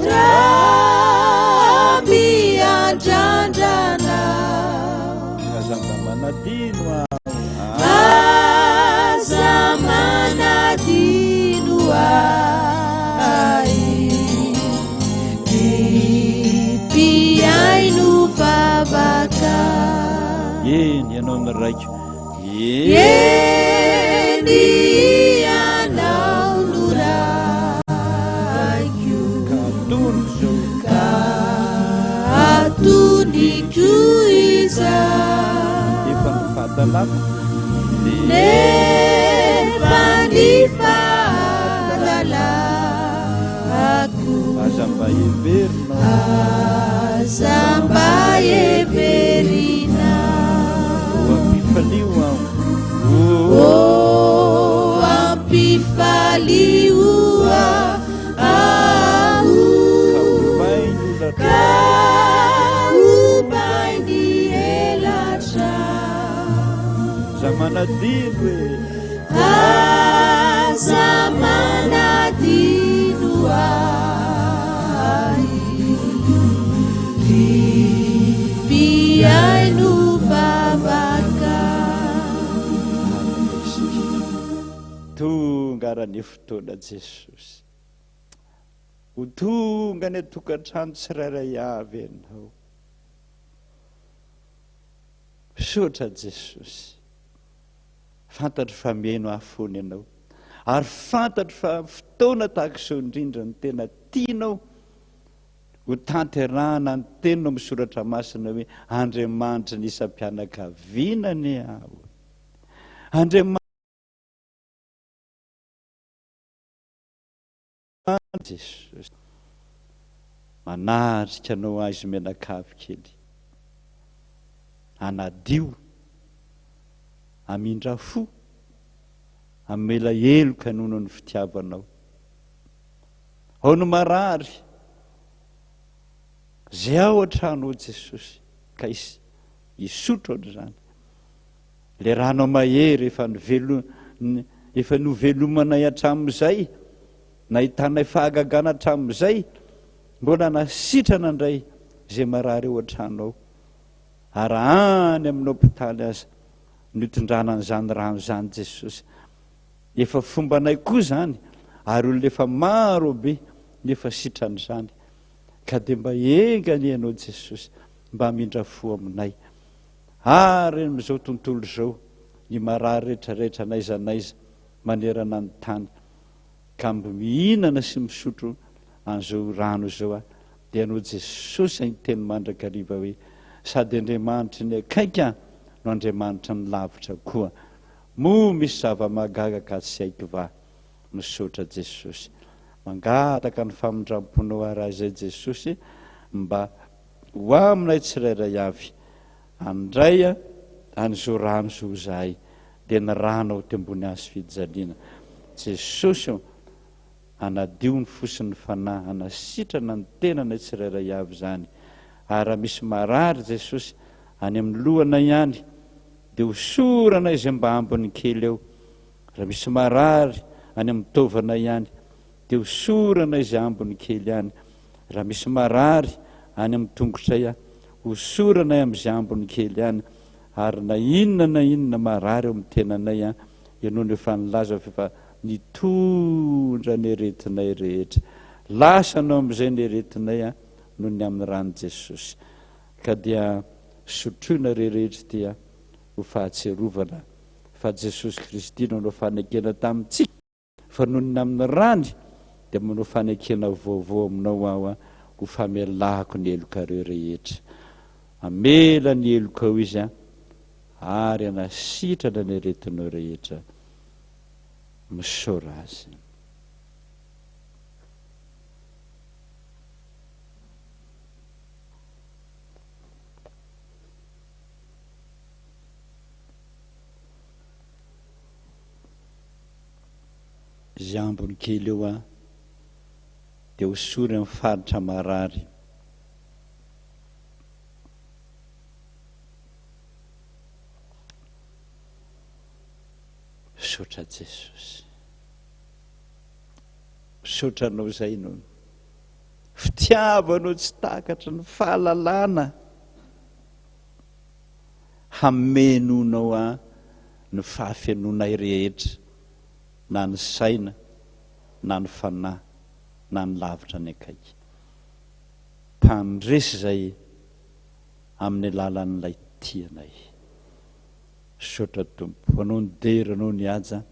Raha miandrandra anao. Aza mba manadino aho. Aza manadino ahy. Ry mpihaino vavaka. Eny, ianao no raiko. Eny, ianao no raiko. Ka atoniko izao. Ka atoniko izao. Nefa ny fahadalako. Nefa ny fahadalako. Aza mba heverinao. Aza mba heverinao. O ampifalio aho. O ampifalio aho. Ka ovainy olatra. Ka ovainy elatra. Aza manadino e. Aza manadino ahy. Ry mpihaino vavaka. Vavaka isika. Tonga ara ny fotoana Jesosy. Ho tonga any an-tokantrano tsirairay avy Ianao. Misaotra Jesosy. Fantatro fa mihaino ahy foana Ianao. Ary fantatro fa fotoana tahaka izao indrindra no tena tianao ho tanterahana ny teninao amin'ny soratra masina hoe Andriamanitry ny isam-pianakaviana anie aho. Andriamanitra Jesosy. Manarika anao aho izy mianakavy kely. Hanadio, hamindra fo, hamela heloka noho ny fitiavanao. Ao no marary, izay ao an-trano ao Jesosy, ka hisotro an'izany. Ilay rano mahery efa nivelo, efa novelomanay hatramin'izay, nahitanay fahagagana hatramin'izay, mbola nasitrana indray izay marary ao an-trano ao. Ary any amin'ny hopitaly aza no itondrana an'izany rano izany Jesosy. Efa fombanay koa izany, ary olona efa maro be no efa sitran'izany. Ka dia mba enga anie Ianao Jesosy mba hamindra fo aminay. Ary amin'izao tontolo izao, ny marary rehetra rehetra n'aiza n'aiza manerana ny tany, ka mby mihinana sy misotro an'izao rano izao aho, dia Ianao Jesosy niteny mandrakariva hoe, Sady Andriamanitry ny akaiky aho no Andriamanitry ny lavitra koa. Moa misy zava-mahagaga ka tsy haiko va? Misaotra Jesosy. Mangataka ny famindram-ponao aho raha izay Jesosy mba ho aminay tsirairay avy handray an'izao rano izao izahay dia ny ranao teo ambony hazo fijaliana. Jesosy ô, hanadio ny fo sy ny fanahy, hanasitrana ny tenanay tsirairay avy izany. Ary raha misy marary Jesosy any amin'ny lohanay any dia hosoranay izay mba ambiny kely eo. Raha misy marary any amin'ny taovanay any dia hosorana izay ambiny kely any. Raha misy marary any amin'ny tongotray, hosoranay amin'izay ambiny kely any. Ary na inona na inona marary eo amin'ny tenanay, Ianao no efa nilaza fa efa nitondra ny aretinay rehetra. Lasa anao amin'izay ny aretinay noho ny amin'ny ran'i Jesosy. Ka dia sotroina re rehetra ity ho fahatsiarovana fa Jesosy Kristy no nanao fanekena tamintsika. Fa noho ny amin'ny rany dia manao fanekena vaovao aminao aho ho famelako ny helokareo rehetra. Hamela ny helokao Izy ary hanasitrana ny aretinao rehetra. Misaora Azy. Izay ambiny kely eo an. Dia hosory amin'ny faritra marary. Misaotra Jesosy. Misaotra Anao izay noho ny fitiavanao tsy takatry ny fahalalana hamenonao ahy ny fahafenoanay rehetra na ny saina na ny fanahy na ny lavitra ny akaiky. Mpandresy izay amin'ny alalan'ilay tianay. Misaotra Tompo. Anao ny dera, Anao ny haja,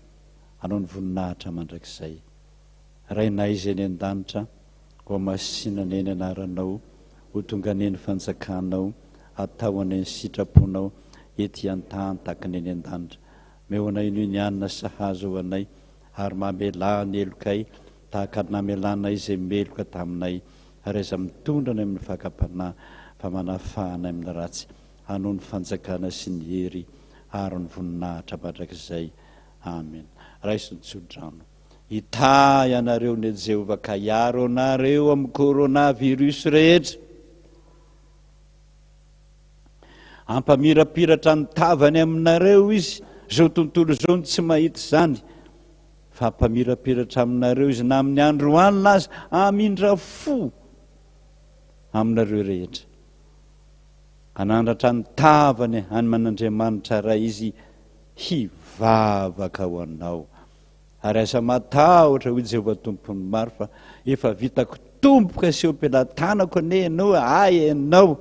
Anao ny voninahitra mandrakizay. Rainay izay any an-danitra, hohamasina anie ny anaranao, ho tonga anie ny fanjakanao, atao anie ny sitraponao ety an-tany tahaka ny any an-danitra. Omeo anay anio ny hanina sahaza ho anay, ary mamelà ny helokay tahaka ny namelanay izay meloka taminay, ary aza mitondra anay amin'ny fakam-panahy, fa manafaha anay amin'ny ratsy. Anao ny fanjakana sy ny hery ary ny voninahitra mandrakizay. Amen. Raiso ny tsodrano. Hitahy anareo ny Jehovah ka hiaro anareo amin'ny coronavirus rehetra. Hampamirapiratra ny tavany aminareo Izy. Izao tontolo izao no tsy mahita izany. Fa hampamirapiratra aminareo Izy na amin'ny andro alina aza, hamindra fo aminareo rehetra. Hanandratra ny tavany any aman'Andriamanitra Ray Izy hivavaka ho anao. Ary aza matahotra, hoy Jehovah Tompon'ny maro, fa efa vitako tomboka sy eo am-pelatanako anie ianao, ahy ianao,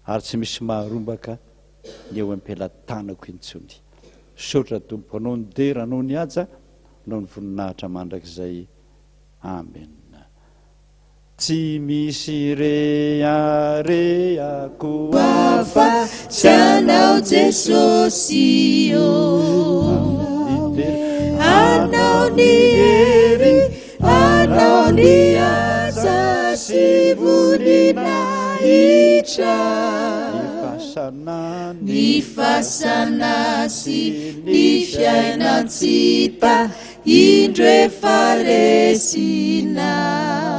ary tsy misy maharombaka ny eo am-pelatanako intsony. Misaotra Tompo, Anao ny dera, Anao ny haja, Anao ny voninahitra mandrakizay. Amena. Tsy misy reharehako Afa tsy anao Jesosy ô. Anao ny hery, anao ny asa sy voninahitra. Ny fasana, ny fasana sy ny fiainan-tsita. Indro efa resinao.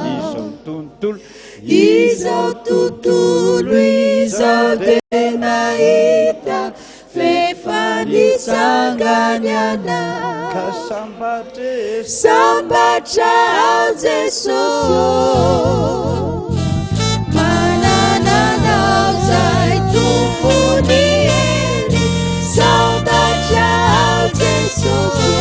Izao tontolo. Izao tontolo izao dia nahita f'efa nitsangany anao. Ka sambatra e. Sambatra aho Jesosy ô. Manana anao zay Tompon'ny hery. Sambatra aho Jesosy ô.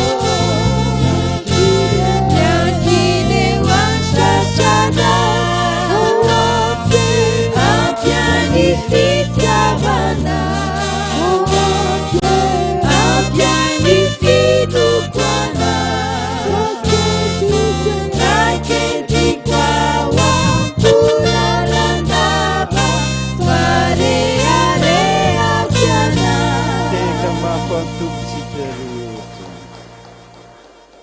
Miankina eo an-tratranao. Ampy ahy ny fitiavanao. Ampy ahy ny finoako anao. Nakendriko ao am-po lalandava fa reharehako ianao. Tena mahafantompitsika rehetra.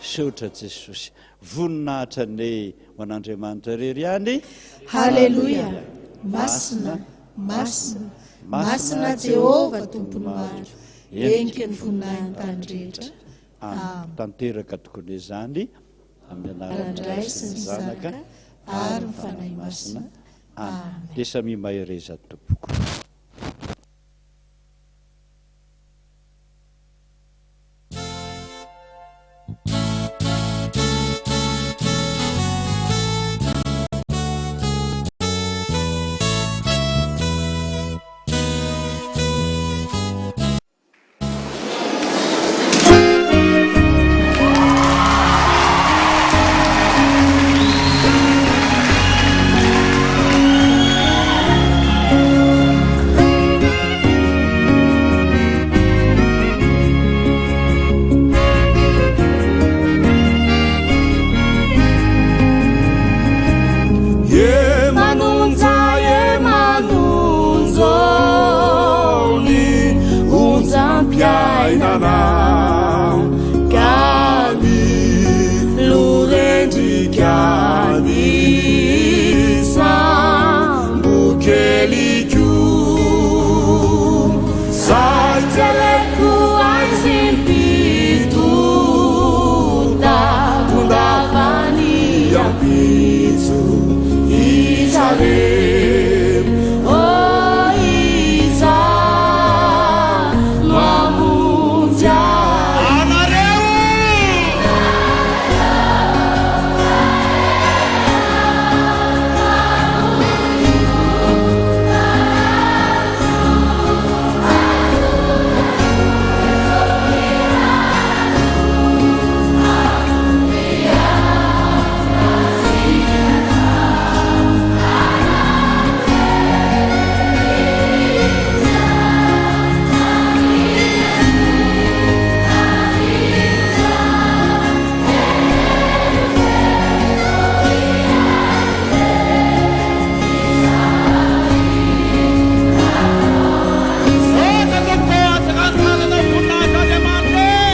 Misaotra Jesosy. Voninahitra anie ho an'Andriamanitra irery ihany. Haleloia! Masina, masina, masina Jehovah Tompon'ny maro, heniky ny voninahiny tany rehetra. Amen. Tanteraka tokoa anie izany amin'ny anaran'ny Ray sy ny Zanaka ary ny Fanahy Masina. Amen. Dia samia mahereza tompoko. Iza re? Oh, iza no hamonjy ahy? Anareo! Misaotra tompoko atsangano tanana voninahitr'Andriamanitra e!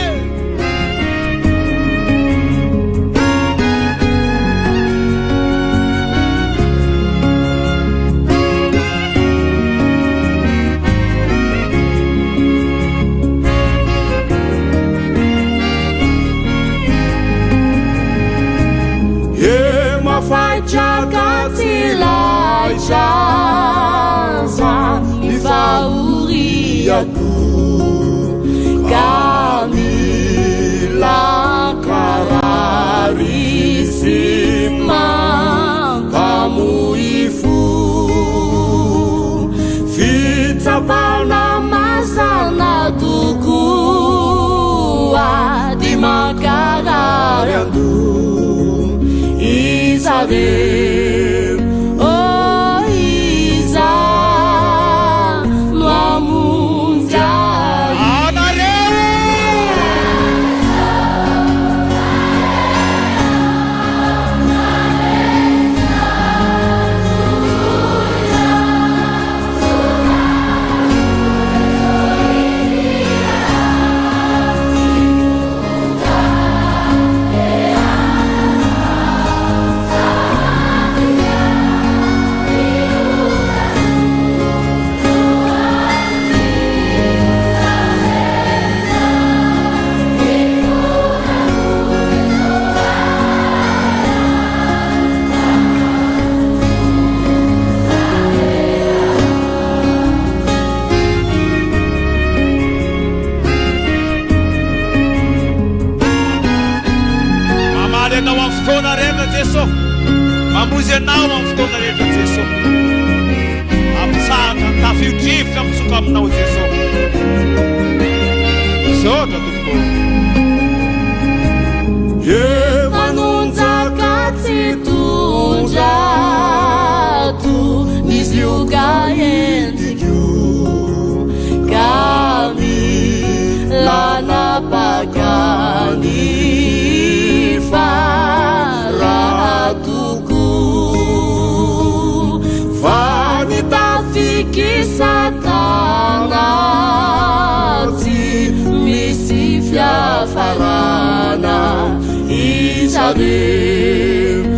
E mafaitra ka tsy laitra ny fahoriako ka mila karary sy mampamoy fo. Fitsapana masana tokoa ady mankarary andoha. Iza re? Oh, iza no hamonjy ahy? Anareo! Mamaly anao amin'ny fotoana rehetra Jeso. Mamonjy anao amin'ny fotoana rehetra Jeso. Mampitsahatra ny tafio-drivotra mitsoka aminao Jeso. Misaotra tompoko. E manonjaka tsy tondrato ny zioga entiko ka mila napaka ny faratoko fa ny tafiky satana tsy misy fiafarana. Iza re?